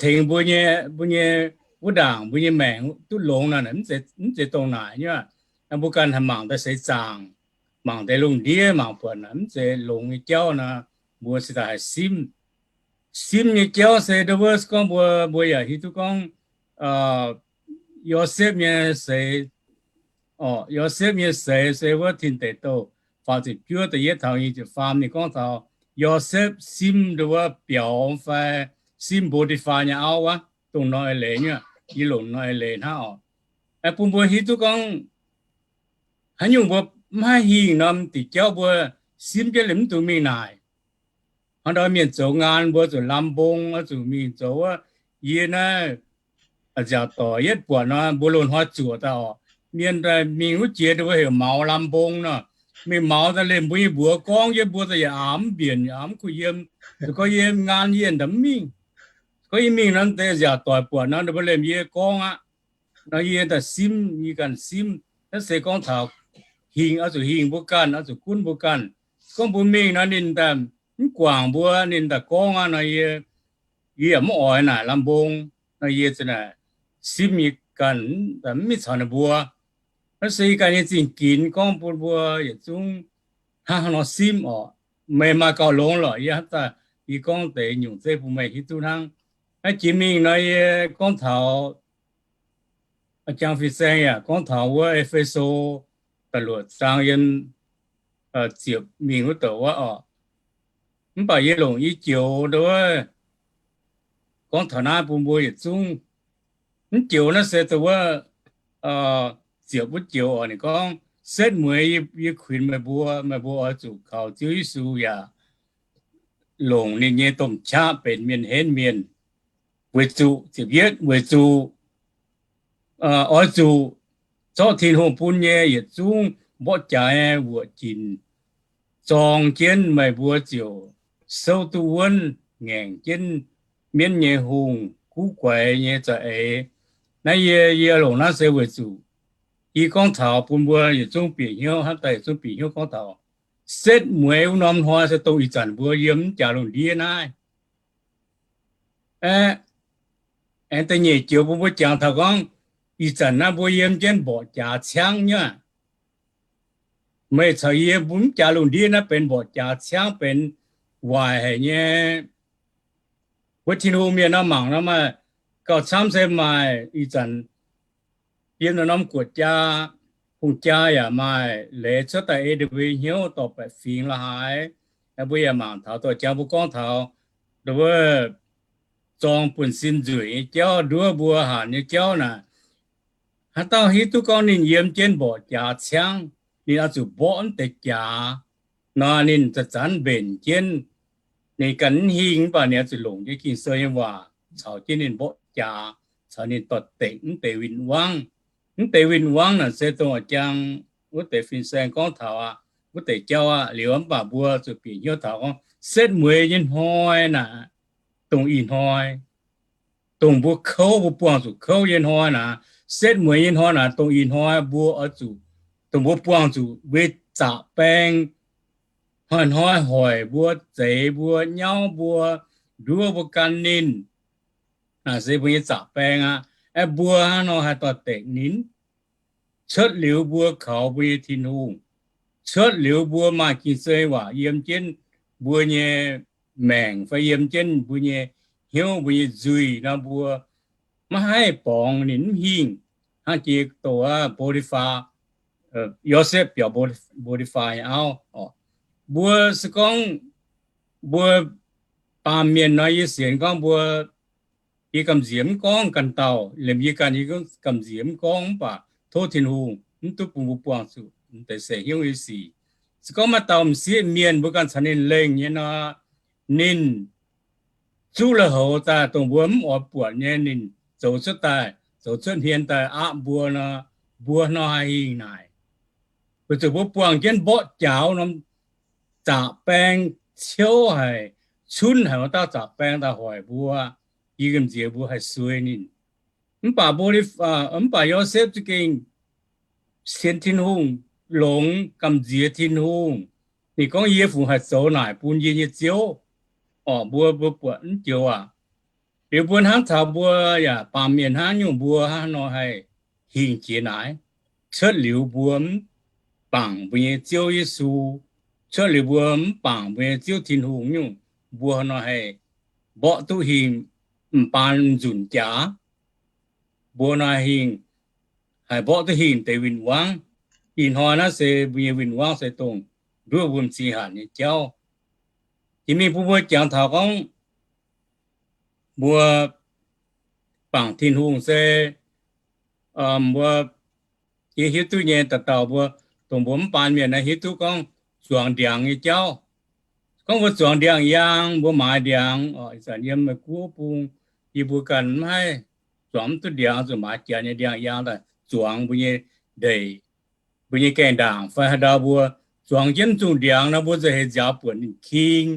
Tengx mbuo nyei, mbuo nyei wuov ndaangc, mbuo nyei maengc duqv longx nor, mv zeiz dongh naaic nyei. Mbuo ganh haih mangc daaih seix zaangc, mangc deix lungh ndiev, mangc buatc naaic mv zeiz longx nyei jauv nor, mbuo se daaih haih simv. Simv nyei jauv se nduov, se gorngv mbuo, mbuo yaac hiuv duqv gorngv, Yosepv nyei seix, Yosepv nyei seix se wuov Tin Deic Douh faah ziepc juov da'yietv taux nyic ziepc faam ninh gorngv taux Yosepv simv nduov biaux fai simv Mbo^ti^faa nyei auv wuov, dongh norm eix leiz nyei, yie longc norm eix leiz hnangv oc. Bun mbuo hiuv duqv gorngv haaix nyungc mbuo mv haih hingh norm diuc jauv mbuo simv jienv liemh mv dungx mingh naaic. Hnangv ndau mienh zoux ngaan mbuo zuqc lamh mbong, zuqc mingh zoux wuov, yie naaiv a'nziaauc doic yietv buatc nor, mbuo loz-hnoi zuoqc daaih oc. Mienh daaih mingh wuov jiex mbuo heuc maux lamh mbong nor, mingh maux daaih liemh mbuo nyei mbuox gorngv jienv mbuo daaih yaac aapv mv mbienc, yaac aapv mv kuh yiem. Se gorngv yie ngaan yie ndaaih mv mingh. Gorngv yie mingh nor, deix a'nziaauc doic buatc nor, ninh mbuo liemh yie gorngv aqv. Nor yie daaih simv, yie ganh simv. Naaiv se gorngv taux hingh, oix zuqc hingh mbuo ganh, oix zuqc gunv mbuo ganh. Gorngv mbuo mingh nor ninh daaih mv guangc mbuo, ninh daaih gorngv aqv nor, yie, yie yaac mv oix naaic lamh mbong. Nor yie za'naaic simv yie ganh, mv mingh caux ninh mbuo. Naaiv se yie ganh nyei zingh ginx gorngv bun mbuo yietc zungv hnangv haaix nor simv oc. Meih maaih gauh longx lorqc, yie hnamv daaih yie gorngv deix nyungc zeiv bun meih hiuv duqv hnangv. Naaiv jiex mingh nor yie gorngv taux, jang fin-saeng yaac gorngv taux wuov E^fe^so da'luoqc zaang yiem ziepc mingh wuov douc wuov oc. Mv baac yie longc i joux nduov gorngv taux naaiv bun mbuo yietc zungv. Mv joux naaiv se dongh wuov ziepc wuov joux oc. Ninh gorngv, Setv mueiz yie kuinx meih mbuo, meih mbuo oix zuqc kaux Ziouv Yesu yaac longc ninh nyei domh qaqv benx mienh henv mienh. Weic zuqc, ziepc yietv, weic zuqc oix zuqc zorqv Tin-Hungh bun nyei yietc zungv mborqv jaax nyei wuoqc ginc zorng jienv, meih mbuo ziouc souv duqv wuonv, ngaengc jienv mienv nyei hungh, guv guaix nyei za'eix. Naaiv yie, yie longc naaiv se weic zuqc yie gorngv taux bun mbuo yietc zungv bieqc hnyouv, hnamv daaih yietc zungv bieqc hnyouv gorngv taux setv mueiz wuov norm hnoi se dongh ih zanc mbuo yiem mv jaax lungh ndiev naaiv. Aeqv, aengx da'nyeic joux bun mbuo jangx taux gorngv ih zanc naaiv mbuo yiem jienv mborqc jaax ciangv nyei aqv. Meih caux yie mbuo mv jaax lungh ndiev naaiv benx mborqc jaax ciangv, benx waaic haic nyei. Wuov Tin-Hungh mienh nor mangc nor maaih gauh camv se maaih ih zanc yiem norm guoqv jaa, hungh jaa yaac maaih leiz cuotv daaih ei mbuo hnyouv dorh baeqc fingx la'haaix. Mbuo yaac mangc taux dorh jangx mbuo gorngv taux wuov zorng buonv-sin nzueic nyei jauv, nduov mbuo hanc nyei jauv naaic. Haaix dauh hiuv duqv gorngv ninh yiem jienv mborqc jaax ciangv, ninh oix zuqc mborqv mv deix jaax nor, ninh zanc-zanc mbenc jienv. Ninh ganh mv hingh mv baac ninh oix zuqc longc jienv Ging-Sou nyei waac caux jienv ninh mborqv jaax, caux ninh doix-dekc mv deix win-wangv. Mv deix win-wangv naaic se dongh a'jang wuov deix fin-saeng gorngv taux aqv, wuov deix jauv aqv. Liuz mv baac mbuo zuqc bieqc hnyouv taux gorngv setv mueiz nyei hnoi naaic, dongh ih hnoi, dongh mbuo kouv, mbuo buangh zuqc kouv nyei hnoi naaic, setv mueiz nyei hnoi naaic, dongh ih hnoi mbuo oix zuqc, dongh mbuo buangh zuqc mbuo nyei zaqc baeng, hnoi-hnoi hoic mbuo, zeix mbuo, nyauv mbuo, nduov mbuo gan ninh. Naaic se mbuo nyei zaqc baeng aqv. Aeqv, mbuo hnangv nor haih doix-dekc ninh? Cuotv liuz mbuo kaux mbuo nyei Tin-Hungh, cuotv liuz mbuo maaih Ging-Sou waac yiem jienv mbuo nyei maengc fai yiem jienv mbuo nyei hnyouv, mbuo nyei nzuih nor, mbuo maiv haih borngz ninh mv hingh. Hnangv jiex doqc aqv, Bodi^faa, Yosepv biaux Bodi^faa nyei auv. Mbuo se gorngv mbuo baamh mienh nor, yie sienx gorngv mbuo, yie gamh nziex mv gorngv ganh dauh, liemh yie ganh, yie gamh nziex mv gorngv, mv baac tov Tin-Hungh mv duqv bun mbuo buangh zuqc deix seix hnyouv nyei sic. Se gorngv maaih dauh m'sieqv mienh mbuo ganh caux ninh lengh nyei nor, ninh zuqv lui-houx daaih dongh mbuo mv oix buatc nyei, ninh zoux cuotv daaih, zoux cuotv hmien daaih aqv mbuo nor, mbuo nor haih hingh naaic? Weic zuqc mbuo buangh jienv mborqv jaax norm zaqc baeng ciouv haic, cunv haic wuov dauh zaqc baeng daaih hoic mbuo, yie gamh nziex mbuo haih suei ninh. Mv baac mbuo, mv baac Yosepv za'gengh sienx Tin-Hungh, longx gamh nziex Tin-Hungh. Ninh gorngv, Yie fungc haih zoux naaic bun yie nyei ziouv? Orqc, mbuo, mbuo buatc mv joux aac. Liuz mbuo hnamv taux mbuo yaac baamh mienh hnangv nyungc, mbuo hnangv nor haih hingh jiex naaic. Cuotv liuz mbuo mv bangc mbuo nyei Ziouv Yesu, cuotv liuz mbuo mv bangc mbuo nyei Ziouv Tin-Hungh nyungc, mbuo nor haih mborqv duqv hingh m'baan nzunc jaax. Mbuo nor hingh, haih mborqv duqv hingh deix win-wangv. Ih hnoi naaiv se mbuo nyei win-wangv se dongh nduov mbuo m'zing hanc nyei jauv. Jiex mingh bun mbuo jangx taux gorngv mbuo bangc Tin-Hungh se, mbuo, yie hiuv duqv nyei, dauh dauh mbuo, dongh mbuo mv baan mienh naaiv hiuv duqv gorngv zuangx ndiangx nyei jauv. Gorngv mbuo zuangx ndiangx-yaang, mbuo maaiz ndiangx, ih zanc yiem Meiv Guoqv bung, yie mbuo ganh mv haih zuangx mv duqv ndiangx, zuqc maaiz janx nyei ndiangx-yaang daaih zuangx mbuo nyei ndeic, mbuo nyei gaengh ndaangc. Fai haaix ndau mbuo zuangx jienv mv zungh ndiangx nor, mbuo nzauh heix nziaaux buonc ninh king.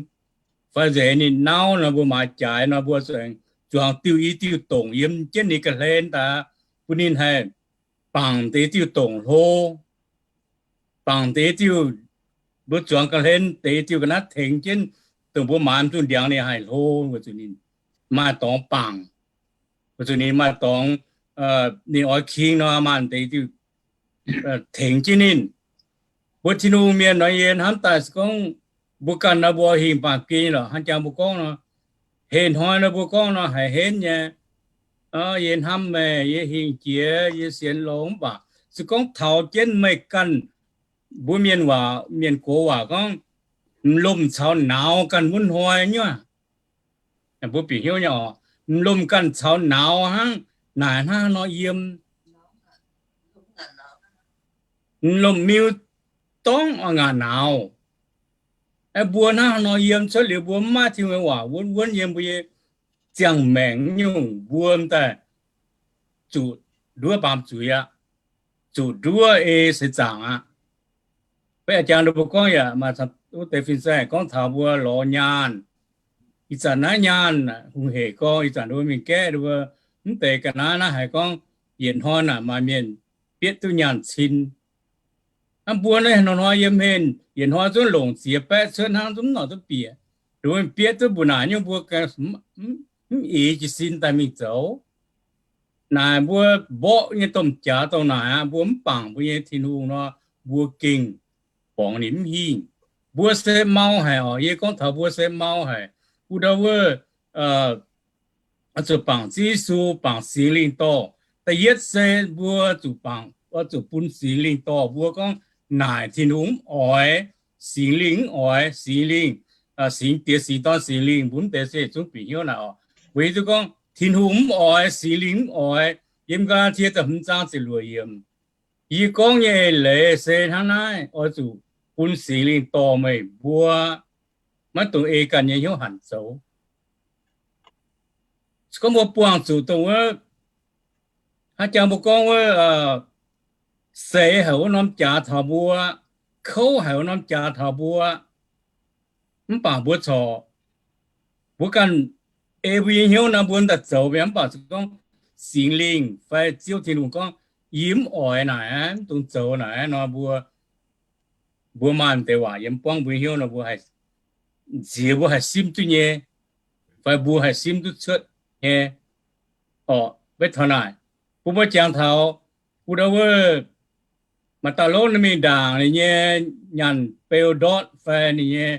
Fai nzauh heix ninh nauv nor, mbuo maaiz jaaix nor, mbuo zuangx diuh i diuh dongc yiem jienv ninh ga'hlen daaih, bun ninh haih bangc deix diuh dongc hlo, bangc deix diuh, mbuo zuangx ga'hlen deix diuh ga'naaiv tengx jienv, dongh mbuo maaiz mv zungh ndiangx ninh haih hlo, weic zuqc ninh maaih dorngx bangc, weic zuqc ninh maaih dorngx, ninh oix king nor, maaih deix diuh tengx jienv ninh. Mbuo Tin-Hungh mienh nor, yie hnamv daaih se gorngv mbuo ganh nor, mbuo hingh baamh gen lorqc, hnangv jangx mbuo gorngv nor, heh hnoi nor mbuo gorngv nor haiz henv nyei, yie hnamv meih, yie hingh jiex, yie sienx longx, mv baac se gorngv taux jienv meih ganh, mbuo mienh waac, mienh gox waac gorngv, m'lomh caux nauz ganh wuov hnoi nyuoz. Mbuo bieqc hnyouv nyei oc, m'lomh ganh caux nauz hnangv, naaic hnangv nor yiem. M'lomh miu dorngv ngaatc nauz. Aeqv, mbuo hnangv nor yiem cuotv liuz, mbuo mv maaih Tin-Hungh nyei waac wuonv wuonv yiem mbuo nyei ziangh maengc nyungc, mbuo m'daaih zuqc nduov baamz zuiz aqv, zuqc nduov ei seix zaangc aqv. Beiv a'jangx ninh mbuo gorngv yaac maaih wuov deix fin-saeng gorngv taux mbuo lorz nyaanh. Ih zanc naaiv nyaanh hungh hec gorngv, ih zanc mbuo mingh gaeqv mbuo mv deix ga'naaiv naaiv haiz gorngv yietc hnoi naaic maaih mienh bietv duqv nyaanh cin. Hnangv mbuo naaiv hnoi-hnoi yiem hmien, yietc hnoi zungv longc ziex baeqv cuotv hnangv, zungv mv norqc duqv bieqc. Ninh mbuo bietv duqv mbuo naaic nyungc, mbuo mv eix jiez sin daaih mingh zoux. Naaic mbuo mborqv nyei domh jaax dongh naaic aqv, mbuo mv bangc mbuo nyei Tin-Hungh nor, mbuo gengh borngz ninh mv hingh. Mbuo se mau haic oc. Yie gorngv taux mbuo se mau haic. Wuov ndau wuov, zuqc bangc Ziouv Yesu, bangc Singx Lingh dorh. Da'yietv se mbuo zuqc bangc, zuqc bun Singx Lingh dorh mbuo. Gorngv naaic Tin-Hungh mv oix, Singx Lingh mv oix, Singx Lingh, Singx Diex, Singx Dorn, Singx Lingh, mbuo mv deix se zungv bieqc hnyouv naaic oc. Weic zuqc gorngv Tin-Hungh mv oix, Singx Lingh mv oix. Yiem Gaa^laa^tie da'hmz zaang ziepc luoqc yiemc, yie gorngv nyei eix leiz se hnangv naaiv, oix zuqc bun Singx Lingh dorh meih mbuo, maiv dungx ei ganh nyei hnyouv hanc zoux. Se gorngv mbuo buangh zuqc dongh wuov Hnangv jang mbuo gorngv wuov, seix haic wuov norm jaax taux mbuo, kouv haic wuov norm jaax taux mbuo, mv baac mbuo corc, mbuo ganh ei mbuo nyei hnyouv nor mbuo daaih zoux mi'aqv. Mv baac se gorngv Singx Lingh fai Ziouv Tin-Hungh gorngv, yie mv oix naaic, mv dungx zoux naaic nor, mbuo, mbuo maaih deix waac yiem buangv mbuo nyei hnyouv nor, mbuo haih nziex, mbuo haih simv duqv nyei, fai mbuo haih simv duqv cuotv nyei. Orqc, maiv taux naaic, bun mbuo jangx taux bun ndau wuov maaih dauh lov ninh mingh ndaangc ninh nyei nyaanh beu ndortv fai ninh nyei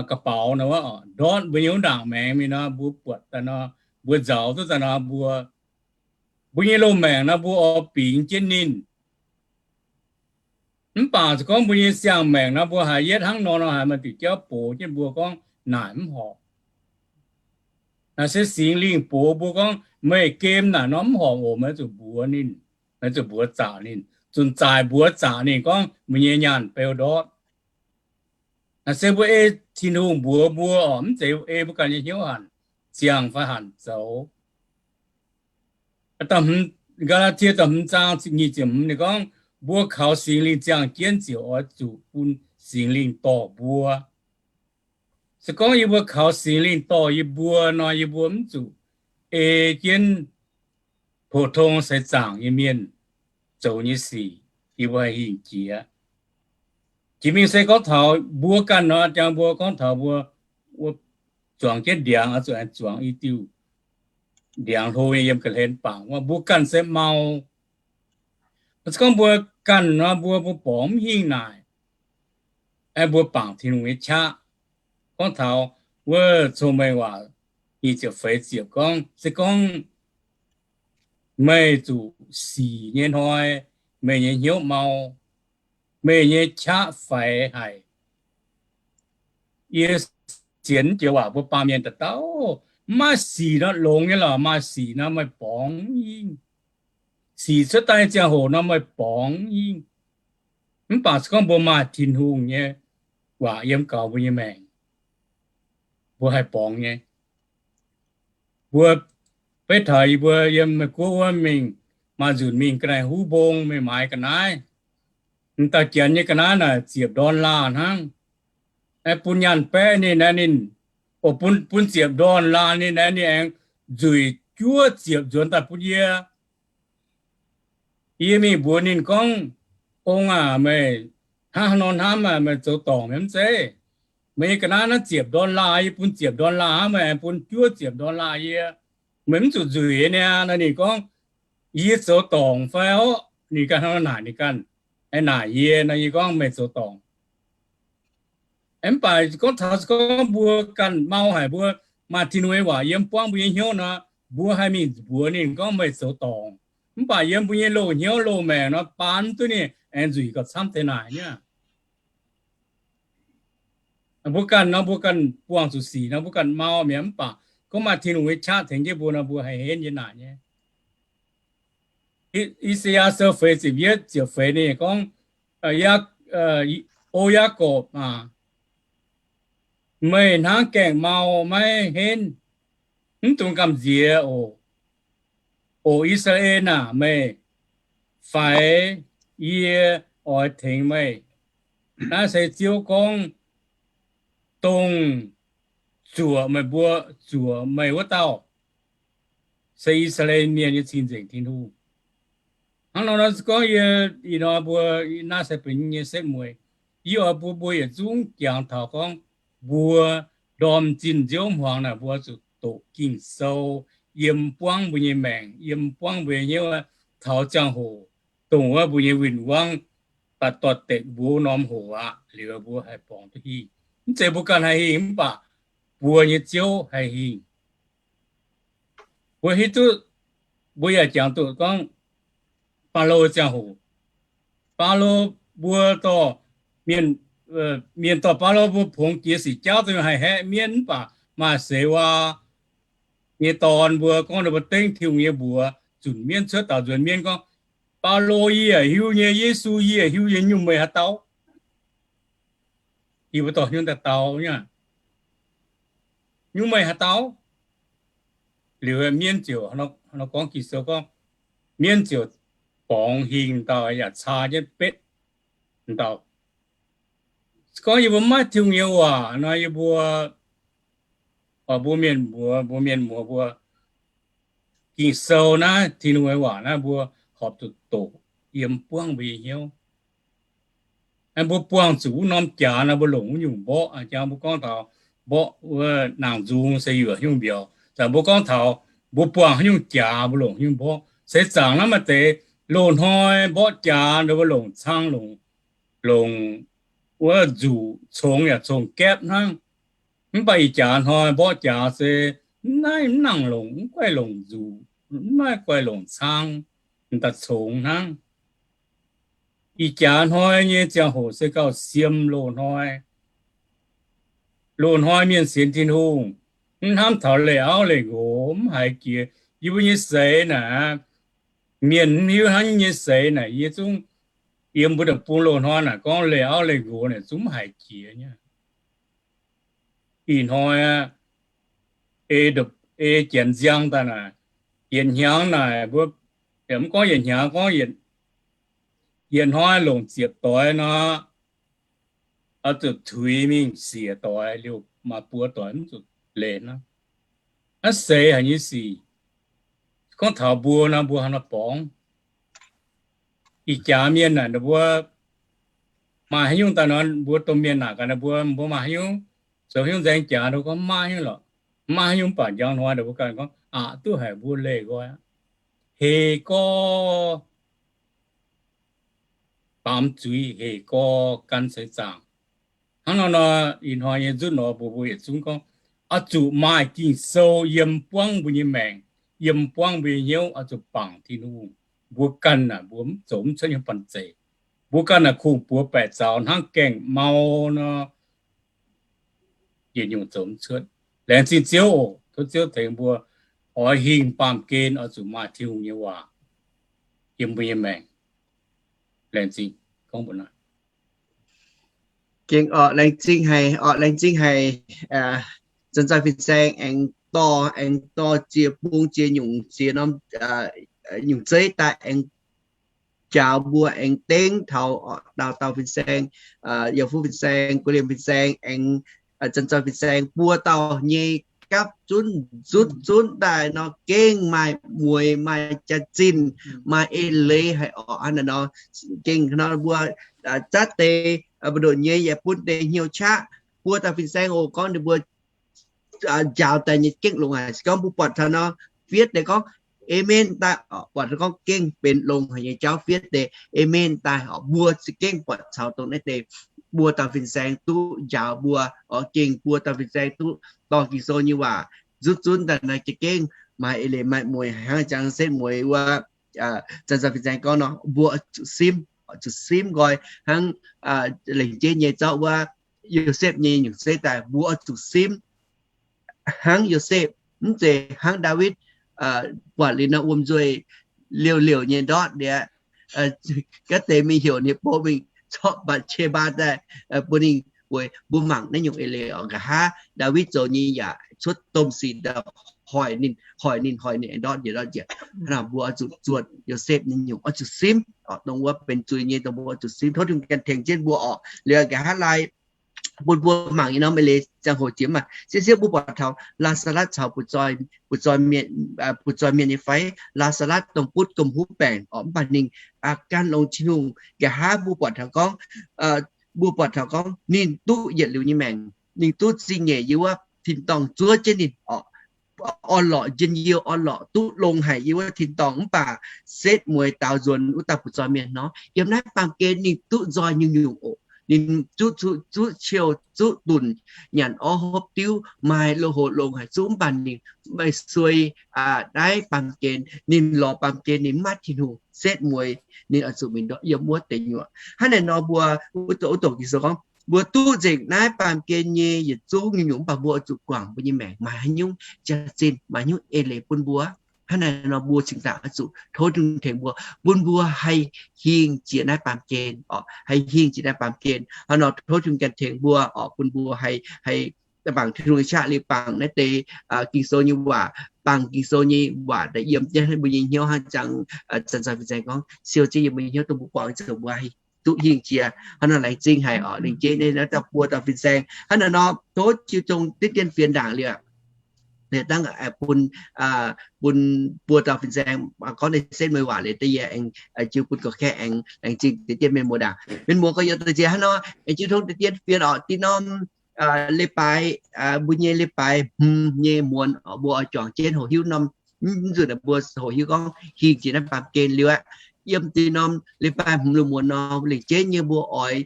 ga'baux nor, ndortv mbuo nyei wuov ndaangc maengx mingh nor, mbuo buatc daaih nor, mbuo nzaaux duqv daaih nor, mbuo, mbuo nyei loz-maengc nor mbuo oix bingx jienv ninh. Mv baac se gorngv mbuo nyei siang-maengc nor mbuo haiz yietv hnangv nor nor haiz maaih diuc jauv box jienv mbuo gorngv naaic mv horpc. Naaiv se Singx Lingh box mbuo gorngv meih gem naaic nor mv horpc oc, meih zuqc mbuox ninh, meih zuqc mbuox zaqc ninh, zunc zaaic mbuox zaqc ninh gorngv meih nyei nyaanh beu ndortv. Naaiv se mbuo ei Tin-Hungh mbuox mbuo oc, mv zeiz ei mbuo ganh nyei hnyouv hanc ziangh fai hanc zoux. Gaa^laa^tie da'hmz zaang nyic ziepc hmz ninh gorngv, mbuo kaux Singx Lingh ziangh jienv ziouc oix zuqc bun Singx Lingh dorh mbuo. Se gorngv yie mbuo kaux Singx Lingh dorh yie mbuo nor, yie mbuo mv zuqc ei jienv pou tong seix zaangc nyei mienh zoux nyei sic, yie mbuo haih hingh jiex. Jiex mingh se gorngv taux mbuo ganh nor, jang mbuo gorngv taux mbuo, mbuo zuangx jienv ndiangx, oix zuqc aengx zuangx i diuh ndiangx hlo nyei yiem ga'hlen bangc wuov, mbuo ganh se mau. Se gorngv mbuo ganh nor, mbuo, mbuo borngz mv hingh naaic, aengx mbuo bangc Tin-Hungh nyei qaqv. Gorngv taux wuov Cong-Mengh Waac nyic ziepc feix ziepc gorngv, se gorngv meih zuqc sic nyei hnoi, meih nyei hnyouv mau, meih nyei qaqv faix haic. Yie sienx joux waac mbuo baamh mienh dauh dauh, mv maaih sic nor longx nyei lorqc, maaih sic nor meih borngz hingh. Sic cuotv daaih nyei ziangh hoc nor meih borngz hingh. Mv baac se gorngv mbuo maaih Tin-Hungh nyei waac yiem gaux mbuo nyei maengc, mbuo haih borngz nyei. Mbuo beiv taux yie mbuo yiem Meiv Guoqv wuov mingh, maaih nzunc mingh ga'naaiv huv mbong mingh maaiz ga'naaiv. M'dauh janx nyei ga'naaiv naaic ziepc ndorn laah hnangv. Aengx bun nyaanh baeqv ninh, aengx ninh, o, bun, bun ziepc ndorn laah ninh, aengx ninh aengx nzueic juov ziepc nzuonx daaih bun yie. Yie mingh mbuox ninh gorngv, Ong aac, meih hnangv haaix nor hnamv aac, meih zoux dorngc mv zeiz? Meih nyei ga'naaiv naaiv ziepc ndorn laah, yie bun ziepc ndorn laah hnangv, meih aengx bun juov ziepc ndorn laah yie. Meih mv zuqc nzueic niaa. Nor ninh gorngv, Yie zoux dorngc fai orqc? Ninh ganh hnangv naaic ninh ganh, aengx naaic yie nor, yie gorngv, Meih zoux dorngc. Mv baac gorngv taux se gorngv mbuo ganh mau haic, mbuo maaih Tin-Hungh nyei waac yiem buangv mbuo nyei hnyouv nor, mbuo haih mingh mbuox ninh gorngv, Meih zoux dorngc. Mv baac yiem mbuo nyei loz-hnyouv loz-maengc nor, baan mv duqv ninh aengx nzueic gauh camv deix naaic nyei. Mbuo ganh nor, mbuo ganh buangh zuqc sic nor, mbuo ganh mau mi'aqv. Mv baac gorngv maaih Tin-Hungh nyei qaqv tengx jienv mbuo nor, mbuo haih henv nyei naaic nyei. I^saa^yaa sou feix ziepc yietv ziepc feix ninh gorngv, O Yaakopv aac, meih hnangv gaengh mau maiv henv, mv dungx gamh nziex oc. O I^saa^laa^en aac, meih faix, yie oix tengx meih. Naaiv se Ziouv gorngv, dongh zuoqc meih mbuo, zuoqc meih wuov dauh se I^saa^laa^en Mienh nyei Cing-Nzengc Tin-Hungh. Hnangv nor, nor se gorngv yie ih hnoi mbuo naaiv se benx nyei setv mueiz, yie oix bun mbuo yietc zungv jangx taux gorngv mbuo ndorm zinh nziouv hmuangx naaic mbuo zuqc doqc Ging-Sou yiem buangv mbuo nyei maengc, yiem buangv mbuo nyei hnyouv, taux ziangh hoc dongh wuov mbuo nyei win-wangv daaih dorh dekc mbuo norm hoc aqv, liuz mbuo haih borngz duqv hingh. Mv zeiz mbuo ganh haih hingh mv baac buo nyei Ziouv haih hingh. Mbuo hiuv duqv, mbuo yaac jangx duqv gorngv Faalo ziangh hoc, Faalo mbuo dorh mienh, mienh dorh Faalo mbuo pongx jiex sic jauv dongh haih haeqv mienv mv baac maaih seix waac nyei dorn mbuo gorngv ninh mbuo dengv Tin-Hungh nyei mbuox zunc mienv cuotv daaux nzuonx mienv gorngv, Faalo, yie hiuv nyei, Yesu yie hiuv nyei, nyungc meih haaix dauh? Yie mbuo dorh hnyouv daaih dau nyei, nyungc meih haaix dauh? Liuz mienv ziouc nor gorngv, Ging-Sou gorngv, mienv ziouc borngz hingh dauh yaac caa jienv betv dauh. Gorngv yie mbuo maiv Tin-Hungh nyei waac nor, yie mbuo, mbuo mienh muoz, mbuo mienh muoz mbuo, Ging-Sou naaiv, Tin-Hungh nyei waac naaiv, mbuo horpc zuqc doqc yiem buangv mbuo nyei hnyouv. Mbuo buangh zuqc wuov norm jaax nor, mbuo longc wuov nyungc mborqv. Jangx mbuo gorngv taux mborqv wuov naang-nzung se yuoqc haaix nyungc mbiauz. Zanc mbuo gorngv taux mbuo buangh haaix nyungc jaax, mbuo longc haaix nyungc mborqv. Seix zaangc naaiv maaih deix loz-hnoi mborqv jaax nor, mbuo longc cang, longc, longc wuov nzuqc congx yaac congx gaepv hnangv. Mv baac ih jaax hnoi mborqv jaax se naaiv mv nangc longc, mv guaih longc nzuqc, mv maaih guaih longc cang, m'daaih congx hnangv. Ih jaax hnoi nyei ziangh hoc se gauh siem loz-hnoi. Loz-hnoi mienh sienx Tin-Hungh, mv hnamv taux leih auv leih nqox, mv haiz jiex. Yie mbuo nyei seix naaic, mienh mv hiuv hnangv nyei seix naaic, yie zungv yiem mbuo deic-bung loz-hnoi naaic gorngv leih auv leih nqox naaic zungv mv haiz jiex nyei. Ih hnoi ei, ei janx nziang daaih naaic, yietc hnyangx naaic mbuo, mv gorngv yietc hnyangx, gorngv yietc hnoi longc ziepc doix nor, oix zuqc tuix mingh siec doix, liuz maaih buo doix mv zuqc leih nor. Naaiv seix haic nyei sic. Gorngv taux mbuo nor, mbuo hnangv nor borngz. Ih jaax mienh naaic, ninh mbuo maaih haaix nyungc daaih nor, mbuo domh mienh naaic gaax ninh mbuo, mbuo maaih haaix nyungc, zoux haaix nyungc nzaeng jaax, ninh mbuo gorngv maiv haaix nyungc lorqc, maiv haaix nyungc. Mv baac njang hnoi ninh mbuo ganh gorngv, aqc, duqv haic, mbuo leih nqoi aqv. Hec gorx, baamz zuiz, hec gorx, gan seix zaangc. Hnangv nor nor, ih hnoi nyei nzutv nor mbuo, mbuo yietc zungv gorngv, oix zuqc maaih Ging-Sou yiem buangv mbuo nyei maengc, yiem buangv mbuo nyei hnyouv, oix zuqc bangc Tin-Hungh. Mbuo ganh naaic, mbuo mv zoux mv cuotv nyei banh zeic. Mbuo ganh naaic kungx buoz baeqc zaux hnangv gaengh mau nor, yietc nyungc zoux mv cuotv. Laengz zingh Ziouv oc. Tov Ziouv tengx mbuo oix hingh baamh gen oix zuqc maaih Tin-Hungh nyei waac yiem mbuo nyei maengc. Laengz zingh, gorngv mbuo naaiv. Gengh orqc, laengz zingh haic, orqc, laengz zingh haic. Zanc-zanc fin-saeng aengx dorh, aengx dorh ziex bung ziex nyungc, ziex norm nyungc zeiv daaih aengx njaaux mbuo, aengx dengv taux dauh dauh fin-saeng, Yauh Fuqv fin-saeng, Guv Liemh fin-saeng, aengx Zanc-zanc fin-saeng, buo dauh nyei gapv zunv, zutv zunv daaih nor gengh maaih mueiz, maaih jaax-zinh, maaih eix leiz haic orqc. Hnangv naaiv nor, gengh nor mbuo zatv deix mbu'ndongx nyei yaac bun deix hnyouv qaqv. Buo dauh fin-saeng oc, gorngv ninh mbuo njaaux daaih nyei gengh longx haic. Se gorngv mbuo buatc taux nor, fiev deix gorngv amen daaih, buatc taux gorngv gengh benx longx haic nyei jauv, fiev deix amen daaih, mbuo za'gengh buatc caux dongh naaiv deix buo dauh fin-saeng duqv njaaux mbuo, oix gengh buo dauh fin-saeng duqv dorh Ging-Sou nyei waac nzutv zunv daaih naaiv za'gengh maaih eix leiz maaih mueiz hnangv jangx setv mueiz wuov Zanc-zanc fin-saeng gorngv nor, mbuo oix zuqc simv, oix zuqc simv nqoi hnangv lengc jeiv nyei zorqv wuov Yosepv nyei nyungc zeiv daaih, mbuo oix zuqc simv hnangv Yosepv, mv zeiz hnangv Ndaawitv buatc liuz nor wuom nzuih liouh liouh nyei ndortv liuz, gaav deix mingh heuc ninh bou mingh zorqv Mbatc^se^mbaa daaih bun ninh weic mbuo mangc naaiv nyungc eix leiz oc. Nqa'haav Ndaawitv zoux nyei yaac cuotv domh sic daaih hoic ninh, hoic ninh, hoic ninh ndortv njiec ndortv njiec. Hnangv naaic mbuo oix zuqc zuotc Yosepv nyei nyungc, oix zuqc simv oc. Dongh wuov benx zuiz nyei dongh mbuo oix zuqc simv. Tov Tin-Hungh ganh tengx jienv mbuo oc. Liuz nqa'haav laai bun mbuo mangc nyei norm eix leiz ziangh hoc jiex maah. Sieqv sieqv mbuo buatc taux Laa^saa^latv caux butv-zoih mienh, butv-zoih mienh nyei fai? Laa^saa^latv dongh butv gomh huv baengc oc, mv baac ninh gan longx Tin-Hungh. Nqa'haav mbuo buatc taux gorngv, mbuo buatc taux gorngv ninh duqv yietc liuz nyei maengc, ninh duqv zingh nyeic yiem wuov tin-dorngh zuov jienv ninh oc. Orn-lorqc njien-youh, orn-lorqc duqv longx haic yiem wuov tin-dorngh, mv baac setv mueiz daaux nzuonx wuov dauh butv-zoih mienh nor, yiem naaiv baamh gen ninh duqv nzoih nyungc-nyungc oc. Ninh zuqv, zuqv ciou, zuqv dunc, nyanc orv hopv diuv, maaih loz-hoz longx haic zuqv, mv baac ninh meih suei naaiv baamh gen, ninh lorz baamh gen ninh maiv maaih Tin-Hungh, setv mueiz ninh oix zuqc mingh ndortv yiem wuov deic nyuoqc. Hnangv naaiv nor mbuo wuov dongh Ging-Sou gorngv mbuo duqv nzengc naaiv baamh gen nyei yietc zungv nyungc-nyungc, mv baac mbuo oix zuqc guangc mbuo nyei maengc maaih haaix nyungc jaax-zinh, maaih haaix nyungc eix leiz bun mbuo. Hnangv naaiv nor mbuo cingx daaih oix zuqc tov Tin-Hungh tengx mbuo, bun mbuo haih hingh jiex naaiv baamh gen oc, haih hingh jiex naaiv baamh gen. Hnangv nor tov Tin-Hungh ganh tengx mbuo oc, bun mbuo haih, haih mangc Tin-Hungh nyei qaqv liuz bangc naaiv deix Ging-Sou nyei waac, bangc Ging-Sou nyei waac daaih yiem jienv mbuo nyei hnyouv hnangv jangx Zanc Zoih Fin-Saeng gorngv, siou jienv yiem mbuo nyei hnyouv dongh mbuo buangh zoux mbuo haih duqv hingh jiex. Hnangv nor laengz zingh haic orqc. Lengc jeiv nyei naaiv dauh buo dauh fin-saeng hnangv naaiv nor, tov jiu tong diqv dien fienx ndaangc liuz, liuz dangh bun, bun buo dauh fin-saeng gorngv ninh setv mueiz waac liuz deix yie aengx jiu bun gorqv-kaeqv aengx laengz zingh deix dien mienh muoz ndaangc. Mienh muoz gorx-youz daaih nziex hnangv nor, aengx jiu tong deix dien fienx orqc. Dih norm leiz-baaix, mbuo nyei leiz-baaix hmz nyei muonz orqc, mbuo oix juangc jienv hoqc hiuv norm, mv nzunc mbuo hoqc hiuv gorngv hingh jiex naaiv baamh gen liuz aqv. Yiem dih norm leiz-baaix hmz liuz muonz nor, lengc jeiv nyei mbuo oix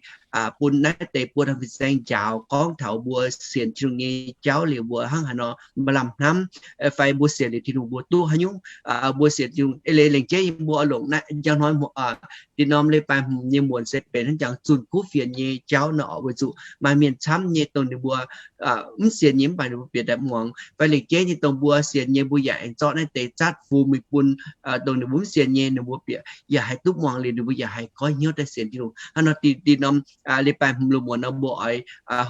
bun naaiv deix buo dauh fin-saeng njaaux gorngv taux mbuo sienx Tin-Hungh nyei jauv liuz mbuo hnangv haaix nor maaih lamh hnamv, fai mbuo sienx liuz Tin-Hungh mbuo duqv haaix nyungc, mbuo sienx Tin-Hungh eix leiz lengc jeiv mbuo oix longc naaiv njang hnoi dih norm leiz-baaix hmz nyei muonz se benx hnangv jangx zunh kuv fienx nyei jauv nor orqc, weic zuqc maaih mienh camv nyei dongh ninh mbuo mv sienx nyei mv baac ninh mbuo bieqc daaih muangx, fai lengc jeiv nyei dongh mbuo sienx nyei mbuo yaac aengx zorqv naaiv deix zatv fungx mingh bun dongh ninh mbuo mv sienx nyei, ninh mbuo bieqc yaac haih duqv muangx liuz ninh mbuo yaac haih goiv hnyouv daaih sienx Tin-Hungh. Hnangv nor dih norm leiz-baaix hmz liuz muonz nor mbuo oix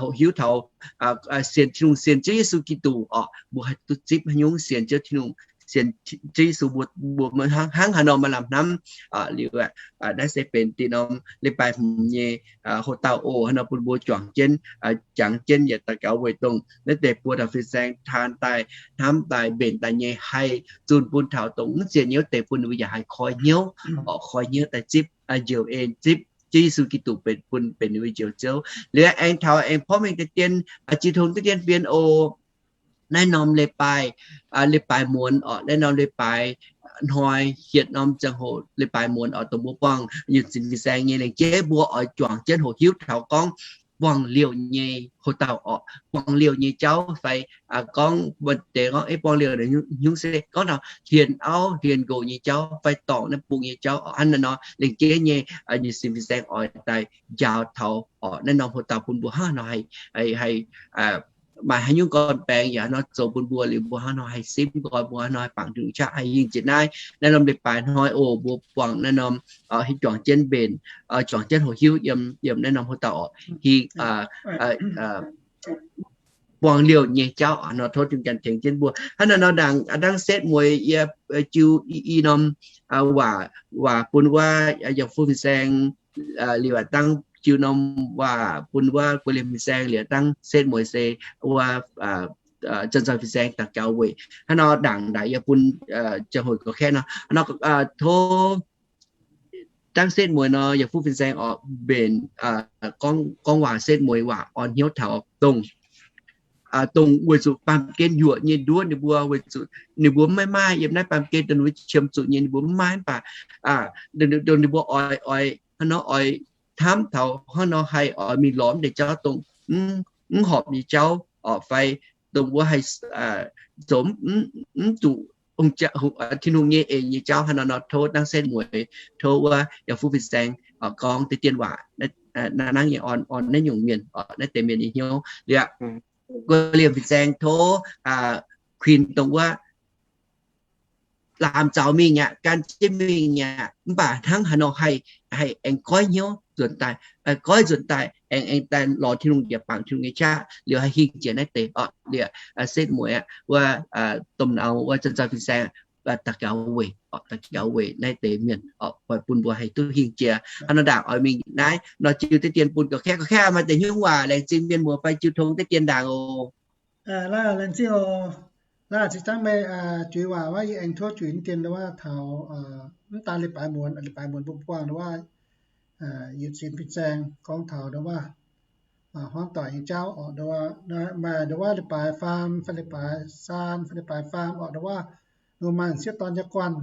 hoqc hiuv taux sienx Tin-Hungh, sienx Ziouv Yesu Giduc orqc, mbuo haih duqv zipv haaix nyungc sienx Ziouv Tin-Hungh, sienx Ziouv Yesu, mbuo, mbuo hnangv haaix nor maaih lamh hnamv liuz, naaiv se benx dih norm leiz-baaix hmz nyei hoc-dauh oc. Hnangv nor bun mbuo juangc jienv, jangx jienv yaac daux gaux weic dongh naaiv deix buo dauh fin-saeng taan daaih, hnamv daaih, mbenc daaih nyei haih zunh bun taux dongh mv sienx nyei wuov deix bun ninh mbuo yaac haih koi hnyouv orqc, koi hnyouv daaih zipv, njoux en zipv Ziouv Yesu Giduc benx, bun benx ninh mbuo njoux Ziouv. Liuz aengx taux aengx porv mengh deix dien, jiu tong diqv dien fienx oc. Naaiv norm leiz-baaix, leiz-baaix muonz orqc, naaiv norm leiz-baaix hnoi hietc norm ziangh hoc leiz-baaix muonz orqc, dongh mbuo buangh nyutc sin fin-saeng nyei lengc jeiv mbuo oix juangc jienv hoqc hiuv taux gorngv buangh liouh nyei hoc-dauh orqc, buangh liouh nyei jauv fai gorngv mbuo deix gorngv buangh liouh hnyungv se gorngv taux hienx auv hienx nqox nyei jauv fai dorngc naaiv bung nyei jauv orqc. Hnangv naaiv nor lengc jeiv nyei nyutc sin fin-saeng oix daaih njaaux taux orqc naaiv norm hoc-dauh bun mbuo hnangv nor haih maaih haaix nyungc gorn-baengx yaac hnangv nor zoux bun mbuo liuz mbuo hnangv nor haih simv nqoi, mbuo hnangv nor haih bangc Tin-Hungh qaqv haih hingh jiex naaiv. Naaiv norm leiz-baaix hnoi oc, mbuo buangh naaiv norm hiuv juangc jienv mbenc, juangc jienv hoc hiuv yiem, yiem naaiv norm hoc-dauh orqc, hingh buangh liouh nyei jauv nor tov Tin-Hungh tengx jienv mbuo. Hnangv naaiv nor ndaangc dangv setv mueiz yie jiu i norm waac, waac bun wuov yaac fu fin-saeng liuz dangv jiu norm waac bun wuov guei liemh fin-saeng liuz dangv setv mueiz se wuov zanc zoih fin-saeng daux gaux weic. Hnangv nor ndaangc ndaangc yie bun ziangh hoc gorx-kaeqv nor, nor tov dangv setv mueiz nor yaac fu fin-saeng orqc mbenc gorngv waac setv mueiz waac orn hnyouv taux dongh, dongh weic zuqc baamh gen yuoqc nyei nduov ninh mbuo, weic zuqc ninh mbuo maiv maaih yiem naaiv baamh gen dongh ninh mbuo qiemx zuqc nyei ninh mbuo mv maaih mv baac dongh ninh mbuo oix, oix hnangv nor oix hnamv taux hnangv nor haih oix mingh lorz mv deix jauv dongh mv horpc nyei jauv orqc fai dongh wuov haih zoux mv zuqc Tin-Hungh nyei eix nyei jauv. Hnangv nor nor tov dangv setv mueiz, tov wuov yaac fu fin-saeng gorngv deix dien waac naaiv nangv nyei orn, orn naaiv nyungc mienh, naaiv deix mienh nyei hnyouv liuz, guei liemh fin-saeng tov kuinx dongh wuov laamz zaux mingh aqv, gan jienv mingh aqv, mv baac hnangv haaix nor haih, haih aengx goiv hnyouv nzuonx daaih, goiv nzuonx daaih aengx, aengx daaih lorz Tin-Hungh yaac bangc Tin-Hungh nyei qaqv liuz haih hingh jiex naaiv deix orqc. Liuz setv mueiz aqv, wuov domh nauz wuov zanc zoih fin-saeng daux gaux weic, daux gaux weic naaiv deix mienh orqc, oix bun mbuo haih duqv hingh jiex. Hnangv nor ndaangc oix mingh naaiv nor jiu deix dien bun gorx-kaeqv, gorx-kaeqv maaih deix hnyouv waac laengz zingh mienh muoz fai jiu tong deix dien ndaangc oc. Laengz zingh oc. Laengz zingh dangv meih juix waac wuov, yie aengx tov juix deix dien ndau wuov taux mv daan leiz-baaix muonz, leiz-baaix muonz bun buangh ndau wuov yietc sin fin-saeng gorngv taux ndau wuov hmuangv doic nyei jauv orqc, maaih ndau wuov leiz-baaix faam fai leiz-baaix saan fai leiz-baaix faam orqc, ndau wuov maaih m'sieqv dorn nyei guanh.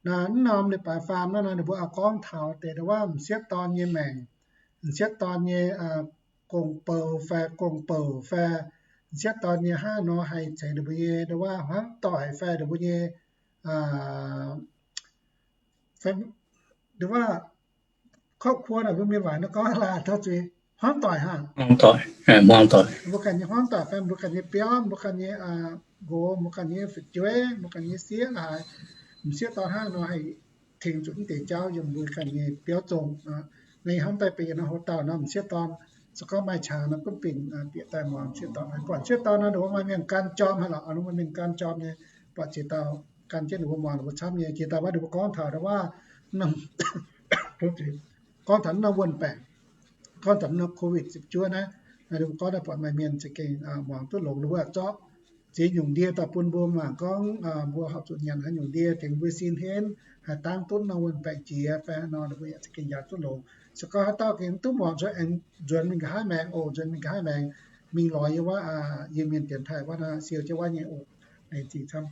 Naaiv norm leiz-baaix faam naaiv nor ninh mbuo oix gorngv taux deix ndau wuov m'sieqv dorn nyei maengc, m'sieqv dorn nyei gong-bou fai gong-bouc fai m'sieqv dorn nyei hnangv nor haih ceix ninh mbuo nyei ndau wuov hmuangv doic fai ninh mbuo nyei ndau wuov ครอบครัว naaic mbuo mienh waac nor gorngv laaix taux zuiz hmuangv doic hnangv. Mbuo ganh nyei hmuangv doic fai mbuo ganh nyei biauv, mbuo ganh nyei nqox, mbuo ganh nyei fu'jueiv, mbuo ganh nyei sieqv laaix, m'sieqv dorn hnangv nor haih tengx zuqc mv deix jauv yiem mbuo ganh nyei biauv zong. Ninh hnamv daaih benx yietc norm hoc dauh nor m'sieqv dorn, se gorngv maaih qangx nor gunv bingx bieqc daaih muangx m'sieqv dorn. Buatc m'sieqv dorn nor ninh mbuo maaih mienh gan jorm haic lorqc, ninh mbuo maaih mienh gan jorm nyei. buatc ziex dauh gan jienv ninh mbuo muangx ninh mbuo camv nyei. Ziex dauh wuov ninh mbuo gorngv taux ndau wuov, gorngv taux norm wuonh baengc, gorngv taux norm COVID ziepc juov naaiv, ninh mbuo gorngv daaih buatc maaih mienh za'gengh muangx duqv longx, ninh mbuo zorqv ziex nyungc ndie daaih bun mbuo mangc gorngv mbuo horpc zuqc nyanc haaix nyungc ndie tengx mbuo sin henv haih dangv duqv norm wuonh baengc jiex fai haaix nor, ninh mbuo yaac za'gengh njaaux duqv longx. Se gorngv haaix dauh gengh duqv muangx cuotv aengx nzuonx mingh nqa'haav maengx oc, nzuonx mingh nqa'haav maengx mingh lorz yie wuov, yie mienh dienx taaih wuov nor siou jienv wuov nyei oc. Laengz zingh camv.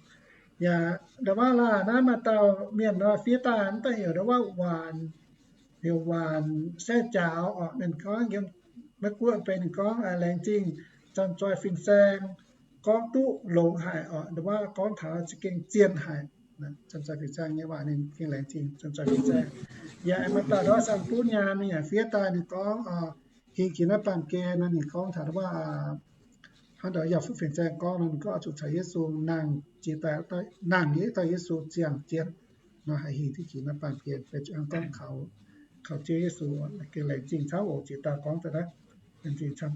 Yaac ndau wuov laanh naaiv maaih dauh mienh nor fiev daaih mv daaih heuc ndau wuov Waanc, heuc Waanc Saeqv Jaaux oc. Ninh gorngv yiem Meiv Guoqv benx ninh gorngv laengz zingh Zanc Zoih Fin-Saeng gorngv duqv longx haic oc. Ndau wuov gorngv taux za'gengh zien haic. Zanc Zoih Fin-Saeng nyei waac ninh gengh laengz zingh Zanc Zoih Fin-Saeng. Yaac maaih dauh ndau wuov Saeng Butv Nyaanh ninh yaac fiev daaih ninh gorngv hingh jiex naaiv baamh gen nor ninh gorngv taux ndau wuov hnangv ndau wuov Yauh Fuqv Fin-Saeng gorngv nor ninh gorngv oix zuqc caux Yesu nangh jiex daaih, nangh nyei dauh Yesu ziangh jienv nor haih hingh duqv jiex naaiv baamh gen, fai zuqc hnangv gorngv kaux Ziouv Yesu. Gengh laengz zingh camv oc, ziex dauh gorngv daaih naaiv. Laengz zingh camv.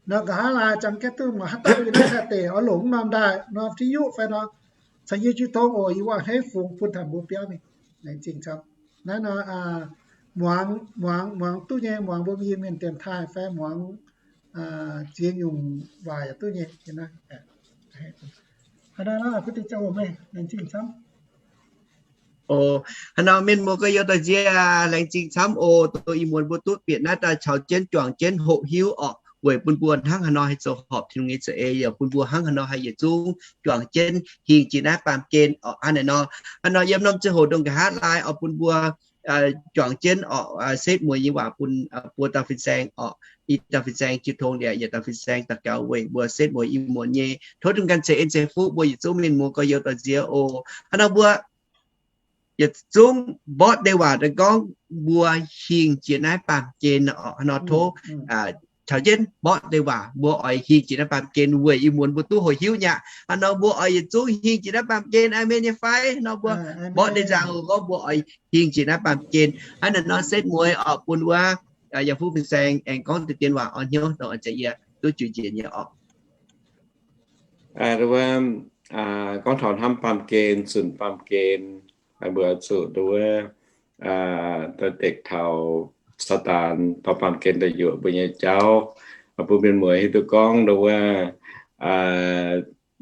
Nor nqa'haav laai jangx jienv duqv muangx haaix dauh yiem naaiv deix oix longc norm ndaaih norm ti yuqv fai nor, caux yie jiu tong oc, yie waac-haiv fungx bun taux mbuo biauv mingh. Laengz zingh camv. Naaiv nor muangx, muangx, muangx duqv nyei, muangx mbuo Iu-Mienh dienx taaih fai muangx ziex nyungc waac yaac duqv nyei. Hnangv naaiv nor, kuv deix ziangh hoc meih laengz zingh camv. O, haaix nor mienh muoz gorx-youz doic nziex laengz zingh camv oc. Dongh ih muonz mbuo duqv bieqc naaiv daaih caux jienv juangc jienv hoqc hiuv orqc, weic bun mbuo hnangv haaix nor haih zoux horpc Tin-Hungh nyei za'eix, yaac bun mbuo hnangv haaix nor haih yietc zungv juangc jienv hingh jiex naaiv baamh gen orqc. Hnangv naaic nor, haaix nor yiem norm ziangh hoc ndongc nqa'haav laai oix bun mbuo juangc jienv orqc, setv mueiz nyei waac bun buo dauh fin-saeng orqc. Ih dauh fin-saeng jiu tong liuz, yietc dauh fin-saeng daux gaux weic mbuo setv mueiz ih muonz nyei. Tov Tin-Hungh ganh ceix en ceix fuqv mbuo yietc zungv mienh muoz gorx-youz doic nziex oc. Hnangv nor mbuo yietc zungv mborqv deix waac daaih gorngv mbuo hingh jiex naaiv baamh gen orqc. Hnangv nor tov caux jienv mborqv deix waac mbuo oix hingh jiex naaiv baamh gen weic ih muonz mbuo duqv hoqc hiuv nyei aqv. Hnangv nor mbuo oix yietc zungv hingh jiex naaiv baamh gen, aamen nyei fai? Hnangv nor mbuo mborqv deix nzangc oc, gorngv mbuo oix hingh jiex naaiv baamh gen. Hnangv naaic nor setv mueiz orqc bun wuov Yauh Fuqv fin-saeng aengx gorngv deix dien waac orn hnyouv dongh a'jang yie duqv juix njiec nyei orqc. Gorngv taux hnamv baamh gen, zunc baamh gen, mbuo zuqc nduov daaih dekc taux Saadaan dorh baamh gen daaih yuoqc mbuo nyei jauv. Bun mienh muoz hiuv duqv gorngv nduov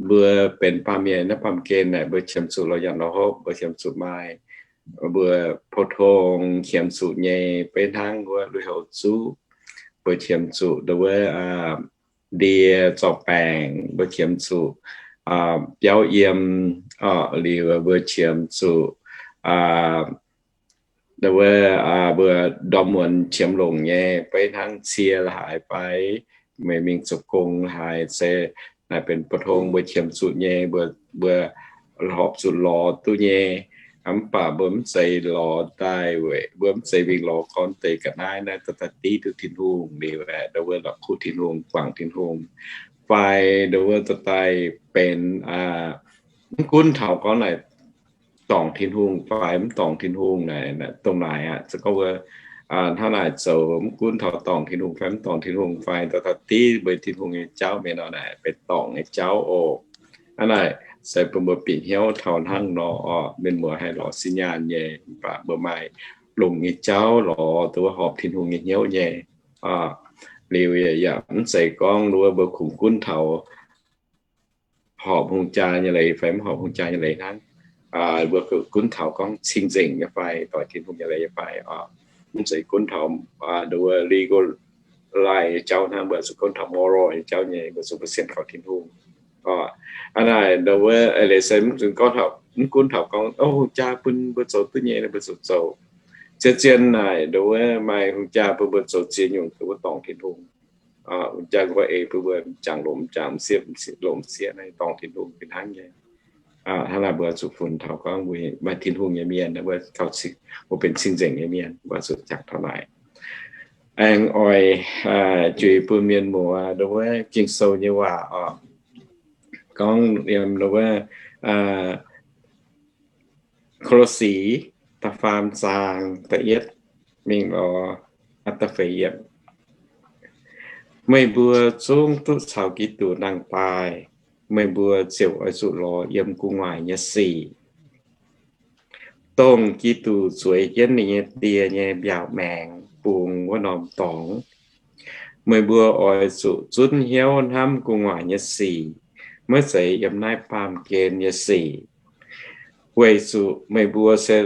mbuo benx baamh mienh naaiv baamh gen naaic, mbuo qiemx zuqc lorz nyanc lorz hopv, mbuo qiemx zuqc maaih mbuo pou tong qiemx zuqc nyei, beiv hnangv wuov lui-houx zuqv, mbuo qiemx zuqc nduov ndie zorc baengc, mbuo qiemx zuqc biauv yiem, liuz mbuo qiemx zuqc wuov mbuo ndorm muonz qiemx longc nyei, beiv hnangv cie la'haaix fai meih mingh zoux gong la'haaix se naaic benx pou tong mbuo qiemx zuqc nyei, mbuo horpc zuqc lorz duqv nyei. Mv baac mbuo mv zeiz lorz daaih weic, mbuo mv zeiz mingh lorz gorn deix ga'naaiv naaiv daaih div duqv Tin-Hungh liuz aeqv, nduov wuov la'kuqv Tin-Hungh, guangc Tin-Hungh, fai nduov wuov daaih benx mv gunv taux gorngv naaic dorngc Tin-Hungh fai mv dorngc Tin-Hungh naaic, dongh naaic aqv. Se gorngv wuov hnangv naaic zoux mv gunv taux dorngc Tin-Hungh fai mv dorngc Tin-Hungh fai, daaih div mbuo Tin-Hungh nyei jauv mienh nor naaic benx dorngc nyei jauv oc. Hnangv naaic se bun mbuo bieqc hnyouv taux hnangv nor orqc, mienh muoz haih lorz sin nyaanh nyei, mv baac mbuo maaih longc nyei jauv lorz nduov horpc Tin-Hungh nyei hnyouv nyei. Liuz yaac mv zeiz gorngv nduov mbuo kungx gunv taux horpc hungh jaa nyei leiz fai mv horpc hungh jaa nyei leiz hnangv. Mbuo gunv taux gorngv cing-nzengc nyei fai, doix Tin-Hungh nyei leiz nyei fai, mv zeiz gunv taux nduov legal right nyei jauv hnangv, mbuo zuqc gunv taux moral nyei jauv nyei, mbuo zuqc mbuo sienx kaux Tin-Hungh. Hnangv naaic nduov eix leiz se mv gunv taux gorngv hungh jaa bun mbuo zoux duqv nyei, mbuo zuqc zoux. Zien-zien naaic nduov maaih hungh jaa bun mbuo zoux ziex nyungc nduov dorngc Tin-Hungh. Hungh jaa nqoi eix bun mbuo jangx longx jangx, m'sieqv longx m'sieqv naaiv dorngc Tin-Hungh fih hnangv nyei. Hnangv naaic mbuo zuqc funx taux gorngv mbuo maaih Tin-Hungh nyei mienh, mbuo benx cing-nzengc nyei mienh, mbuo zuqc jangx taux naaic. Aengx oix juix bun mienh muoz nduov Ging-Sou nyei waac oc. Gorngv yiem nduov Ko^lo^si da'faam zaang da'yietv mingh lorz da'feix yiemc. Meih mbuo zungv duqv caux Giduc nangh daaih. meih mbuo ziouc oix zuqc lorz yiem gu'nguaaic nyei sic, dongh Giduc zueiz jienv ninh nyei Die nyei mbiaauc maengx bungx wuov norm dorngx. Meih mbuo oix zuqc zunv hnyouv hnamv gu'nguaaic nyei sic, maiv zeiz yiem naaiv baamh gen nyei sic, weic zuqc meih mbuo se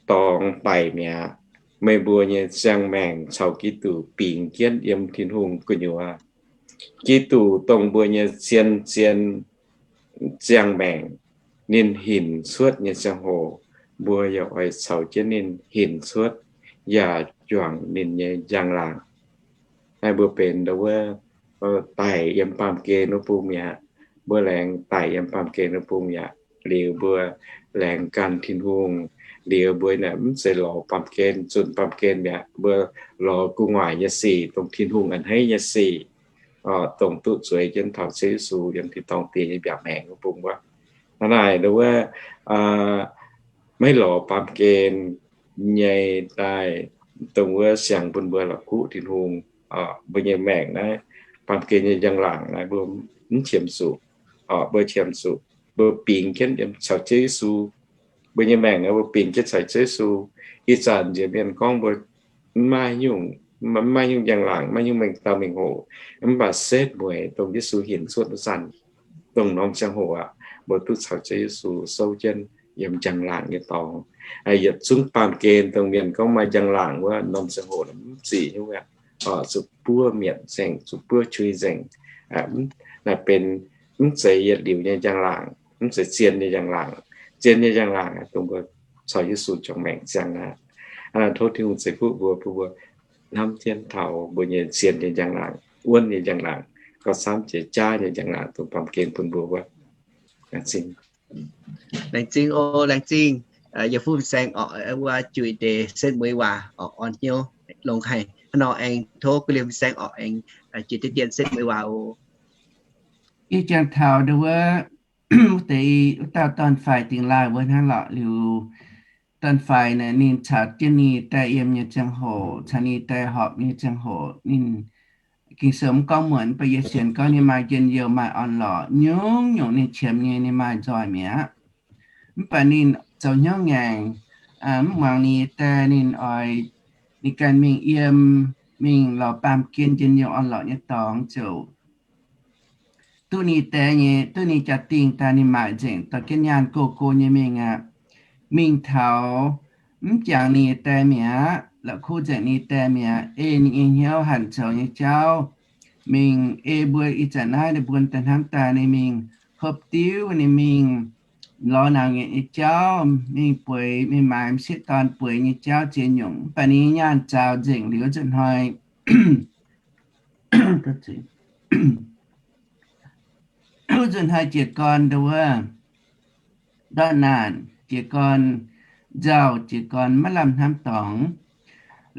dorngx daic mi'aqv. Meih mbuo nyei ziangh maengc caux Giduc bingx jienv yiem Tin-Hungh gu'nyuoz. Giduc dongh mbuo nyei zien zien ziangh maengc, ninh hinc cuotv nyei ziangh hoc, mbuo yaac oix caux jienv ninh hinc cuotv, yaac juangc ninh nyei njang-laangc. Naaiv mbuo benx wuov daic yiem baamh gen wuov bung mi'aqv. Mbuo laengz daic yiem baamh gen wuov bung mi'aqv. Liuz mbuo laengz gan Tin-Hungh, liuz mbuo mv zeiz lorz baamh gen, zunc baamh gen mi'aqv. Mbuo lorz gu'nguaaic nyei sic, dongh Tin-Hungh a'hneiv nyei sic, dongh duqv zueiz jienv taux Ziouv Yesu yiem tin-dorngh Diex nyei mbiaauc maengx wuov bung wuov. Hnangv naaic wuov, maiv lorz baamh gen nyei daaih, dongh wuov siang bun mbuo la'kuqv Tin-Hungh. Mbuo nyei maengc naaiv, baamh gen nyei njang-laangc naaiv mbuo mv qiemx zuqc. Mbuo qiemx zuqc, mbuo bingx jienv yiem caux Ziouv Yesu. Mbuo nyei maengc naaiv mbuo bingx jienv caux Ziouv Yesu. Ih zanc nziex mienh gorngv mbuo maiv maaih nyungc njang-laangc, maiv maaih nyungc mengh dauh mengh hoc, mv baac setv mueiz dongh Yesu hinc cuotv wuov zanc, dongh norm ziangh hoc aqv, mbuo duqv caux Ziouv Yesu souv jienv yiem njang-laangc nyei dorngx. Yietc zungv baamh gen dongh mienh gorngv maaih njang-laangc wuov, norm ziangh hoc mv zic nyungc aqv. Zuqc buov mietc nzengc, zuqc buov qui nzengc. Naaiv benx mv zeiz yietc liuz nyei njang-laangc, mv zeiz zien nyei njang-laangc. Zien nyei njang-laangc dongh mbuo caux Yesu juangc maengc ziangh aqv. Tov Tin-Hungh ceix fuqv mbuo, bun mbuo hnamv jienv taux mbuo nyei zien nyei njang-laangc, wuonv nyei njang-laangc, gauh camv jiex jaav nyei njang-laangc dongh baamh gen bun mbuo wuov. Laengz zingh. Laengz zingh oc, laengz zingh. Yie fuqv fin-saeng orqc, wuov juix deix setv mueiz waac orqc, orn hnyouv longx haic. Hnangv nor aengx tov guv liemh fin-saeng orqc, aengx jiex diqv dien setv mueiz waac oc. Yie jangx taux ndau wuov, wuov deix wuov dauh dorn-faix dingx laaih wuov hnangv lorqc. Liuz dorn-faix naaic ninh caux jienv ninh die yiem nyei ziangh hoc, caux ninh die horpc nyei ziangh hoc, ninh Ging-Sou mv gorngv muonc, mv baac yie sienx gorngv ninh maaih njien-youh maaih orn-lorqc nyungc-nyungc, ninh qiemx nyei ninh maaih nzoih mi'aqv. Mv baac ninh zoux hnyouv ngaengc, mv muangx ninh die. Ninh oix, ninh ganh mingh yiem, mingh lorz baamh gen njien-youh orn-lorqc nyei dorngx ziouc duqv ninh die nyei, duqv ninh jaa-dingh daaih. Ninh maaic nzengc dorh jienv nyaanh go go nyei mingh aqv. Mingh taux mv jangx ninh die mi'aqv, la'kuqv nzengc ninh die mi'aqv, ei ninh nyei hnyouv hanc zoux nyei jauv mingh. Ei mbuo ih zanc naaiv ninh mbuo daaih hnamv daaih ninh mingh hopv diuv, ninh mingh lorz nauz nyetc nyei jauv, mingh bueix, mingh maaiz m'sieqv dorn bueix nyei jauv ziex nyungc. Mv baac ninh nyei nyaanh zaaux nzengc liuz nzunc hnoi nzunc hnoi jiez gorn ndau wuov ndortv naanc, jiez gorn nzauh, jiez gorn maiv lamh hnamv dorngx.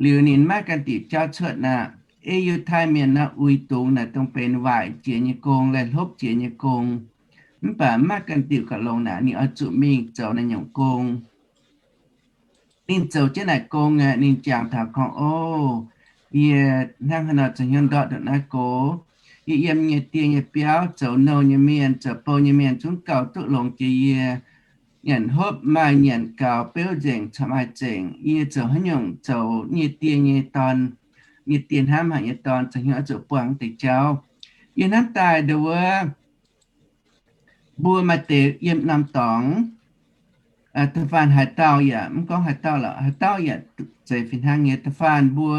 Liuz ninh maiv ganh diuc jauv cuotv aqv. Ei Yiutai Mienh nor uix dungz naaic dongh benx waaic jiex nyei gong, laih hlopv jiex nyei gong. Mv baac maiv ganh diuc gauh longx naaic, ninh oix zuqc mingh zoux naaiv nyungc gong. Ninh zoux jienv naaic gong aqv, ninh jangx taux gorngv, O, yie hnangv haaix nor zoux hnyouv ndortv ndongc naaiv go? Yie yiem nyei die nyei biauv zoux nouh nyei mienh, zoux bou nyei mienh zungv gauh duqv longx jiex yie. Nyanc hopv maaih nyanc gaux, beuv nzengc corc maaih zengc. Yie zoux haaix nyungc zoux nyei die nyei dorn, nyei die hnamv haic nyei dorn, zoux hnyouv oix zuqc buangh deix jauv. Yie hnamv daaih ndau wuov mbuo maaih deix yiem norm dorngx, da'faanh haaix dauh yaac, mv gorngv haaix dauh lorqc, haaix dauh yaac zeiz fih hnangv nyei. Da'faanh mbuo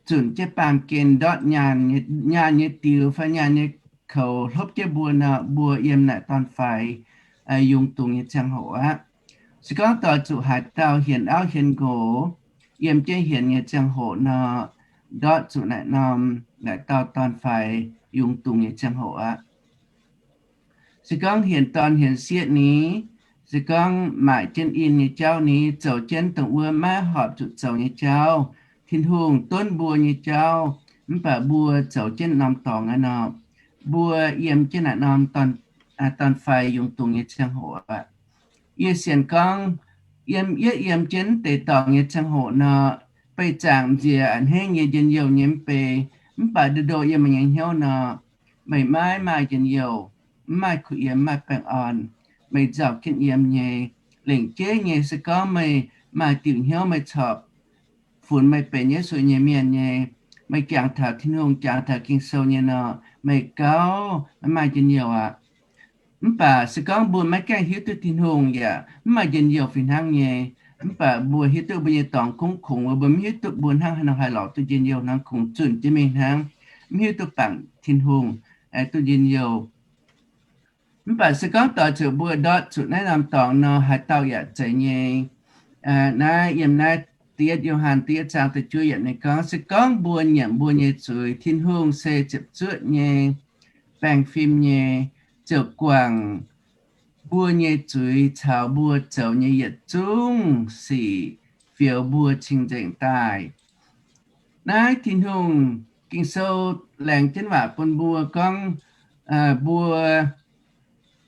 zunc jienv baamh gen ndortv nyaanh nyei diux fai nyaanh nyei koux hlopv jienv mbuo nor, mbuo yiem naaic dorn-faix yungz dungz nyei ziangh hoc aqv. Se gorngv doix zuqc haaix dauh hienx auv hienx nqox, yiem jienv hienx nyei ziangh hoc nor, ndortv zuqc naaic norm, naaic dauh dorn-faix yungz dungz nyei ziangh hoc aqv. Se gorngv hienx dorn hienx sieqv ni, se gorngv maaic jienv in nyei jauv ni, zoux jienv dongh wuov maiv horpc zuqc zoux nyei jauv, Tin-Hungh donv mbuo nyei jauv, mv baac mbuo zoux jienv norm dorngx aqv nor, mbuo yiem jienv naaic norm dorn-faix yungz dungz nyei ziangh hoc aqv. Yie sienx gorngv, yiem, yietv yiem jienv deix dorngx nyei ziangh hoc nor, beih zaangc nziex a'hneiv nyei njien-youh nyei mv bei, mv baac ndoh ndoh yiem meih nyei hnyouv nor, meih maiv maaih njien-youh. mv maaih kuh yiem, mv maaih baengh orn. Meih nzauh jienv yiem nyei, lengc jeiv nyei. Se gorngv meih maaih diuc hnyouv, meih corc funx meih benx Yesu nyei mienh nyei, meih jangx taux Tin-Hungh, jangx taux Ging-Sou nyei nor, meih gauh maiv maaih njien-youh aqv. Mv baac se gorngv mbuo maiv gaengh hiuv duqv Tin-Hungh yaac mv maaih njien-youh fih hnangv nyei. Mv baac mbuo hiuv duqv mbuo nyei dorngx kungx kungx, mbuo mv hiuv duqv mbuo hnangv haaix nor haih lorz duqv njien-youh hnangv, kungx zunh jienv mingh hnangv, mv hiuv duqv bangc Tin-Hungh, aengx duqv njien-youh. Mv baac se gorngv doix zuqc mbuo ndortv zuqc naaiv norm dorngx nor, haaix dauh yaac zeiz nyei. Naaiv yiem naaiv da'yietv Yo^han da'yietv zaang da'juov yiemc ninh gorngv, se gorngv mbuo nyiemc mbuo nyei zuiz, Tin-Hungh se ziepc zuoqv nyei, baengh fim nyei, ziouc guangc mbuo nyei zuiz caux mbuo zoux nyei yietc zungv sic fioux mbuo cing-nzengc daaih. Naaiv Tin-Hungh Ging-Sou laengz jienv waac bun mbuo gorngv, mbuo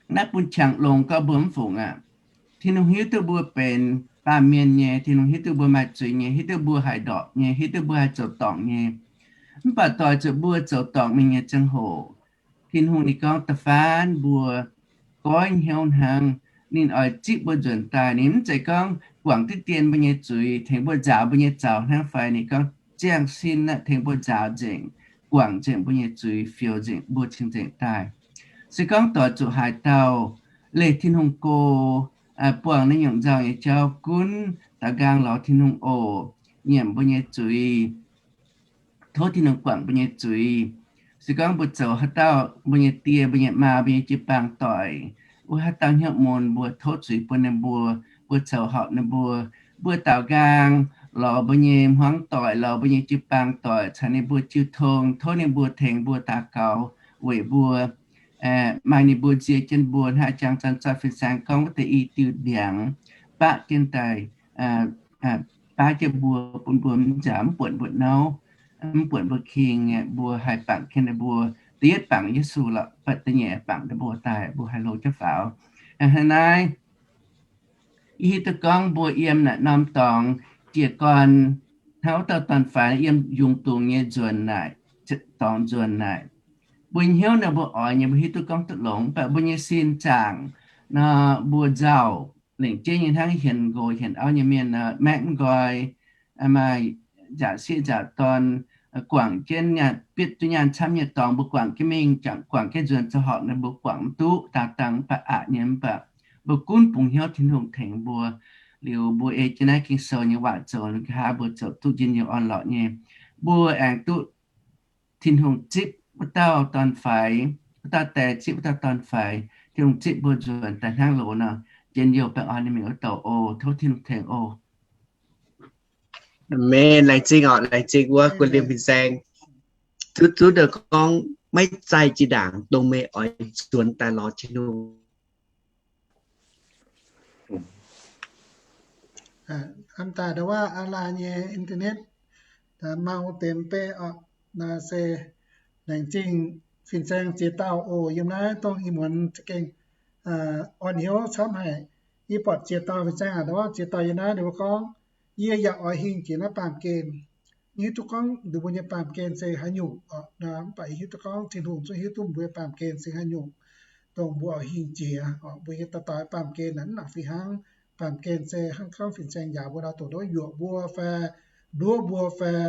naaiv bun qangx longx gorngv mbuo mv fungc aqv. Tin-Hungh hiuv duqv mbuo benx baamh mienh nyei. Tin-Hungh hiuv duqv mbuo maaih zuiz nyei, hiuv duqv mbuo haih ndorpc nyei, hiuv duqv mbuo haih zoux dorngc nyei. Mv baac doix zuqc mbuo zoux dorngc mingh nyei ziangh hoc, Tin-Hungh ninh gorngv da'faanh mbuo goiv hnyouv hnangv. Ninh oix zipv mbuo nzuonx daaih. Ninh mv zeiz gorngv guangc diqv dien mbuo nyei zuiz, tengx mbuo nzaaux mbuo nyei zaux hnangv fai? Ninh gorngv ziangh sin aqv, tengx mbuo nzaaux nzengc, guangc nzengc mbuo nyei zuiz, fioux nzengc mbuo cing-nzengc daaih. Se gorngv doix zuqc haaix dauh leih Tin-Hungh go, buangh naaiv nyungc nzauh nyei jauv, gunv daaux nqaang lorz Tin-Hungh oc, nyiemc mbuo nyei zuiz, tov Tin-Hungh guangc mbuo nyei zuiz. Se gorngv mbuo zoux haaix dauh mbuo nyei die, mbuo nyei maa, mbuo nyei jiu-baang doic, wuov haaix dauh hnyouv mun, mbuo tov zuiz bun ninh mbuo, mbuo zoux horpc ninh mbuo, mbuo daaux nqaang lorz mbuo nyei hmuangv doic, lorz mbuo nyei jiu-baang doic caux ninh mbuo jiu tong, tov ninh mbuo tengx mbuo daux gaux weic mbuo. Maaih ninh mbuo nzie jienv mbuo. Hnangv jangx zanc zoih fin-saeng gorngv, wuov deix i diuh ndiangx baqv jienv daaih, baav jienv mbuo, bun mbuo mv nzaaux, mv buonc mbuo nauv, mv buonc mbuo king, mbuo haih bangc jienv ninh mbuo. Da'yietv bangc Yesu lorqc, mv baac da'nyeic bangc ninh mbuo daaih mbuo haih hlo jienv faaux. Hnangv naaiv, yie hiuv duqv gorngv mbuo yiem naaiv norm dorngx jiez gorn hnangv wuov dauh dorn-faix yiem yungz dungz nyei nzuonx naaic, dorngx nzuonx naaic, mbuo hnyouv naaiv mbuo oix nyei, mbuo hiuv duqv gorngv duqv longx, mv baac mbuo nyei sin zaangc nor, mbuo nzauh lengc jeiv nyei hnangv hienx nqox hienx auv nyei mienh nor, maengv mv nqoi, maaih nzaangc sieqv nzaangc dorn, guangc jienv nyaanh, bietv duqv nyaanh camv nyei dorngx, mbuo guangc jienv mingh, guangc jienv nzuonx zoux horpc nor, mbuo guangc mv duqv dangh dangh, mv baac aqc nyei. Mv baac mbuo gunv bungx hnyouv Tin-Hungh tengx mbuo, liuz mbuo ei jienv naaiv Ging-Sou nyei waac zoux, nqa'haav mbuo zoux duqv njien-youh orn-lorqc nyei. Mbuo aengx duqv Tin-Hungh zipv wuov dauh dorn-faix, wuov dauh die zipv wuov dauh dorn-faix. Tin-Hungh zipv mbuo nzuonx daaih hnangv loz nor, njien-youh baengh orn nyei mingh wuov douc oc. Tov Tin-Hungh tengx oc. Aamen. Laengz zingh oc, laengz zingh wuov guon liemh fin-saeng. Zuqc zuqc deix gorngv maiv zaih jiex ndaangc dongh meih oix nzuonx daaih lorz Tin-Hungh. Hnamv daaih ndau wuov aa laa nyei internet mau deix mv bei oc. Naaiv se laengz zingh fin-saeng ziex dauh oc. Yiem naaiv dongh ih muonz za'gengh orn hnyouv camv haic. Yie buatc ziex dauh fin-saeng aac, ndau wuov ziex dauh yiem naaiv ninh mbuo gorngv, yie yaac oix hingh jiex naaiv baamh gen. Yie hiuv duqv gorngv ninh mbuo nyei baamh gen se haaix nyungc oc. Mv baac yie hiuv duqv gorngv Tin-Hungh zungv hiuv duqv mbuo nyei baamh gen se haaix nyungc, dongh mbuo oix hingh jiex oc. Mbuo nyei dauh dauh baamh gen naaic mv nangc fih hnangv. Baamh gen se hnangv gorngv fin-saeng njaaux mbuo nor, dongh wuov yuoqc mbuo fai nduov mbuo fai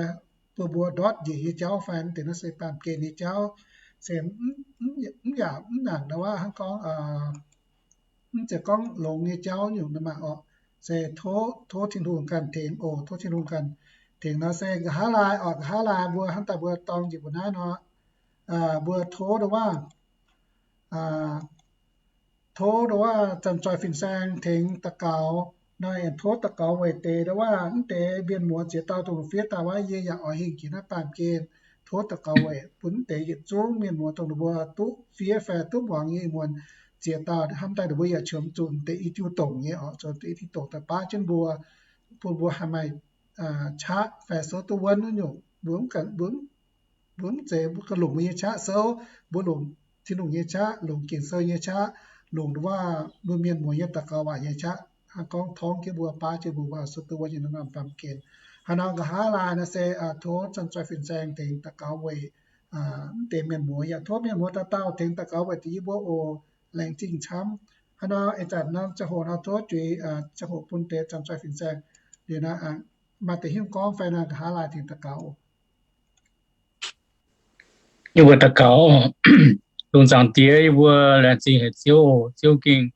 bun mbuo ndortv njiec nyei jauv fai, mv deix naaiv se baamh gen nyei jauv. Se mv yaac mv nangc ndau wuov hnangv gorngv mv zeiz gorngv longx nyei jauv nyungc nor maah oc. Se tov, tov Tin-Hungh ganh tengx oc. Tov Tin-Hungh ganh tengx nor se nqa'haav laai oc, nqa'haav laai mbuo hnamv daaih mbuo dorng njiec mbuo naaiv nor, mbuo tov ndau wuov, tov ndau wuov zanc-zoih fin-saeng tengx daux gaux nor, aengx tov daux gaux weic deix ndau wuov mv deix mienh muoz ziex dauh dongh fiev daaih wuov, yie yaac oix hingh jiex naaiv baamh gen. Tov daux gaux weic bun mv deix yietc zungv mienh muoz dongh ninh mbuo duqv fiev fai duqv muangx nyei muonz ziex dauh hnamv daaih ninh mbuo yaac qiemx zuqc deix i diuh dongc nyei oc, zoux deix i diuh dongc daaih baav jienv mbuo, bun mbuo haih maaih qaqv fai souv duqv wuonv wuov nyungc. Mbuo mv ganh, mbuo mv zeiz mbuo ganh longc mbuo nyei qaqv souv, mbuo longc Tin-Hungh nyei qaqv, longc Ging-Sou nyei qaqv, longc ndau wuov mbuo mienh muoz nyei daux gaux waac nyei qaqv, hnangv gorngv torngv jienv mbuo, baav jienv mbuo, mbuo souv duqv wuonv nyei naaiv norm baamh gen. Haaix nor nqa'haav laai nor se tov zanc-zoih fin-saeng tengx daux gaux weic mv deix mienh muoz yaac tov mienh muoz dauh dauh tengx daux gaux weic zuqc yie mbuo oc. Laengz zingh camv. Hnangv nor ih zanc nor ziangh hoc nor tov juix ziangh hoc bun deix zanc zoih fin-saeng liuz nor, maaih deix hiuv gorngv fai nor nqa'haav laaih tengx daux gaux oc. Yie mbuo daux gaux. Lungh zaangc Diex, yie mbuo laengz zingh haic Ziouv oc. Ziouv gengh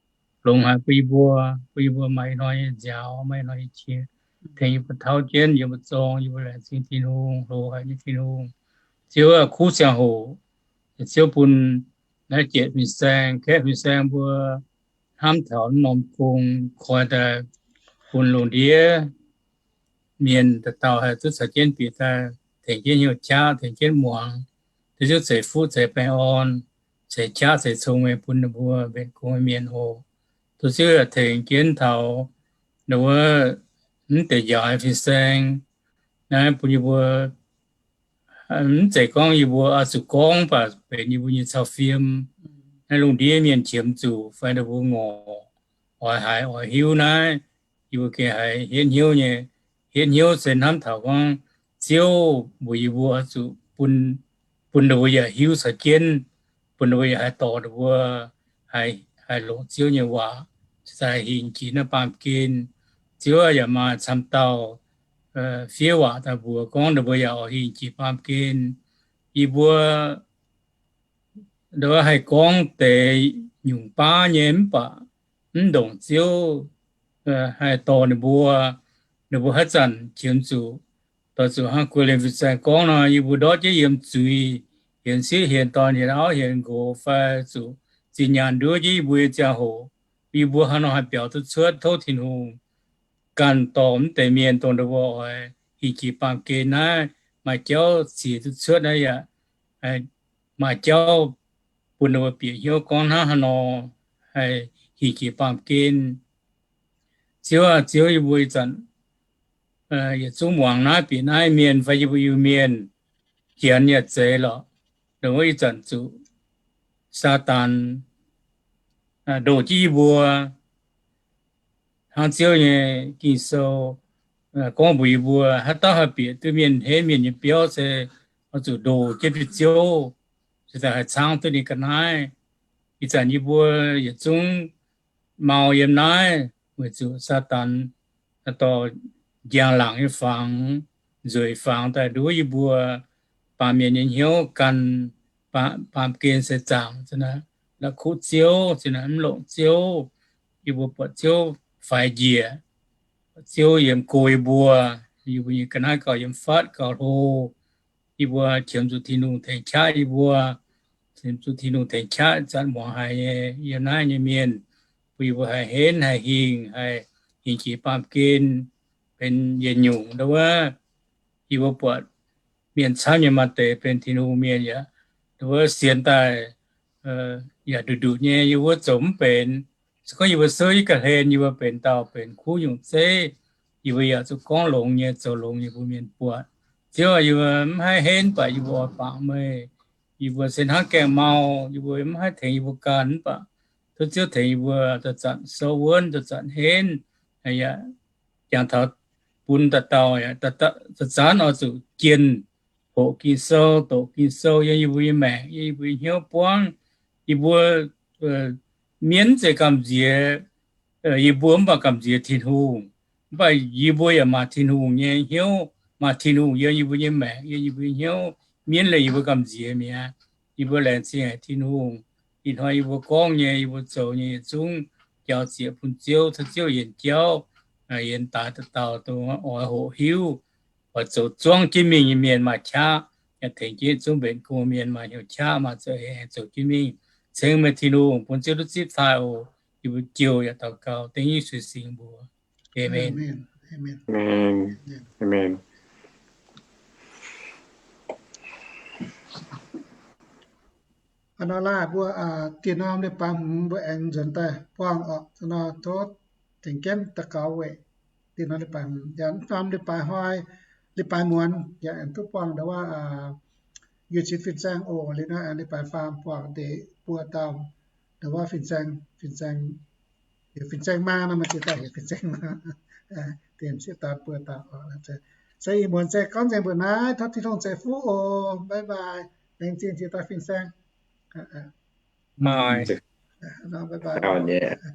longx haic bun yie mbuo, bun yie mbuo maaih ih hnoi nyei nziaaux, maaih ih hnoi nyei qiex, tengx yie mbuo tauv jienv yie mbuo zorng. Yie mbuo laengz zingh Tin-Hungh, loz haic nyei Tin-Hungh. Ziouv aah, kuv ziangh hoc Ziouv bun naaiv jiex fin-saeng, kaeqv fin-saeng mbuo hnamv taux norm gong koi daaih bun lungh ndiev mienh dauh dauh haih duqv caux jienv bieqc daaih, tengx jienv hnyouv qaqv, tengx jienv muangx. Duqv Ziouv ceix fuqv ceix baengh orn, ceix qaqv ceix cong meih bun ninh mbuo mbenc gong nyei mienh oc. Duqv Ziouv yaac tengx jienv taux ninh wuov mv deix njaaux nyei fin-saeng naaiv bun yie mbuo. Mv zeiz gorngv yie mbuo oix zuqc gorngv, mv baac benx yie mbuo nyei cau fiem. Naaiv lungh ndiev mienh qiemx zuqc fai ninh mbuo ngorc, oix haiz oix hiuv naaiv, yie mbuo gengh haiz hietv hnyouv nyei. Hietv hnyouv se hnamv taux gorngv Ziouv mbuox yie mbuo oix zuqc bun, bun ninh mbuo yaac hiuv caux jienv, bun ninh mbuo yaac haih dorh ninh mbuo, haih, haih longc Ziouv nyei waac, se haih hinc jiex naaiv baamh gen. Ziouv yaac maaih camv dauh fiev waac daaih mbuox gorngv ninh mbuo yaac oix hinc jiex baamh gen. Yie mbuo ndongc haih gorngv deix nyungc baav nyei mv baac mv ndongc Ziouv haih dorh ninh mbuo, ninh mbuo haaix zanc qiemx zuqc, doix zuqc hnangv Guoqv Liemh fin-saeng gorngv nor, yie mbuo ndortv jienv yiem zuiz, hienx sieqv hienx dorn hienx auv hienx nqox fai zuqc zinh nyaanh nduov jienv yie mbuo nyei ziangh hoc, yie mbuo hnangv nor haih biaux duqv cuotv. Tov Tin-Hungh ganh dorh mv deix mienh dongh ninh mbuo oix hinc jiex baamh gen naaiv, maaih jauv ziex duqv cuotv naaiv yaac maaih jauv bun ninh mbuo bieqc hnyouv gorngv hnangv haaix nor haih hinc jiex baamh gen. Ziouv aah, Ziouv, yie mbuo ih zanc yietc zungv muangx naaiv bieqc naaiv mienh fai yie mbuo Iu-Mienh, Janx yaac zeiz lorqc, ndongc wuov ih zanc zuqc Saadaan ndoh jienv yie mbuo. Hnangv Ziouv nyei Ging-Sou gorngv mbuox yie mbuo, haaix dauh haih bieqc duqv mienh henv mienh nyei biauv se oix zuqc ndoh jienv Ziouv, se daaih haih caangv duqv ninh ga'naaiv. Ih zanc yie mbuo yietc zungv mau yiem naaiv weic zuqc Saadaan dorh njang-laangc nyei fangx, nzueic fangx daaih nduov yie mbuo. Baamh mienh nyei hnyouv gan baamh gen se zaangc, la'kuqv Ziouv, mv longc Ziouv. Yie mbuo buatc Ziouv faix njiec, Ziouv yiem go yie mbuo, yie mbuo nyei ga'naaiv gauh yiem fatv gauh hlo. Yie mbuo qiemx zuqc Tin-Hungh tengx qaqv yie mbuo, qiemx zuqc Tin-Hungh tengx qaqv zanc muangx haiz nyei yiem naaiv nyei mienh, bun yie mbuo haih henv, haih hingh, haih hingh jiex baamh gen, benx yietc nyungc. Ndongc wuov yie mbuo buatc mienh camv nyei maaih deix benx Tin-Hungh mienh yaac, ndongc wuov sienx daaih yaac nduqc nduqc nyei, yie mbuo zoux mv benx. Se gorngv yie mbuo souv i ga'hlen, yie mbuo benx dauh benx kuv nyungc zeiv, yie mbuo yaac zuqc gorngv longx nyei, zoux longx nyei bun mienh buatc. Ziouv, yie mbuo mv haih henv, mv baac yie mbuo oix bangc meih. Yie mbuo se hnangv gaengh mau, yie mbuo mv haih tengx yie mbuo ganh, mv baac tov Ziouv tengx yie mbuo zanc-zanc souv wuonv, zanc-zanc henv, yaac jangx taux bun dauh dauh zanc-zanc oix zuqc jienh hoqc Ging-Sou, doqc Ging-Sou yiem yie mbuo nyei maengc, yiem yie mbuo nyei hnyouv buangv. Yie mbuo mienv zeiz gamh nziex yie mbuo mv baac gamh nziex Tin-Hungh. Mv baac yie mbuo yaac maaih Tin-Hungh nyei hnyouv, maaih Tin-Hungh yiem yie mbuo nyei maengc, yiem yie mbuo nyei hnyouv, mienv leih yie mbuo gamh nziex mi'aqv. Yie mbuo laengz zingh haic Tin-Hungh. Ih hnoi yie mbuo gorngv nyei, yie mbuo zoux nyei yietc zungv jauv zieqc bun Ziouv, tov Ziouv yienc jauv, yienc daaih dauh dauh dongh oix hoqc hiuv, oix zoux zuangv jienv mingh nyei mienh maaih qaqv, yaac tengx jienv yietc zungv mbenc gong mienh maaih hnyouv qaqv, maaih za'eix zoux jienv mingh. Ceng meih Tin-Hungh bun Ziouv duqv zipv taaih oc. Yie mbuo jouh yaac daux gaux dengv Yesu singx mbuox. Aamen. Hnangv nor laaic mbuo dieh norm leiz-baaix hmz mbuo aengx nzuonx daaih buangh oc. Hnangv nor tov tengx jienv daux gaux weic dieh norm leiz-baaix hmz, yaac norm leiz-baaix hnoi, leiz-baaix muonz yaac aengx duqv buangh ndongc wuov Yueh-Cin fin-saeng oc. Liuz nor aengx leiz-baaix faam buangh deix buo dauh ndongc wuov fin-saeng, fin-saeng, fin-saeng maa nor, maaih ziex dauh heuc fin-saeng maa, deix m'sieqv dorn buo dauh. Se ih muonz se gorngv nzengc mbuo naaiv, tov Tin-Hungh ceix fuqv oc. Bye bye. Laengz zingh jiex daaih fin-saeng.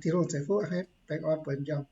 Tin-Hungh ceix fuqv baengh orn bueix m'jangc.